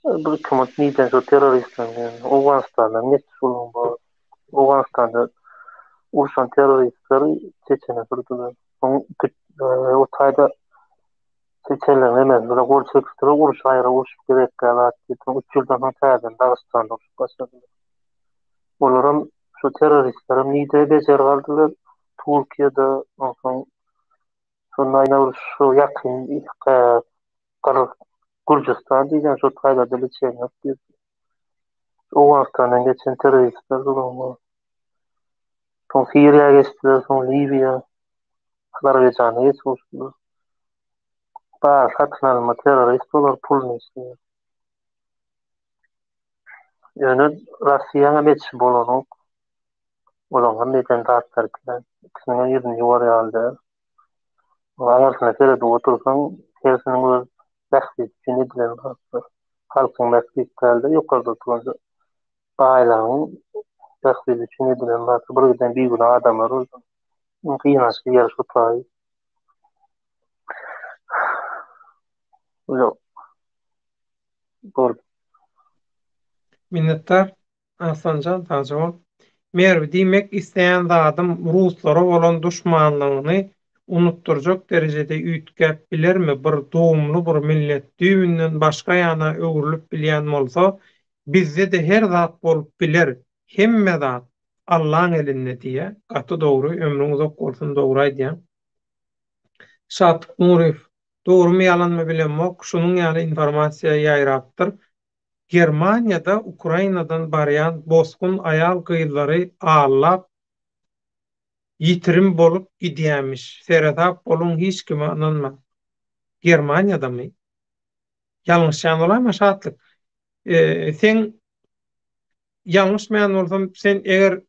S3: Bir iki niden şo terroristler Owganystandan geçdi şolaryň bary. Owganystanda urşan terroristler Çeçene sürdüler. Soň o taýda çeçenleriň hemmesi bile gol çekişdiler, uruş aýry uruş gerekkä zat diýip, soň üç ýyldan soň täzeden Dagystanda urşup başladylar. Olaram şu terroristlerem nide bejergi aldylar? Türkiýede, onsoň şonda aýna bir şu ýakyn Gyrgyz Gürjüstan diýýän şo taýlarda liçeniýa alyp girdi. Owganystandan geçen terroristler durumda. Soň Siriýa geçdiler, soň Liwiýa, Azerbaýjana geçip uçdular. Bary satyn alma terrorist olar puluny isleýär. Ýöne Russiýaňam etişi bolanok. Olaňam eden zatlary kän. Ikisiniňem ýüzüni ýuwar ýaly däl. Aňyrsyna seredip otursaň, hersiniň öz bähbidi üçin edilen zatlar. Halkyň bähbidi däl-de, ýokarda oturan baýlaryň bähbidi üçin edilen zatlar. Bir giden bigünä adamlar öldi. Iň gynançly ýeri şu taýy. Ýok. Boldy.
S1: Minnetdar. Arslanjan sagja bol. Merw diýmek isleýän zadym ruslara bolan duşmanlygyny unutdyrjak derejede üýtgäp bilermi bir dogumly bir millet düýbünden başga ýana öwrülip bilýän bolsa bizdede her zat bolup biler hemme zat Allaň elinde diýýä gaty dogry ömrüň uzak bolsun dogry aýdýaň Şatlyk Nuryýew dogrymy ýalanmy bilemok şunuň ýaly informasiýa ýaýrapdyr Germaniýada Ukrainadan barýan bosgun aýal-gyzlary aldap ýitirim bolup gidýämiş seresap boluň hiç kime ynanmaň. Germaniýadamy? Ýalňyşýan bolaýma Şatlyk? Seň ýalňyşmaýan bolsam sen eger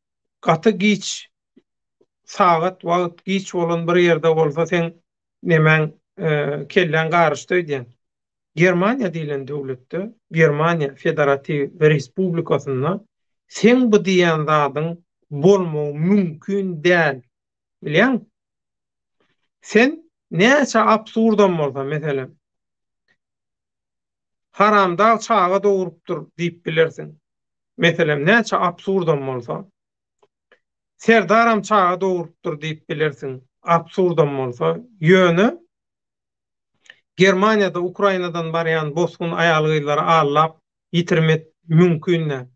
S1: gaty giç sagat wagt giç bolan bir ýerde bolsa seň nemäň kelläň garyşdy öýdýän. Germaniýa diýlen döwletde, Germaniýa Federatiw Respublikasynda seň bu diýýän zadyň bolmagy mümkin däl. Bilýäňmi? Sen näçe absurdam bolsa, meselem, Haramdag çaga dogrupdyr diýip bilersiň. Meselem, näçe absurdam bolsa. Serdaram çaga dogrupdyr diýip bilersiň, absurdam bolsa. Ýöne Germaniýada Ukrainadan barýan bosgun aýal-gyzlary aldap ýitirmek mümkin däl.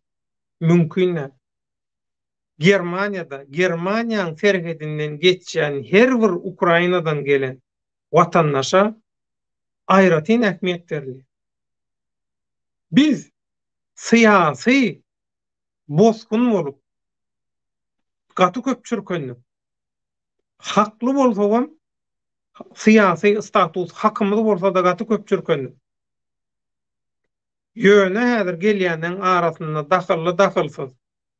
S1: Mümkin däl. Germaniýada Germaniýaň serhedinden geçýän her bir Ukrainadan gelen watandaşa aýratyn ähmiýet berilýär. Biz syýasy bosgun bolup gaty köp çürkendik. Hakly bolsagam syýasy status hakymyz bolsada gaty köp çürkendik. Ýöne häzir gelýänleň arasynda dahylly-dahylsyz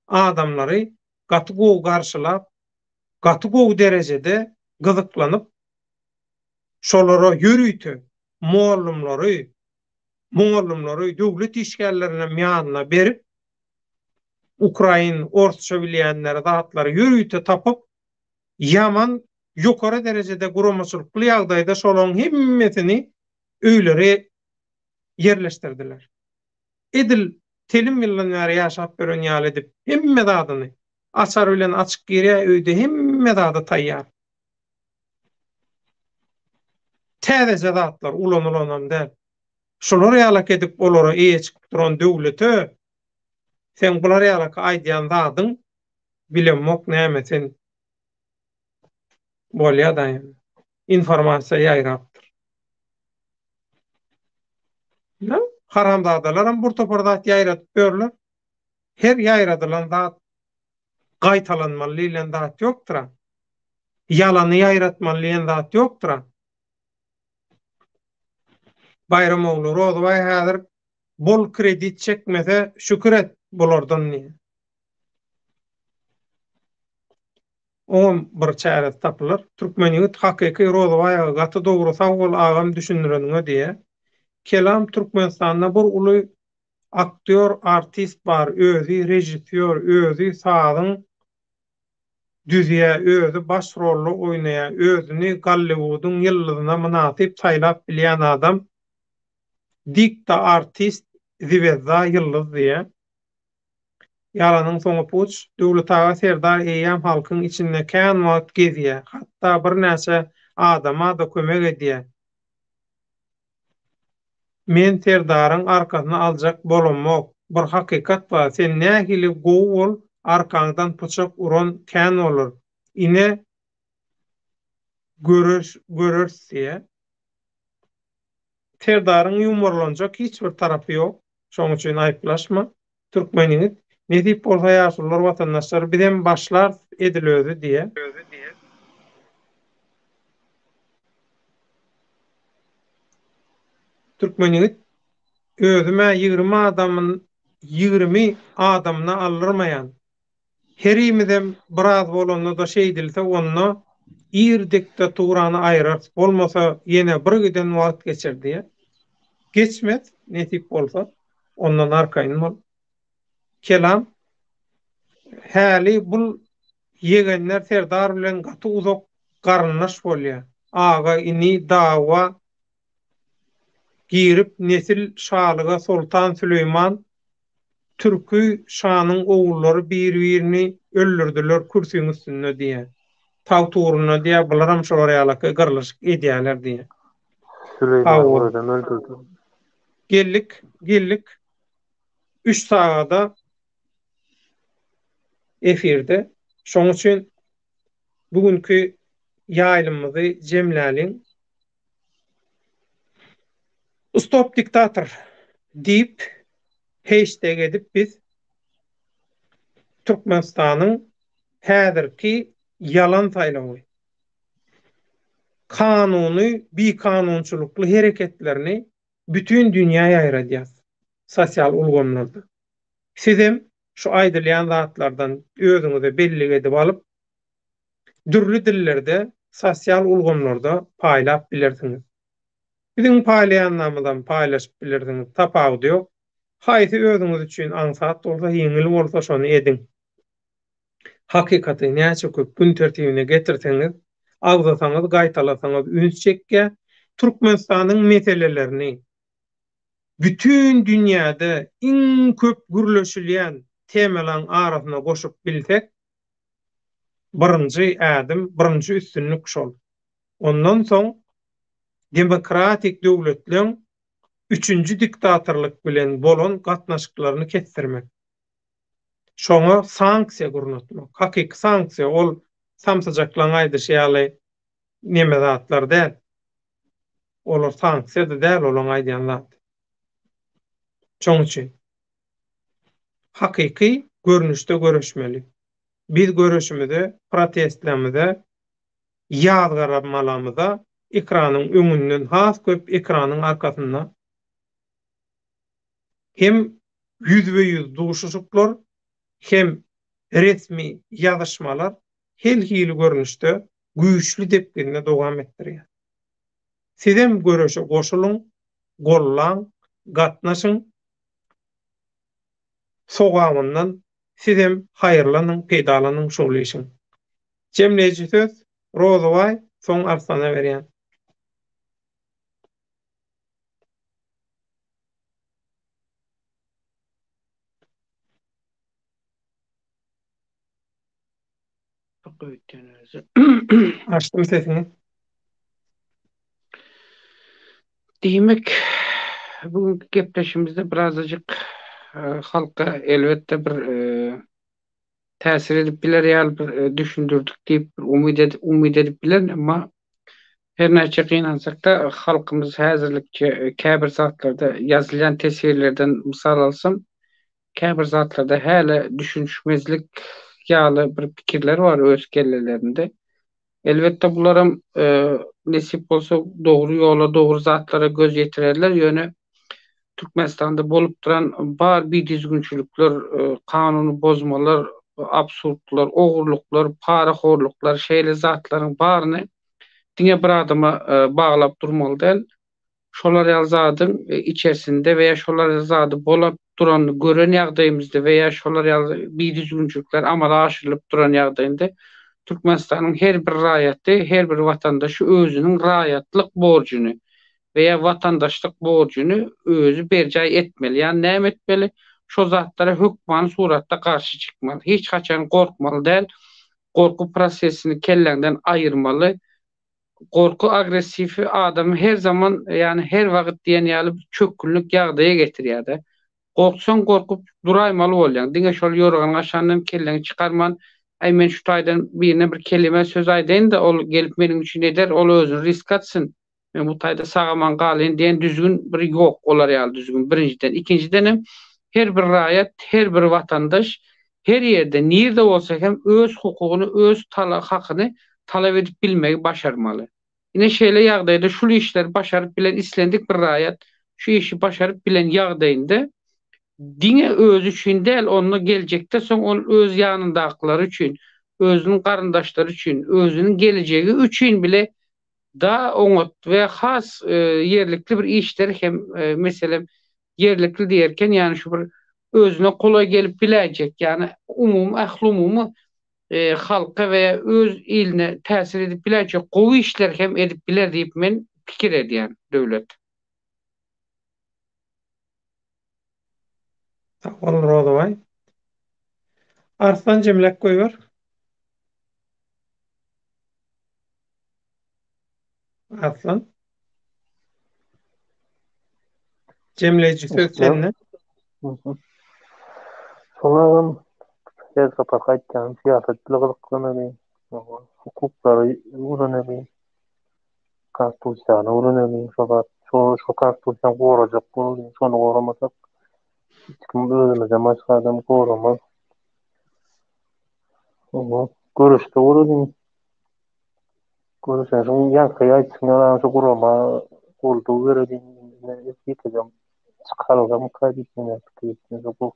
S1: adamlary gaty gowy garşylap, gaty gowy derejede gyzyklanyp, şolara ýörite mollumlary, mugallymlary döwlet işgärlerinem ýanyna berip, ukrain, orsça bilýänleri zatlary ýörite tapyp, ýaman ýokary derejede guramaçylykly ýagdaýda şolaryň hemmesini öýlere ýerleşdirdiler. Edil telim ýyldan bäri ýaşap ýören ýaly edip, hemme zadyny, açar bilen açyk girýär, öýde hemme zady taýýar. Täzeje zatlar ulanylanam däl. Şular ýalak edip olara eýe çykyp duran döwlete seň bular ýalak aýdýan zadyň bilemok näme sen bolýada indi. Informasiýa ýaýrapdyr. Ýa haramzadalaram bir topar zat ýaýradyp ýörler. Her ýaýradylan zat gaýtalanmaly diýlen zat ýokdur-a. Ýalany ýaýratmaly diýen zat ýokdur-a. Baýram ogly Rozybaý häzir bol kredit çekmese şükür et bulardan diýýär. Oňam bir çäresi tapylar. Türkmen ýigit hakyky Rozybaý aga gaty dogry sag bol agam düşündireniňe diýýär. Kelam Türkmenistanda bir uly aktýor artist bar özi režissýor özi sazyň düzýä özi baş rolda oýnaýa özüni Golliwudyň ýyldyzyna mynasyp saýlap bilýän adam dikta artist ziwezda ýyldyz diýä. Ýalanyň soňy puç. Döwlet aga Serdar eýýäm halkyň içinde kän wagt gezýä hatda birnäçe adama-da kömek edýä. Men Serdaryň arkasyny aljak bolamok. Bir hakykat bar, sen nähili gowy bol, arkaňdan pyçak uran kän bolar. Ine, göreris diýýär. Serdaryň ýuwmarlanjak hiç bir tarapy ýok. Şoň üçin aýyplaşma. Türkmen ýigit. Nesip bolsa ýaşulular watandaşlar bizem başlarys edil özi diýýär. Türkmen ýigit özüm-ä 20 adamyn 20 adamyna aldyrmaýan. Herimizem biraz bolanda-da şeýdilse onda ir diktaturany aýrarys bolmasa ýene bir giden wagt geçer diýýär. Geçmez nesip bolsa ondan arkaýyn bol. Kelam häli bul ýegenler Serdar bilen gaty uzak garyndaş bolýa. Aga ini dawa girip nesil şalyga Soltan Süleýman türki şanyň ogullary bir birini öldürdiler kürsüň üstünde diýýä. Tagt ugrunda diýýä bularam şolar ýalaky gyrlyşyk edýäler diýýä.
S3: Süleýmanyň özem öldürdi.
S1: Geldik geldik üç sagada efirde. Şoň üçin bu günki ýaýlymymyzy jemläliň. Stop diktator diýip heşteg edip biz Türkmenistanyň häzirki ýalan saýlawy, kanuny bikanunçylykly hereketlerini bütin dünýä ýaýradýas sosial ulgamlarda. Sizem şu aýdylýan zatlardan özüňize bellik edip alyp dürli dillerde sosial ulgamlarda paýlap bilersiňiz. Biziň paýlaýanlarymyzam paýlaşyp bilersiňiz, tapawudy ýok. Haýsy özüňiz üçin aňsat bolsa, ýeňil bolsa şony ediň. Hakykaty näçe köp gün tertibine getirseňiz, agzasaňyz, gaýtalasaňyz üns çekýär. Türkmenistanyň meselelerini. Bütin dünýäde iň köp gürleşilýän temalaň arasyna goşup bilsek, birinji ädim, birinji üstünlik şol. Ondan soň demokratik döwletleň üçünji diktatorlyk bilen bolan gatnaşyklaryny kesdirmek. Şoňa sanksiýa gurnatmak. Hakyky sanksiýa, ol samsyjaklaň aýdyşy ýaly neme zatlar däl. Olar sanksiýa-da däl olaň aýdýan zady. Şoň üçin hakyky görnüşde göreşmeli. Biz göreşimize, protestlerimize, ýazgaramalamyza ekranyň öňünden has köp ekranyň arkasynda hem ýüzbe-ýüz duşuşyklar, hem resmi ýazyşmalar her hili görnüşde güýçli depginde dowam etdirýär. Sizem göreşe goşulyň, gollaň, gatnaşyň, sogabyndan sizem haýyrlanyň, peýdalanyň şol işiň. Jemleýji söz Rozybaý, soň Arslana berýän. Açdym sesiňi.
S2: Diýmek, bugünki gepleşigimizde birazajyk e, halka elbetde bir e, täsir edip biler ýaly bir e, düşündirdik diýip bir umyt edip umyt edip bilerin, emma her näçe gynansak-da halkymyz häzirlikçe käbir zatlarda ýazylýan teswirlerden mysal alsam, Käbir zatlarda hälä düşünişmezlik ýaly bir pikirler bar öz kellelerinde. Elbetde bularam nesip bolsa dogry ýola dogry zatlara göz ýetirerler ýöne Türkmenistanda bolup duran bar bidüzgünçilikler, kanuny bozmalar, absurdlar, ogurlyklar, parahorluklar şeýle zatlaryň baryny diňe bir adama baglap durmaly däl. Şolar ýaly zadyň içersinde we ýa şolar ýaly zady bolap duranyny gören ýagdaýymyzda we ýa şolar ýaly bidüzgünçilikler amala aşyrylyp duran ýagdaýynda Türkmenistanyň her bir raýaty, her bir watandaşy özüniň raýatlyk borjuny we ýa watandaşlyk borjuny özi berjaý etmeli. Ýagny näme etmeli? Şo zatlara hökmany suratda garşy çykmaly. Hiç haçan gorkmaly däl. Gorky prosesini kelläňden aýyrmaly. Gorky agressifi adamy her zaman, ýagny her wagt diýen ýaly bir çökgünlik ýagdaýa getirýär-de. Gorksaň gorkup duraýmaly bolýaň. Diňe şol ýorganyň aşagyndan kelläňi çykarman, Äý men şu taýdan birine bir kelime söz aýdaýyn-da, ol gelip meniň üçin eder, ol özüni risk atsyn. Men bu taýda sag-aman galaýyn diýen düzgün bir ýok, olar ýaly düzgün birinjiden. Ikinjidenem her bir raýat, her bir watandaş her ýerde, nirde bolsa hem öz hukugyny, öz hakyny talap edip bilmegi başarmaly. Ine şeýle ýagdaýda şul işleri başaryp bilen islendik bir raýat şu işi başaryp bilen ýagdaýynda diňe özi üçin däl, onda geljekde soň ol öz ýanyndakylary üçin, özüniň garyndaşlary üçin, özüniň gelejegi üçin bile da oňat we has ýerlikli bir işleri hem meselem ýerlikli diýerken ýagny şu bir özüne golaý gelip biläýjek ýagny umumy ählumumy halka we öz iline täsir edip biläýjek gowy işleri hem edip biler diýip men pikir edýän Döwlet.
S1: Sag bol Rozybaý. Arslan jemläp goýber. Arslan. Jemleýji söz sende.
S3: Soňam her sapar aýtýan syýasat bilen gyzyklanalyň, hukuklary öwreneliň, konstitusiýany öwreneliň, şo zat, şo şo konstitusiýany gorajak bolalyň, şony goramasak hiç kim özümizden başga adam goramaz. Oňa göreşde bolalyň. Görüşen şuň ýaňky aýtşyň ýaly şu gurama goldaw bereliň ýekejem çykalgamyka diýip men pikir etdim. Şu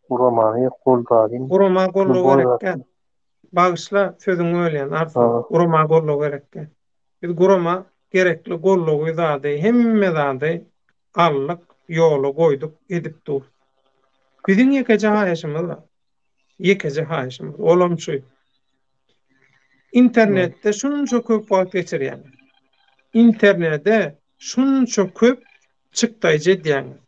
S3: guramany goldalyň.
S1: Gurama goldaw gerekkä. Bagyşla sözüňi bölýän Arslan. Gurama goldaw gerekkä. Biz gurama gerekli goldawy zady hemme zady aldyk ýola goýduk edip dur. Biziň ýekeje haýyşymyz bar. Ýekeje haýyşymyz, olam şu. Internetde şunça köp wagt geçirýäňiz. Internede şunça köp çykdaýjy edýäňiz.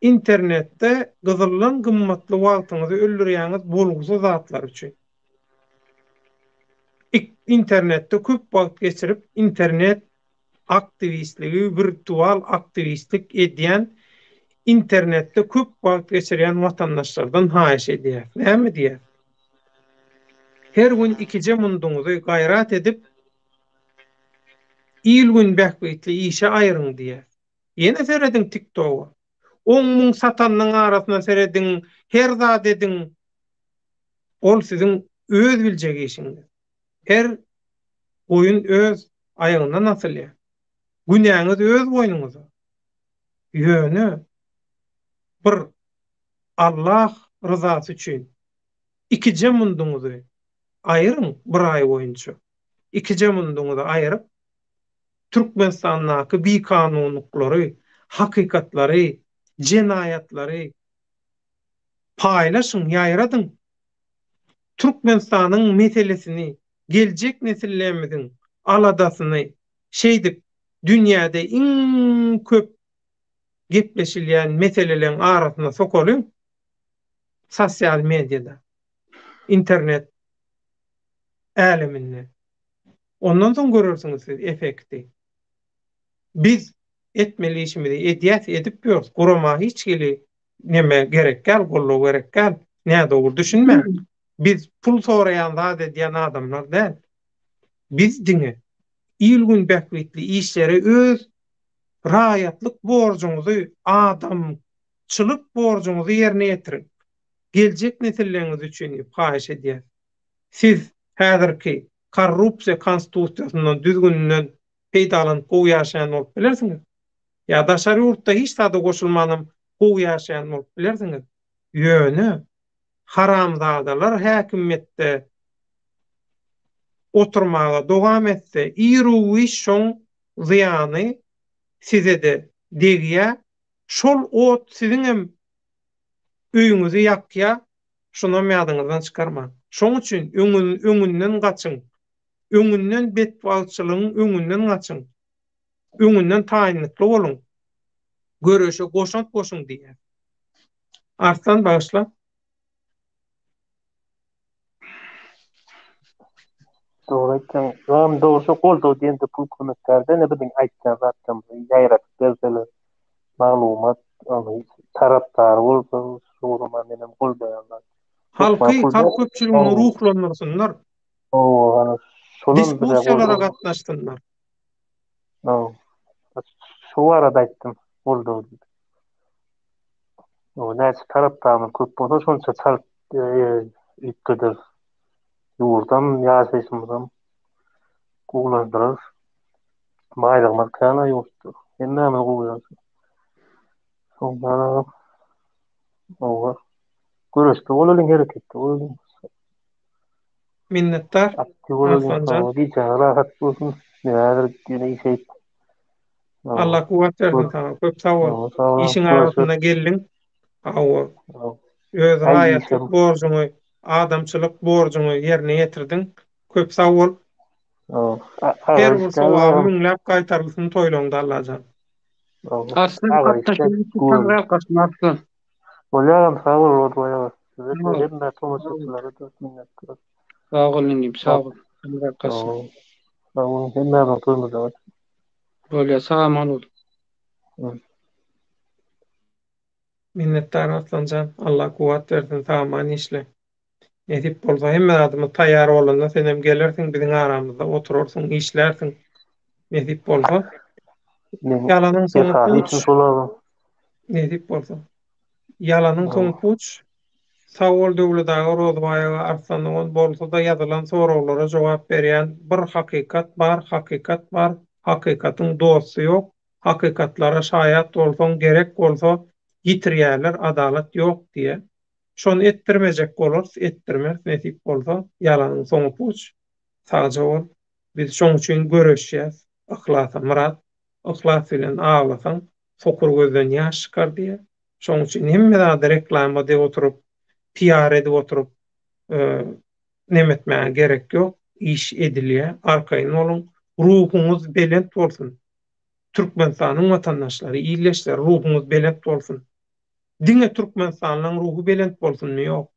S1: Internetde gyzyldan gymmatly wagtyňyzy öldürýäňiz bolgusyz zatlar üçin. Internetde köp wagt geçirip internet aktiwistligi, wirtual aktiwistlik edýän internetde köp wagt geçirýän watandaşlardan haýyş edýäs. Näme diýýäs? Her gün ikije munduňyzy gaýrat edip il-gün bähbitli işe aýryň diýýäs. Ýene serediň tiktoga. Oň muň satanynyň arasyna serediň, her zat ediň. Ol siziň öz biljek işiňiz. Her goýun öz aýagyndan asylýar. Günäňiz öz boýnuňyza. Ýöne bir Allah ryzasy üçin ikije munduňyzy aýyryň bir aý boýunça. Ikije munduňyzy aýyryp Türkmenistandaky bikanunlyklary, hakykatlary, jenaýatlary paýlaşyň, ýaýradyň. Türkmenistanyň meselesini, geljek nesillerimiziň aladasyny şeýdip dünýäde iň köp gepleşilýän meseleleriň arasyna sokalyň sosial mediada, internet äleminde. Ondan soň görersiňiz siz efekti. Biz etmeli işimizi edýäs, edip ýörüs. Gurama hiç hili neme gerek däl, goldaw gerek däl. Nädogry düşünmäň. Biz pul soraýan zat edýän adamlar däl. Biz diňe il-gün bähbitli işlere öz raýatlyk borjuňyzy, adamçylyk borjuňyzy ýerine ýetiriň. Geljek nesilleriňiz üçin diýip haýyş edýäs. Siz häzirki korrupsiýa konstitusiýasyndan, düzgüninden peýdalanyp gowy ýaşaýan bolup bilersiňiz. Ýa daşary ýurtda hiç zada goşulmanam gowy ýaşaýan bolup bilersiňiz. Ýöne haramzadalar häkimiýetde oturmaga dowam etse, iru-giç şoň zyýany size-de degýär. Şol ot siziňem öýüňizi ýakýar, Şunam ýadyňyzdan çykarmaň. Şoň üçin öňünden gaçyň. Öňünden betbagtçylygyň öňünden gaçyň. Öňünden taýynlykly boluň. Göreşe goşant goşuň diýýär. Arslan bagyşla.
S3: Dogry aýtýaň. Ýagny dogrusy goldaw diýende pul kömek dälde ine biziň aýtýan zatlarymyzy ýaýradyp berseler maglumat ony tarapdary bolsa şu gurama menem goldaýan zat.
S1: Halky halk köpçüligini ruhlandyrsynlar.
S3: Hawa hany
S1: şolam bize Diskussiýalara gatnaşsynlar.
S3: Hawa. Şu barada aýtdym goldaw diýip. O näçe tarapdarymyz köp bolsa şonça çalt üýtgederis. Ýurdam, ýaşaýşymyzam gowulandyrarys. Baýlygymyz kän-ä ýurtda. Hemmämiz gowy ýaşarys. Şondan hawa. Göreşde bolalyň, hereketde bolalyň.
S1: Minnetdar.
S3: Aktiw bolalyň. Hawa, gijäňiz rahat bolsun. Men häzir ýene işe gitdim.
S1: Allah kuwwat bersin saňa. Köp sag bol. Işiň arasynda geldiň. Hawa. Öz raýatlyk borjuňy, adamçylyk borjuňy ýerine ýetirdiň. Köp sag bol. Her bir sogaby müňläp gaýtarylsyn toýlaňda Allajan.
S2: Arslan gatnaşyň Arslan.
S3: Bolýar sag bol Rozbaý aga. Size hemme tomaşaçylara da minnetdar.
S2: Sag bol inim, sag bol.
S3: Sag boluň, hemmämiziň toýumyzda.
S2: Bolýar, sag aman bol.
S1: Minnetdar Arslanjan, Allah kuwwat bersin, sag aman işle. Nesip bolsa hemme zadymyz taýýar bolanda senem gelersiň biziň aramyzda oturarsyň, işlärsiň. Nesip bolsa. Ýalanyň soňy puç. Nesip bolsa. Ýalanyň soňy puç. Sag bol Döwlet aga Rozbaý aga Arslan dogan bolsada ýazylan soraglara jogap berýän bir hakykat bar hakykat bar hakykatyň dosty ýok hakykatlara şaýat bolsaň gerek bolsa ýitirýärler adalat ýok diýe şony etdirmejek bolarys etdirmeris nesip bolsa ýalanyň soňy puç sagja bol biz şoň üçin göreşýäs yhlasa myrat yhlas bilen aglasaň sokur gözden ýaş çykar diýe Şoň üçin hemme zady reklama edip oturyp, PR edip oturyp, neme etmäge gerek ýok. Iş edilýär. Arkaýyn boluň. Ruhuňyz belent bolsun. Türkmenistanyň watandaşlary, ildeşler ruhuňyz belent bolsun. Diňe Türkmenistanlyň ruhy belent bolsunmy? Ýok.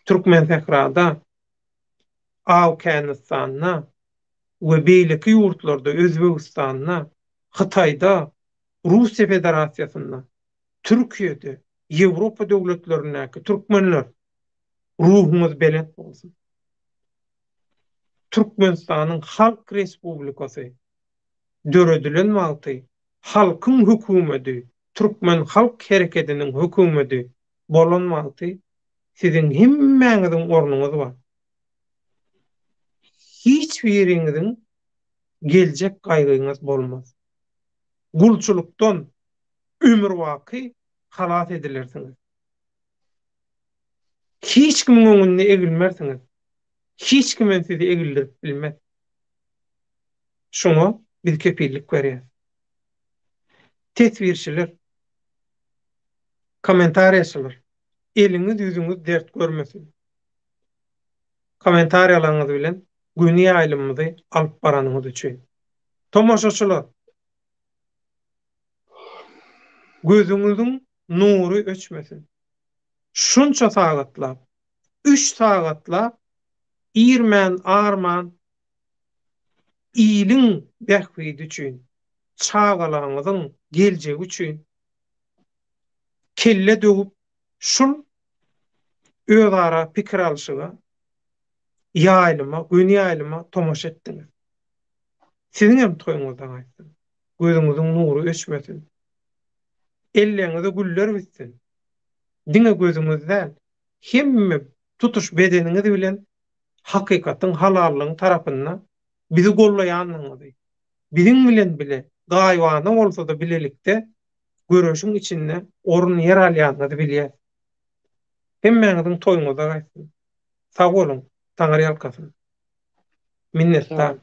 S1: Türkmensährada, Awkänistanda we beýleki ýurtlarda, Özbegistanda, Hytaýda, Russiýa Federasiýasynda, Türkiýede, Ýewropa döwletlerindäki türkmenler ruhuňyz belent bolsun. Türkmenistanyň Halk Respublikasy döredilen wagty halkyň hökümedi, türkmen halk herekediniň hökümedi bolan wagty siziň hemmäňiziň ornuňyz bar. Hiç biriňiziň geljek gaýgyňyz bolmaz. Gulçulykdan ömürbaky halas edilersiňiz. Hiç kimiň öňünde egilmersiňiz. Hiç kimem sizi egildirip bilmez. Şuňa biz kepillik berýäs. Teswirçiler, kommentariýaçylar, eliňiz ýüzüňiz dert görmesin. Kommentariýalaryňyz bilen göni ýaýlymymyzy alyp baranyňyz üçin. Tomaşaçylar, gözüňiziň nury öçmesin. Şunça sagatlap, üç sagatlap irmän-arman iliň bähbidi üçin, çagalaryňyzyň geljegi üçin kelle döwüp şul özara pikir alşyga, ýaýlyma, göni ýaýlyma tomaşa etdiňiz. Siziňem toýuňyzda gaýtsyn. Gözüňiziň nury öçmesin. Elleňize güller bitsin. Diňe gözüňiz däl, hemme tutuş bedeniňiz bilen hakykatyň, halallygyň tarapynda bizi gollaýandygyňyzy, biziň bilen bile, gaýybana bolsa-da bilelikde göreşiň içinde orun ýer alýanyňyzy bilýäs. Hemmäňiziň toýuňyzda gaýtsyn. Sag boluň, Taňryýalkasyn. Minnetdar.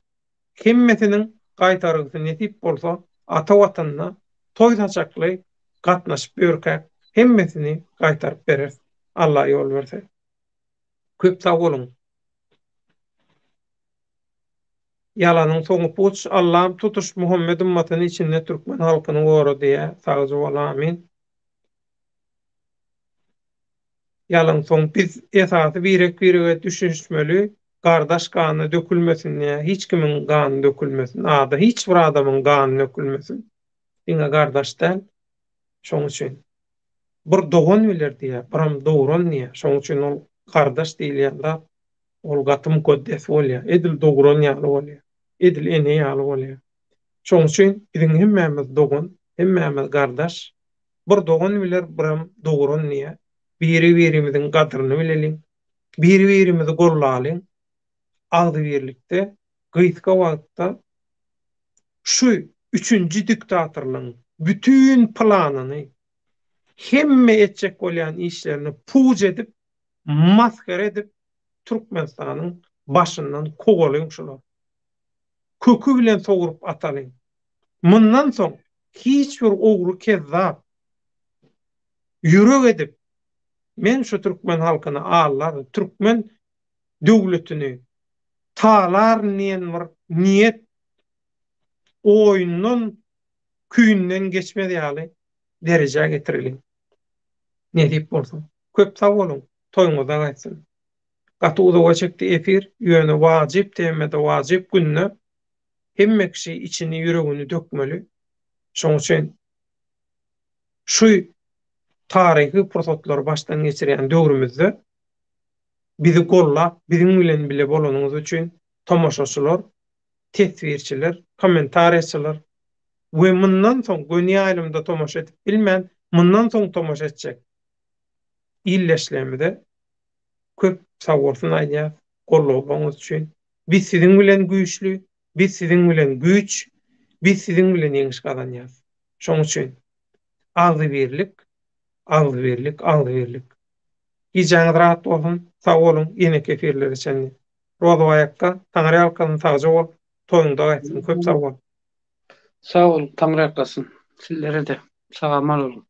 S1: Hemmesiniň gaýtargysy nesip bolsa ata watanda toý saçakly gatnaşyp ýörkäk hemmesini gaýtaryp bereris Alla ýol berse. Köp sag boluň. Ýalanyň soňy puç Allam tutuş Muhammet ymmatyny içinde türkmen halkyny gora diýä sagja bol amin. Ýalan soň biz esasy birek birege düşünişmeli gardaş gany dökülmesin diýä hiç kimiň gany dökülmesin ada hiç bir adamyň gany dökülmesin diňe gardaş däl şoň üçin bir dogan biler diýä biram dogran diýä şoň üçin ol gardaş diýilýän zat ol gaty mukaddes bolýa edil dogran ýaly bolýa edil ene ýaly bolýa şoň üçin biziň hemmämiz dogan hemmämiz gardaş Bir dogan biler, biram dogran diýýär. Biri-birimiziň gadryny bileliň, biri-birimizi gollalyň. Agzybirlikde gysga wagtda şu üçünji diktatorlygyň bütin planyny, hemme etjek bolýan işlerini puç edip, masgara edip, Türkmenistanyň başyndan kowalyň şulary. Köki bilen sogrup atalyň. Mundan soň hiç bir ogry kezzap ýürek edip men şu türkmen halkyny aldaryn, türkmen döwletini talaryn diýen bir niýet oýundan küýünden geçmez ýaly derejä getireliň. Nesip bolsa. Köp sag boluň, toýuňyzda gaýtsyn. Gaty uzaga çekdi efir, ýöne wajyp temada wajyp günde hemme kişi içini ýüregini dökmeli. Şoň üçin şu taryhy pursatlary başdan geçirýän döwrümizde bizi gollap, biziň bilen bile bolanyňyz üçin tomaşaçylar, teswirçiler, kommentariýaçylar we mundan soň göni ýaýlymda tomaşa edip bilmän, mundan soň tomaşa etjek ildeşlerimize köp sagbolsun aýdýas gollawlaryňyz üçin. Biz siziň bilen güýçli, biz siziň bilen güýç, biz siziň bilen ýeňiş gazanýas. Şoň üçin agzybirlik, agzybirlik, agzybirlik. Gijäňiz rahat bolsun, sag boluň, ýeneki efirlere çenli. Rozybaý akga, Taňryýalkasyn sagja bol, toýuňda gaýtsyn, köp sag bol.
S2: Sag boluň, Taňryýalkasyn. Sizlere-de sag-aman boluň.